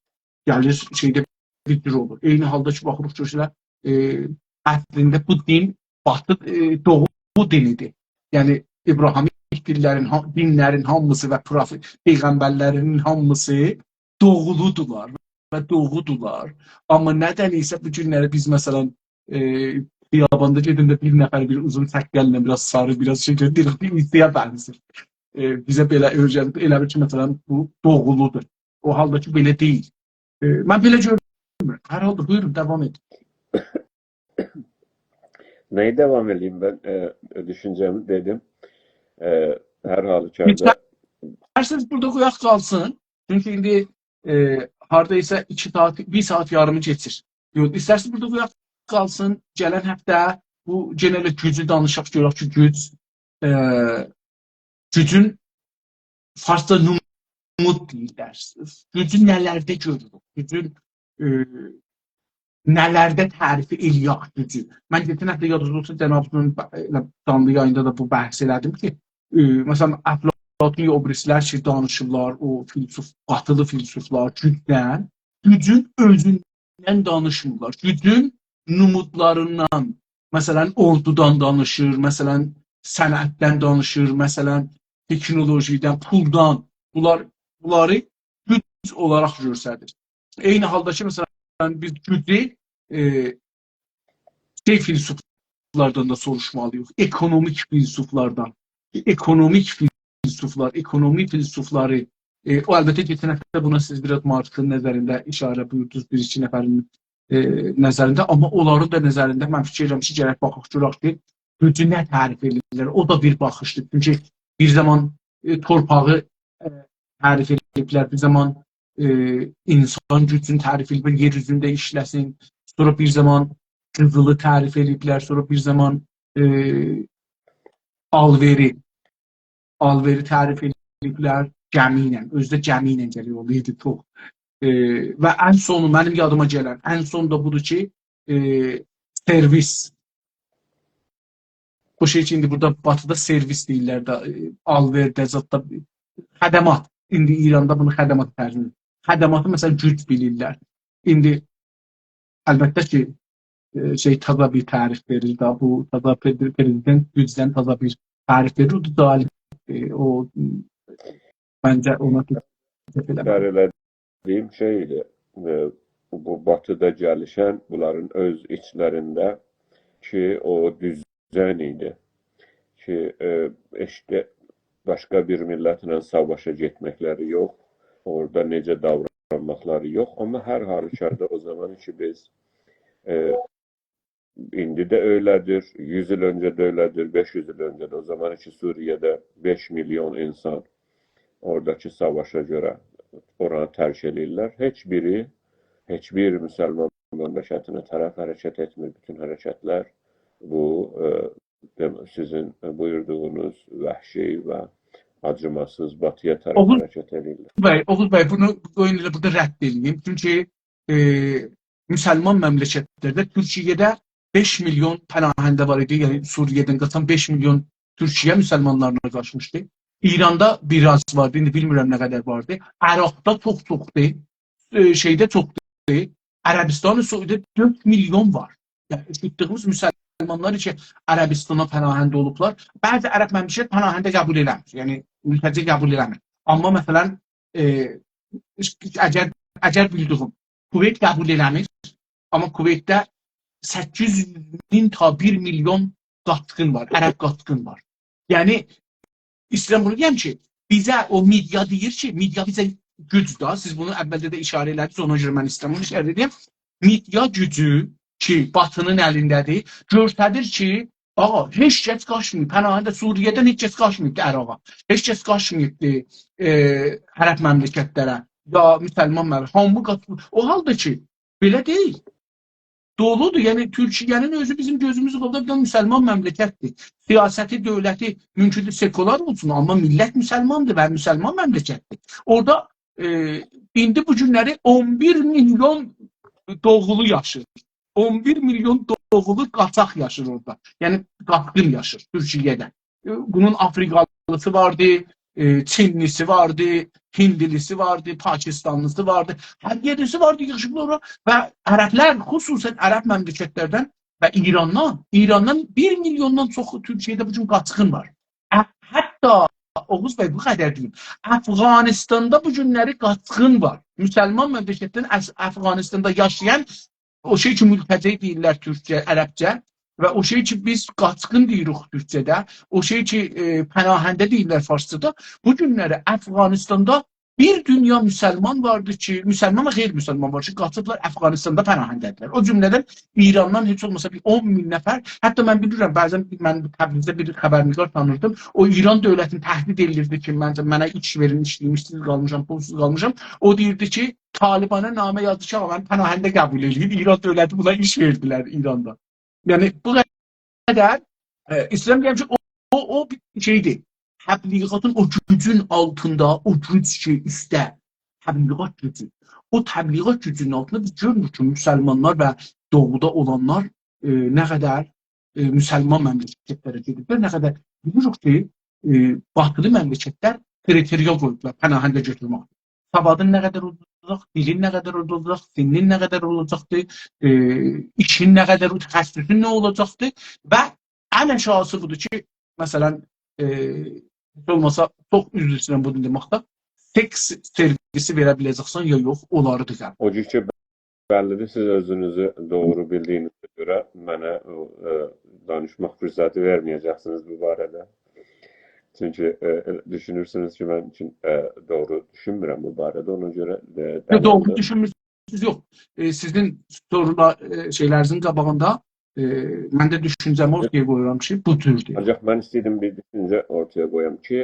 گلیر شئیده بیر جور اولور. عینی حالدا کی، باخیریق کی، ائله، ائ، اصلینده بو دین باتی، ائ، دوغو دینیدیر. یعنی ابراهامیک دینلرین ها-، دینلرین هامیسی و پروفئ-، پیغمبرلرین هامیسی دوغولودولار و دوغودولار. آمما ندن ایسه بو گونلری بیز، مثلا، ائ، خیاباندا گئدنده بیر نفر بیر اوزون ساققاللا، بیر آز ساری، بیر آز شئی گؤرور، دئییریک، بیر ایندی‌یه بنزیر. ائ، بیزه بئله اؤیره‌دیب، ائله بیل کی، مثلا، بو دوغولودور. او حالدا کی، بئله دئییل. ائ، من بئله گؤرمورم. هر حالدا، بویورون، داوام ائدین. نه‌یی داوام ائله‌ییم من؟ ائ، دوشونجه‌می دئدیم. ائ، هر حالوکاردا. ایسترسز بورادا قویاق قالسین. چونکی ایندی، ائ، هاردایسا ایکی ساعات، بیر ساعات یاریمی کئچیر. یوخ، ایسترسز بورادا قویاق قالسین. گلن هفته بو یئنه ائله گوجو دانیشاق، گؤرک کی، گوج، ائ، گوجون فارسدا نمود دئییرلر. گوجو نه‌لرده گؤروروک؟ گوجون، ائ، نه‌لرده تعریف ائله‌یک گوجو؟ من کئچن هفته، یادینیزدا اولسا، جنابینیزین ب-، ائله جانلی یاییندا دا بو بحث ائله‌دیم کی، ائ، مثلا، افلاطون یا او بیریسیلر کی، دانیشیرلار، او فیلسوف، باتیلی فیلسوفلار گوجدن، گوجون اؤزوندن دانیشمیرلار. گوجون نمودلاریندان، مثلا، اوردودان دانیشیر، مثلا، صنعتدن دانیشیر، مثلا، تکنولوژیدن، پولدان. بونلار، بونلاری گوج اولاراق گؤستریر. عینی حالدا کی، مثلا، بیز گوجو، ائ، شئی فیلسوفلاردان دا سوروشمالی‌ییق. اکونومیک فیلسوفلاردان. اکونومیک فیلسوفلار، اکونومی فیلسوفلاری، ائ، او، البته، کئچن هفته بونا سیز بیر آز مارکسین نظرینده اشاره بویوردونوز، بیر ایکی نفرین، ائ، نظرینده، آمما اونلارین دا نظرینده من فیکیر ائدیرم کی، گرک باخاق، گؤرک کی، گوجو نه تعریف ائدیرلر. او دا بیر باخیشدیر. چونکی بیر زامان، ائ، تورپاغی، ائ، تعریف ائدیبلر، بیر زامان، ائ، اینسان گوجونو تعریف ائدیبلر، یئر اوزونده ایشله‌سین. سونرا بیر زامان قیزیلی تعریف ائدیبلر، سونرا بیر زامان، ائ، آلوئری، آلوئری تعریف ائدیبلر، گمی ایله، اؤزو ده گمی ایله گلیب اولایدی چوخ. ائ، و ان سونو، منیم یادیما گلن، ان سون دا بودور کی، ائ، سرویس. بو شئی کی، ایندی بورادا باتیدا سرویس دئییرلر ده، ائ، آلوئرده، زاددا، خدمات. ایندی ایراندا بونو خدمات طرزینده. خدماتی، مثلا، گوج بیلیرلر. ایندی، البته کی، ائ، شئی تازا بیر تعریف وئریر ده، بو تازا پرز-، پرزیدنت گوجدن تازا بیر تعریف وئریر. او دا جالب، ائ، او، منجه اونا تکیه ائله‌مه‌لی. ائله‌دیییم شئی ایدی، ائ، بو باتیدا گلیشن بونلارین اؤز ایچلرینده کی، او دوزن ایدی کی، ائ، ایشته باشقا بیر میللتله ساواشا گئتمکلری یوخ، اورادا نئجه داورانماقلاری یوخ. آمما هر حالوکاردا او زامان کی بیز، ائ، ایندی ده ائله‌دیر، یوز ایل اؤنجه ده ائله‌دیر، بئش یوز ایل اؤنجه ده، او زامان کی سوریه‌ده بئش میلیون اینسان اوراداکی ساواشا گؤره اورانی ترک ائله‌ییرلر. هئچ بیری، هئچ بیر مسلمان مملکتینه طرف حرکت ائتمیر. بوتون حرکتلر بو، ائ، دئم-، سیزین بویوردوغونوز وحشی و آجیماسیز باتی‌یا طرف اوغوز حرکت ائله‌ییرلر. بی، اوغوز بی، بونو قویون ائله بورادا رد ائله‌ییم. چونکی، ائ، مسلمان مملکتلرده، تورکیه‌ده بئش میلیون پناهنده وار ایدی. یعنی سوریه‌دن قاچان بئش میلیون تورکیه مسلمانلارینا قاچمیشدی. ایراندا بیر آز واردی، ایندی بیلمیرم نه قدر واردی. عراقدا چوخ چوخدور. ائ، شئیده چوخدور. عربستان سعودی‌ده دؤرد میلیون وار. یعنی، ائشیتدیگیمیز مسلمانلار کی عربستانا پناهنده اولوبلار. بعضی عرب مملکت پناهنده قبول ائله‌میر. یعنی، ملتجی قبول ائله‌میر. آمما، مثلا، ائ، اگر، اگر بیلدیگیم، کویت قبول ائله‌میر. آمما کویتده سککیز یوز مین تا بیر میلیون قاچقین وار، عرب قاچقین وار. یعنی، ایسته‌ییرم بونو دئیم کی، بیزه او مئدیا دئییر کی، مئدیا بیزه گوج دا، سیز بونو اولده ده ایشاره ائله‌دینیز، اونا گؤره من ایسته‌ییرم بونو ایشاره ائدیم. مئدیا گوجو کی باتی‌نین الینده‌دیر، گؤستریر کی، آغا، هئچ کس قاچماییب، پناهنده سوریه‌دن هئچ کس قاچماییبدی عراقا. هئچ کس قاچماییبدی، ائ، عرب مملکتلره، یا مسلمان مملکت، هامی قاچ-، او حالدا کی، بئله دئییل. دولودور. یعنی، تورکیه‌نین اؤزو بیزیم گؤزوموز قاباغیندا بیر دنه مسلمان مملکتدیر. سیاستی، دؤولتی مومکوندور سکولار اولسون، آمما میللت مسلماندیر و مسلمان مملکتدیر. اورادا، ائ، ایندی بو گونلری اون بیر میلیون دوغولو یاشیر. اون بیر میلیون دوغولو قاچاق یاشیر اورادا. یعنی، قاچقین یاشیر تورکیه‌ده. ائ، بونون آفریقالیسی واردی، ائ، چینلیسی واردی، هیندلیسی واردی، پاکستانلیسی واردی، هر یئرلیسی واردی، ییغیشیبلار اورا. و عربلر، خصوصا عرب مملکتلردن و ایراندان، ایراندان بیر میلیوندان چوخ تورکیه‌ده بو گون قاچقین وار. ا-، حتی، اوغوز بی، بو قدر دئییم، افغانستاندا بو گونلری قاچقین وار. مسلمان مملکتدن اف-، افغانستاندا یاشایان، او شئی کی ملتجی دئییرلر تورکجه، عربجه، و او شئی کی بیز قاچقین دئییریک تورکجه‌ده، او شئی کی، ائ، پناهنده دئییرلر فارسجادا، بو گونلری افغانستاندا بیر دونیا مسلمان واردی کی، مسلمان و غیر مسلمان وار کی، قاچیبلار افغانستاندا پناهنده‌دیرلر. او جمله‌دن ایراندان هئچ اولماسا بیر اون مین نفر، حتی من بیلیرم، بعضا من تبریزده بیر خبرنگار تانیردیم، او ایران دؤولتینی تهدید ائدیردی کی، منجه، منه ایش وئرین، ایشله‌ییم، ایشسیز قالمیشام، پولسوز قالمیشام. او دئییردی کی، طالبانا نامه یازدی کی، آغا، منی پناهنده قبول ائله‌یین. ایران دؤولتی بونا ایش وئردیلر ایراندا. یعنی، بو قدر، ائ، ایسته‌ییرم دئیم کی، او، او، او بیر شئیدیر. تبلیغاتین او گوجون آلتیندا، او گوج کی، اوسته، تبلیغات گوجو. او تبلیغات گوجونون آلتیندا بیز گؤروروک کی، مسلمانلار و دوغودا اولانلار، ائ، نه قدر، ائ، مسلمان مملکتلره گئدیبلر، نه قدر بیلیریک کی، ائ، باتیلی مملکتلر کریتریا قویوبلار پناهنده گؤتورمک. سوادین نه قدر اولاجاق، دیلین نه قدر اولاجاق، سنّین نه قدر اولاجاقدیر، ائ، ایشین نه قدر، تخصصون نه اولاجاقدیر و ان آشاغیسی بودور کی، مثلا، ائ، هئچ اولماسا، چوخ عذر ایسته‌ییرم بونو دئمکده، سکس سرویسی وئره بیله‌جکسن یا یوخ، اونلاری دا قبول. او جور کی، بللی‌دیر، سیز اؤزونوزو دوغرو بیلدیگینیزه گؤره منه، ائ، دانیشماق فرصتی وئرمه‌یه‌جکسینیز بو باره‌ده. چونکی، ائ، ائله دوشونورسونوز کی، من اوچون، ائ، دوغرو دوشونمورم بو باره‌ده. اونا گؤره، ائ، یوخ، دوغرو دلیلده دوشونمورسونوز، یوخ. ائ، سیزین سورولار، ائ، شئیلرینیزین قاباغیندا، ائ، من ده دوشونجه‌می اورتایا قویورام کی، بو جوردور. آنجاق من ایسته‌ییردیم بیر دوشونجه اورتایا قویام کی،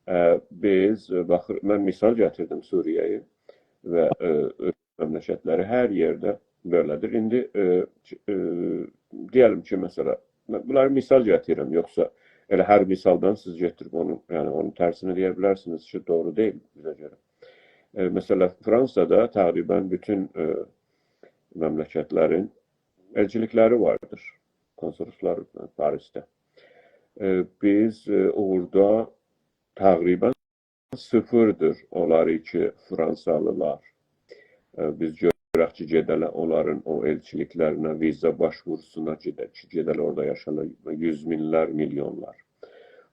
ائ، بیز، ائ، باخیر، من مثال گتیردیم سوریه‌نی و، ائ، مملکتلری هر یئرده بئله‌دیر. ایندی، ائ، ائ، دئیه‌لیم کی، مثلا، من بونلاری مثال گتیریرم، یوخسا ائله هر مثالدان سیز گتیریب اونو، یعنی اونون ترسینی دئیه بیلرسینیز کی، دوغرو دئییل بیزه گؤره. ائ، مثلا، فرانسادا تقریبا بوتون، ائ، مملکتلرین ائلچیلیکلری واردیر، کونسوللوقلار پاریسده. ائ، بیز، ائ، اورادا تقریبا صفردیر اونلار کی، فرانسالیلار. ائ، بیز گؤرک کی، گئده‌لر اونلارین او ائلچیلیکلرینه، ویزا باشوروسونا گئدک کی، گئده‌لر اورادا یاشالار، یوز مینلر، میلیونلار.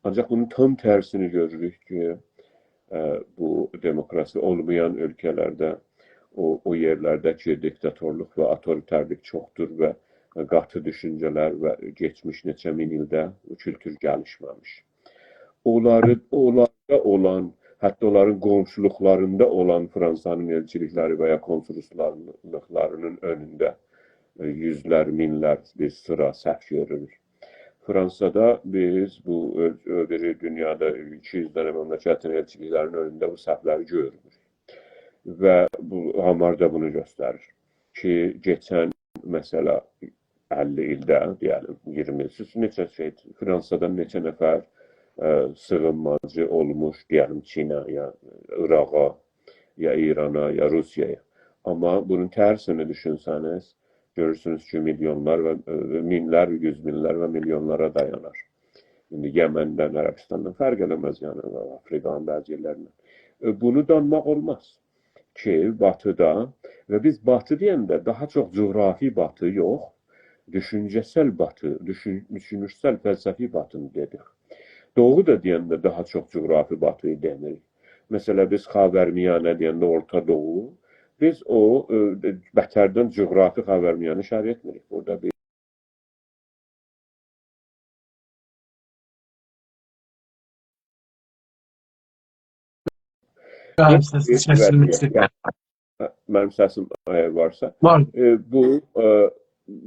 آنجاق بونون تام ترسینی گؤروروک کی، ائ، بو دموکراسی اولمایان اؤلکه‌لرده، او، او یئرلرده کی، دیکتاتورلوق و اوتوریترلیک چوخدور و قاتی دوشونجه‌لر و کئچمیش نئچه مین ایلده بو کولتور گلیشمه‌میش. اونلاری، اونلاردا اولان حتی اونلارین قونشولوقلاریندا اولان فرانسانین ائلچیلیکلری و یا کونسولوسلوقلاری‌نین اؤنونده، ائ، یوزلر، مینلر بیر سیرا صف گؤروروک. فرانسادا بیز بو اؤ-، اؤ بیری دونیادا ایکی یوز دنه مملکتین ائلچیلیکلری‌نین اؤنونده بو صفلری گؤرموروک. و بو، آمار دا بونو گؤستریر کی، کئچن، مثلا، اللی ایلده، دئیه‌لیم، اییرمی ایل، سیز نئچه شئی، فرانسادان نئچه نفر، ائ، سیغینماجی اولموش، دئیه‌لیم، چینه، یا عراقا، یا ایرانا، یا روسیایا. آمما بونون ترسینی دوشونسه‌نیز، گؤرورسونوز کی، میلیونلار و، ائ، مینلر، یوز مینلر و میلیونلارا دایانار. ایندی یمندن، عربستاندان فرق ائله‌مز، یعنی، آفریقانین بعضی یئرلریندن. ائ، بونو دانماق اولماز کی، باتیدا، و بیز باتی دئینده داها چوخ جغرافی باتی یوخ، دوشونجه‌سل باتی، دوشون-، دوشونوشسل، فلسفی باتینی دئدیک. دوغو دا دئینده داها چوخ جغرافی باتی دئمیریک. مثلا، بیز خاورمیانه دئینده اورتا دوغو، بیز او، ائ، بتردن جغرافی خاورمیانه ایشاره ائتمیریک. بورادا بیر بلی، سس، سسینیز وضعیت. منیم سسیم، ائ، وارسا. وار. ائ، بو، ائ،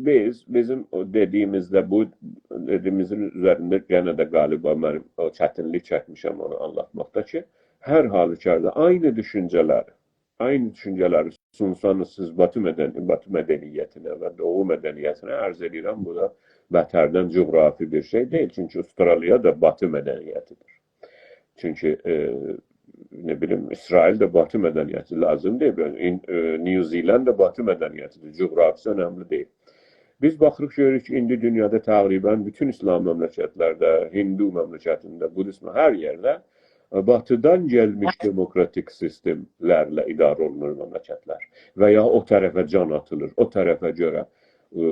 بیز، بیزیم او دئدیییمیزده، بو دئدیییمیزین اوزرینده یئنه ده غالیبا منیم او چتینلیک چکمیشم اونو آنلاتماقدا کی، هر حالوکاردا عینی دوشونجه‌لری، عینی دوشونجه‌لری سونسانیز سیز باتی مدن-، باتی مدنیتینه و دوغو مدنیتینه، عرض ائدیرم، بو دا بتردن جغرافی بیر شئی دئییل. چونکی استرالیا دا باتی مدنیتی‌دیر. چونکی، ائ، نه بیلیم، اسرائیل ده باتی مدنیتی، لازیم دئییل. این-، ائ، نیوزیلند ده باتی مدنیتی‌دیر. جغرافی‌سی اؤنملی دئییل. بیز باخیریق، گؤروروک کی، ایندی دونیادا تقریبا بوتون ایسلام مملکتلرده، هندو مملکتینده، بودیزم، هر یئرده، ائ، باتیدان گلمیش دموکراتیک سیستملرله اداره اولونور مملکتلر. و یا او طرفه جان آتیلیر، او طرفه گؤره، ائ،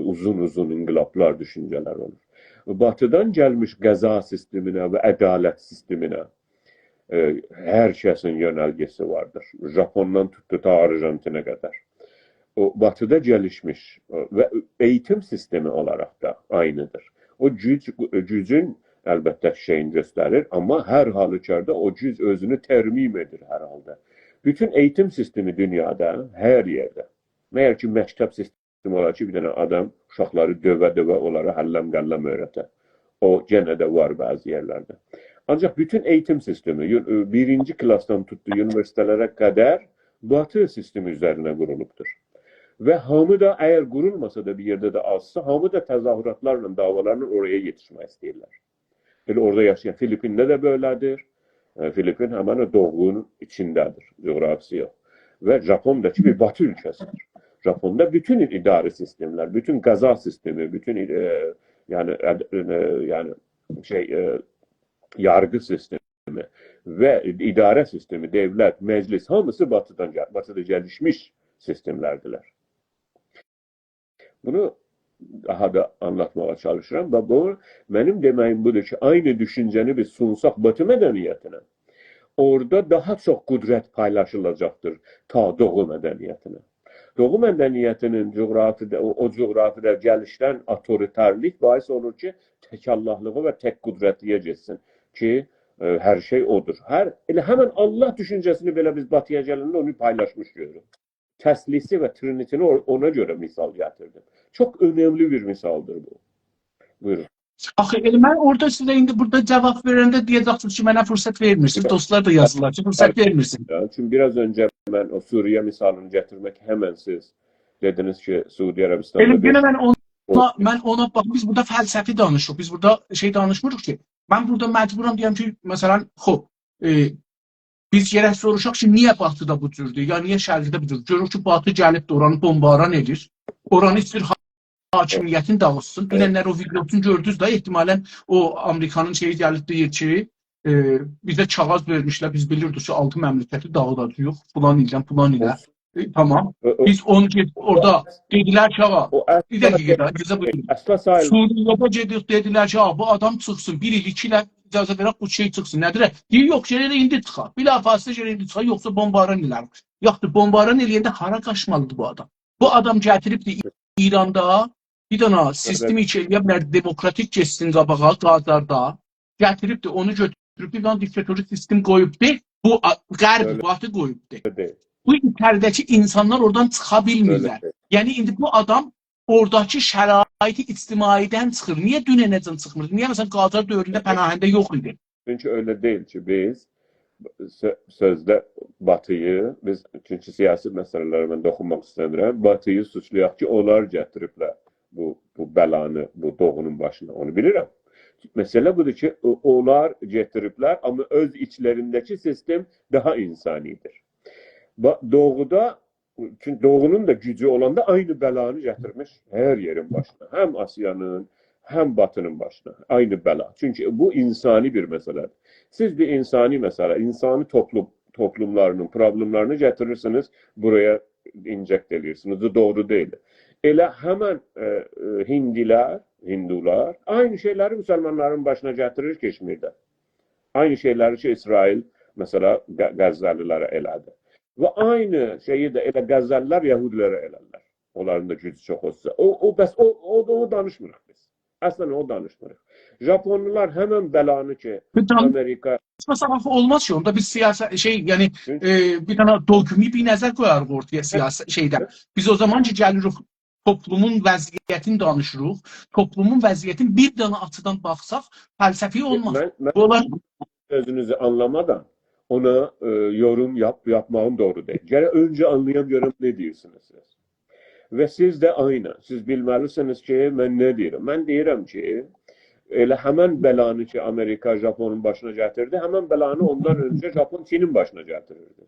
اوزون-اوزون انقلابلار، دوشونجه‌لر اولور. باتیدان گلمیش قضا سیستمینه و عدالت سیستمینه، ائ، هر کسین یؤنلگه‌سی واردیر. ژاپوندان توتدو تا آرژانتینه قدر. او، باتیدا گلیشمیش، ائ، و ائییتیم سیستمی اولاراق دا عینی‌دیر. او گوج، گوجون، البته، شئیینی گؤستریر، آمما هر حالوکاردا او گوج اؤزونو ترمیم ائدیر هر حالدا. بوتون ائییتیم سیستمی دونیادا، هر یئرده، مگر کی، مکتب سیستمی اولا کی، بیر دنه آدام اوشاقلاری دؤوه-دؤوه اونلارا هللم-قللم اؤیرده. او، یئنه ده وار بعضی یئرلرده. آنجاق بوتون ائییتیم سیستمی، یو-، بیرینجی کلاسدان توتدو اونیوئرسیته‌لره قدر باتی سیستمی اوزرینه قورولوبدور. و هامی دا، اگر قورولماسا دا، بیر یئرده ده آزسا، هامی دا تظاهراتلارلا، دعوالارلا اورایا یئتیشمک ایسته‌ییرلر. ائله اورادا یاشایان، فیلیپینده ده بئله‌دیر. ائ، فیلیپین همین او دوغونون ایچینده‌دیر، جغرافیاسی یوخ. و ژاپون دا کی، بیر باتی اؤلکه‌سی‌دیر. ژاپوندا بوتون اداره سیستملر، بوتون قضا سیستمی، بوتون، ائ، یعنی، اد-، ائ، یعنی، شئی، ائ، یارغی سیستمی و اداره سیستمی، دؤولت، مجلس، هامیسی باتیدان گل-، باتیدا گلیشمیش سیستملردیرلر. بونو داها دا آنلاتماغا چالیشیرام. و بو، منیم دئمه‌ییم بودور کی، عینی دوشونجه‌نی بیز سونساق باتی مدنیتینه، اورادا داها چوخ قدرت پایلاشیلاجاقدیر تا دوغو مدنیتینه. دوغو مدنیتینین جغرافیادا، او، او جغرافیادا گلیشدن اوتوریترلیک باعث اولور کی، تک‌الله‌لیغا و تک قدرتلی‌یه گئتسین کی، ائ، هر شئی اودور. هر، ائله همین الله دوشونجه‌سینی بئله بیز باتییا گلنده اونو پایلاشمیش گؤروروک. تثلیثی و ترینیتینی او-، اونا گؤره مثال گتیردیم. چوخ اؤنملی بیر مثالدیر بو. بویورون. آخی، ائله من اورادا سیزه ایندی بورادا جواب وئرنده دئیه‌جکسینیز کی، منه فرصت وئرمیرسینیز. یوخ. دوستلار دا یازیرلار کی، فرصت وئرمیرسینیز. یا، چونکی بیر آز اؤنجه من او سوریه مثالینی گتیرمک، همین سیز دئدینیز کی، سعودی عربستاندا ائله یئنه بئش من اونا، من اونا باخ، بیز بورادا فلسفی دانیشیریق، بیز بورادا شئی دانیشمیریق کی، من بورادا مجبورام دئیم کی، مثلا، خوب، ائ، بیز گرک سوروشاق کی، نییه باتیدا بو جوردور، یا نییه شرقده بو جوردور؟ گؤروروک کی، باتی گلیبدیر، اورانی بمباران ائدیر. اورانی ایسته‌ییر حا-، حاکمیتین داغیتسین. ائوت. دوننلر او ویدئوسونو گؤردونوز ده، احتمالا او آمریکانین شئیی گلیب دئییر کی، ائ، بیزه کاغیذ وئرمیشلر، بیز بیلیردیک کی، آلتی مملکتی داغیداجاغیق، فلان ایلدن، فلان ایله. اولسون. ائ، تامام. او، او، بیز اونو گئت-، او اورادا اصل-، دئدیلر کی، آغا، او اصل-، بیر دقیقه ده، اجازه بویورون. اصل ساییل- سوریه‌ده گئدیریک، دئدیلر کی، آغا، بو آدام چیخسین، بیر ایل، ایکی ایل اجازه وئرک، بو شئی چیخسین. نه‌دیر؟ دئییر، یوخ، گرک ائله ایندی چیخا. بلافاصله گرک ایندی چیخا، یوخسا بمباران ائلریک. یاخشی، بمباران ائله‌ینده هارا قاچمالیدیر بو آدام؟ بو آدام گتیریبدیر ایراندا بیر دنه سیستمی کی، ائلیه بیلر، دموکراتیک گئتسین قاباغا، قاجاردا. گتیریبدیر، اونو گؤتوروب بیر دنه دیکتاتوری سیستم قویوبدور. بو آ-، غرب، ائله باتی قویوبدور. دئییل. بو ایچریده‌کی اینسانلار اورادان چیخا بیلمیرلر. ائله دئییل. یعنی، ایندی بو آدام اوراداکی شرایط اجتماعی‌دن چیخیر. نییه دوننه‌جن چیخمیردی؟ نییه، مثلا، قاجار دؤورونده، بلی، پناهنده یوخ ایدی؟ چونکی ائله دئییل کی، بیز سؤ-، سؤزده باتی‌یی، بیز، چونکی سیاسی مسئله‌لره من توخونماق ایسته‌میرم، باتی‌یی سوچلایاق کی، اونلار گتیریبلر بو، بو بلانی، بو دوغونون باشینا. اونو بیلیرم. مسئله بودور کی، او-، اونلار گتیریبلر، آمما اؤز ایچلرینده‌کی سیستم داها اینسانی‌دیر. با-، دوغودا، چونکی دوغونون دا گوجو اولاندا عینی بلانی گتیرمیش هر یئرین باشینا. هم آسیانین، هم باتی‌نین باشینا. عینی بلا. چونکی بو اینسانی بیر مسئله‌دیر. سیز بیر اینسانی مسئله، اینسانی توپلوم، توپلوملارینین پروبلئملرینی گتیریرسینیز، بورایا اینجکت ائدیرسینیز. بو دوغرو دئییل. ائله همن، ائ، ائ، هیندی‌لر، هیندولار عینی شئیلری مسلمانلارین باشینا گتیریر کشمیرده. عینی شئیلری کی، اسرائیل، مثلا، غ-، غزه‌لی‌لره ائله‌دی. و عینی شئیی ده ائله غزه‌لی‌لر یهودی‌لره ائلرلر. اونلارین دا گوجو چوخ اولسا. او، او، بس او، او، او دانیشمیریق بیز. اصلا او دانیشمیریق. ژاپونلولار همن بلانی کی، بیر دان-، آمریکا، مثلا، آخی اولماز کی، اوندا بیر سیاسی شئی، یعنی، چونکی ائ، بیر دنه دوگمی بیر نظر قویاریق اورتایا، هه، سیاسی شئیده. هه. بیز او زامان کی، گلیریک، توپلومون وضعیتینی دانیشیریق. توپلومون وضعیتینی بیر دنه آچیدان باخساق، فلسفی اولماز. من، من بو اولار سؤزونوزو آنلامادان اونا، ائ، یوروم یاپ-، یاپماغیم دوغرو دئییل. گرک اؤنجه آنلایام، گؤرم نه دئییرسینیز سیز. و سیز ده عینی. سیز بیلمه‌لیسینیز کی، من نه دئییرم. من دئییرم کی، ائله همن بلانی کی، آمریکا ژاپونون باشینا گتیردی، همن بلانی اوندان اؤنجه ژاپون چینین باشینا گتیریردی.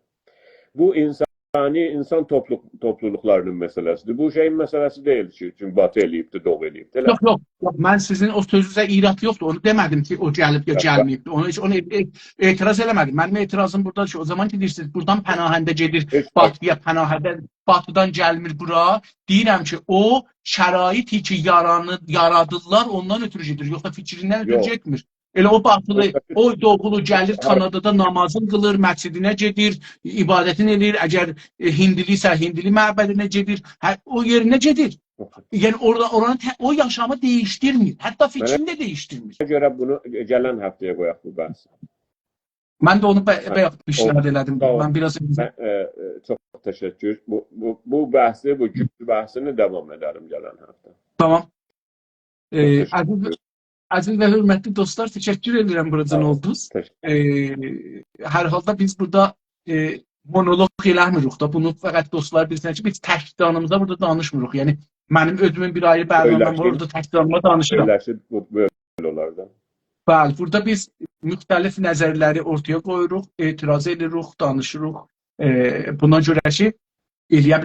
بو اینسانی، اینسان توپلو-، توپلولوقلارینین مسئله‌سی‌دیر. بو شئیین مسئله‌سی دئییل کی، چونکی باتی ائله‌ییبدی، دوغو ائله‌ییبدی. ائله یوخ، یوخ، یوخ. من سیزین او سؤزونوزه ایراد یوخدور. اونو دئمه‌دیم کی، او گلیب یا، یا، گلمه‌ییبدی. اونو هئچ، اونو ائ-، ائ-، اعتراض ائله‌مه‌دیم. منیم اعتراضیم بورادا کی، او زامان کی، دئییرسینیز، بورادان پناهنده گئدیر، هئچ باخ- باتی‌یا پناهنده، باتی‌دان گلمیر بورا. دئییرم کی، او شرایطی کی، یارانی-، یارادیرلار، اوندان اؤترو گئدیر. یوخسا فیکریندن اؤترو، یوخ، گئتمیر. ائله او باتیلی، اؤترو او دوغولو گلیر، هه، کانادادا نامازین قیلیر، مسجدینه گئدیر، عبادتینی ائله‌ییر. اگر، ائ، هیندی‌لیسه، هیندی‌لی معبدینه گئدیر. هه، او یئرینه گئدیر. یعنی اورادا، اورانی ته-، او یاشامی دییشدیرمیر. حتی منه فیکرینی ده دییشدیرمیر. گؤره بونو گلن هفته‌یه قویاق بو بحثی. من ده اونو بی-، هه. بایاق پیشنهاد، اولدو، ائله‌دیم. ساغ اول. من بیر آز اؤنجه، من، ائ، چوخ تشکر. بو، بو، بو بحثی، بو گوجلو بحثینی داوام ائده‌رم گلن هفته. تامام. چوخ، ائ، تشکر عزیز، ائدیرم. عزیز و حؤرمتلی دوستلار، تشکر ائدیرم بوراجان، ساغ اولون، اولدونوز. تشکر. ائ، هر حالدا بیز بورادا، ائ، مونولوق ائله‌میریک دا. بونو فقط دوستلار بیلسینلر کی، بیز تک جانیمیزا بورادا دانیشمیریق. یعنی، منیم اؤزومون بیر آیری برنامه‌م وار، اؤیله‌شیب، اورادا تک جانیما دانیشیرام. اؤیله‌شیب بو، بئله اولار دا. بلی، بورادا بیز مختلف نظرلری اورتایا قویوروق، اعتراض ائدیریک، دانیشیریق. ائ، بونا گؤره کی، ائله‌یه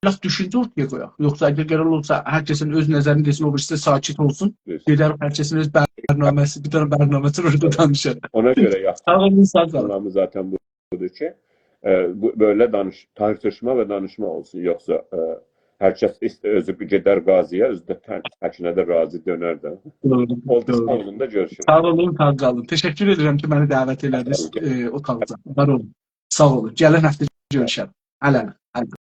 بیلک دوشونجه اورتایا قویاق. یوخسا اگر قرار اولسا، هر کسین اؤز نظرینی دئسین، او بیریسی ده ساکت اولسون. دوز. گئدر هر کسین اؤز برنامه‌سی، بیر دنه برنامه‌سی اورادا، دوز، دانیشار. اونا گؤره یاخشی. ساغ اولون، ساغ قالین. آنلامی ذاتاً بودور کی، ائ، بو، بئله دانیش-، تارتیشما و دانیشما اولسون. یوخسا، ائ، هر کس ایست-، اؤزو گئدر قاضی‌یا، اؤزو ده تن-، تکینه ده راضی دؤنر ده. دوغرو، اولدو، دوغرو. ساغ اولون دا، گؤروشوروک. ساغ اولون، ساغ قالین. تشکر ائدیرم کی، منی دعوت ائله‌دینیز، ساغ اولون. ائ، اوتاغینیزا. وار اولون. ساغ اولون. گلن هفته گؤروشک. هله‌لیک. هله‌لیک.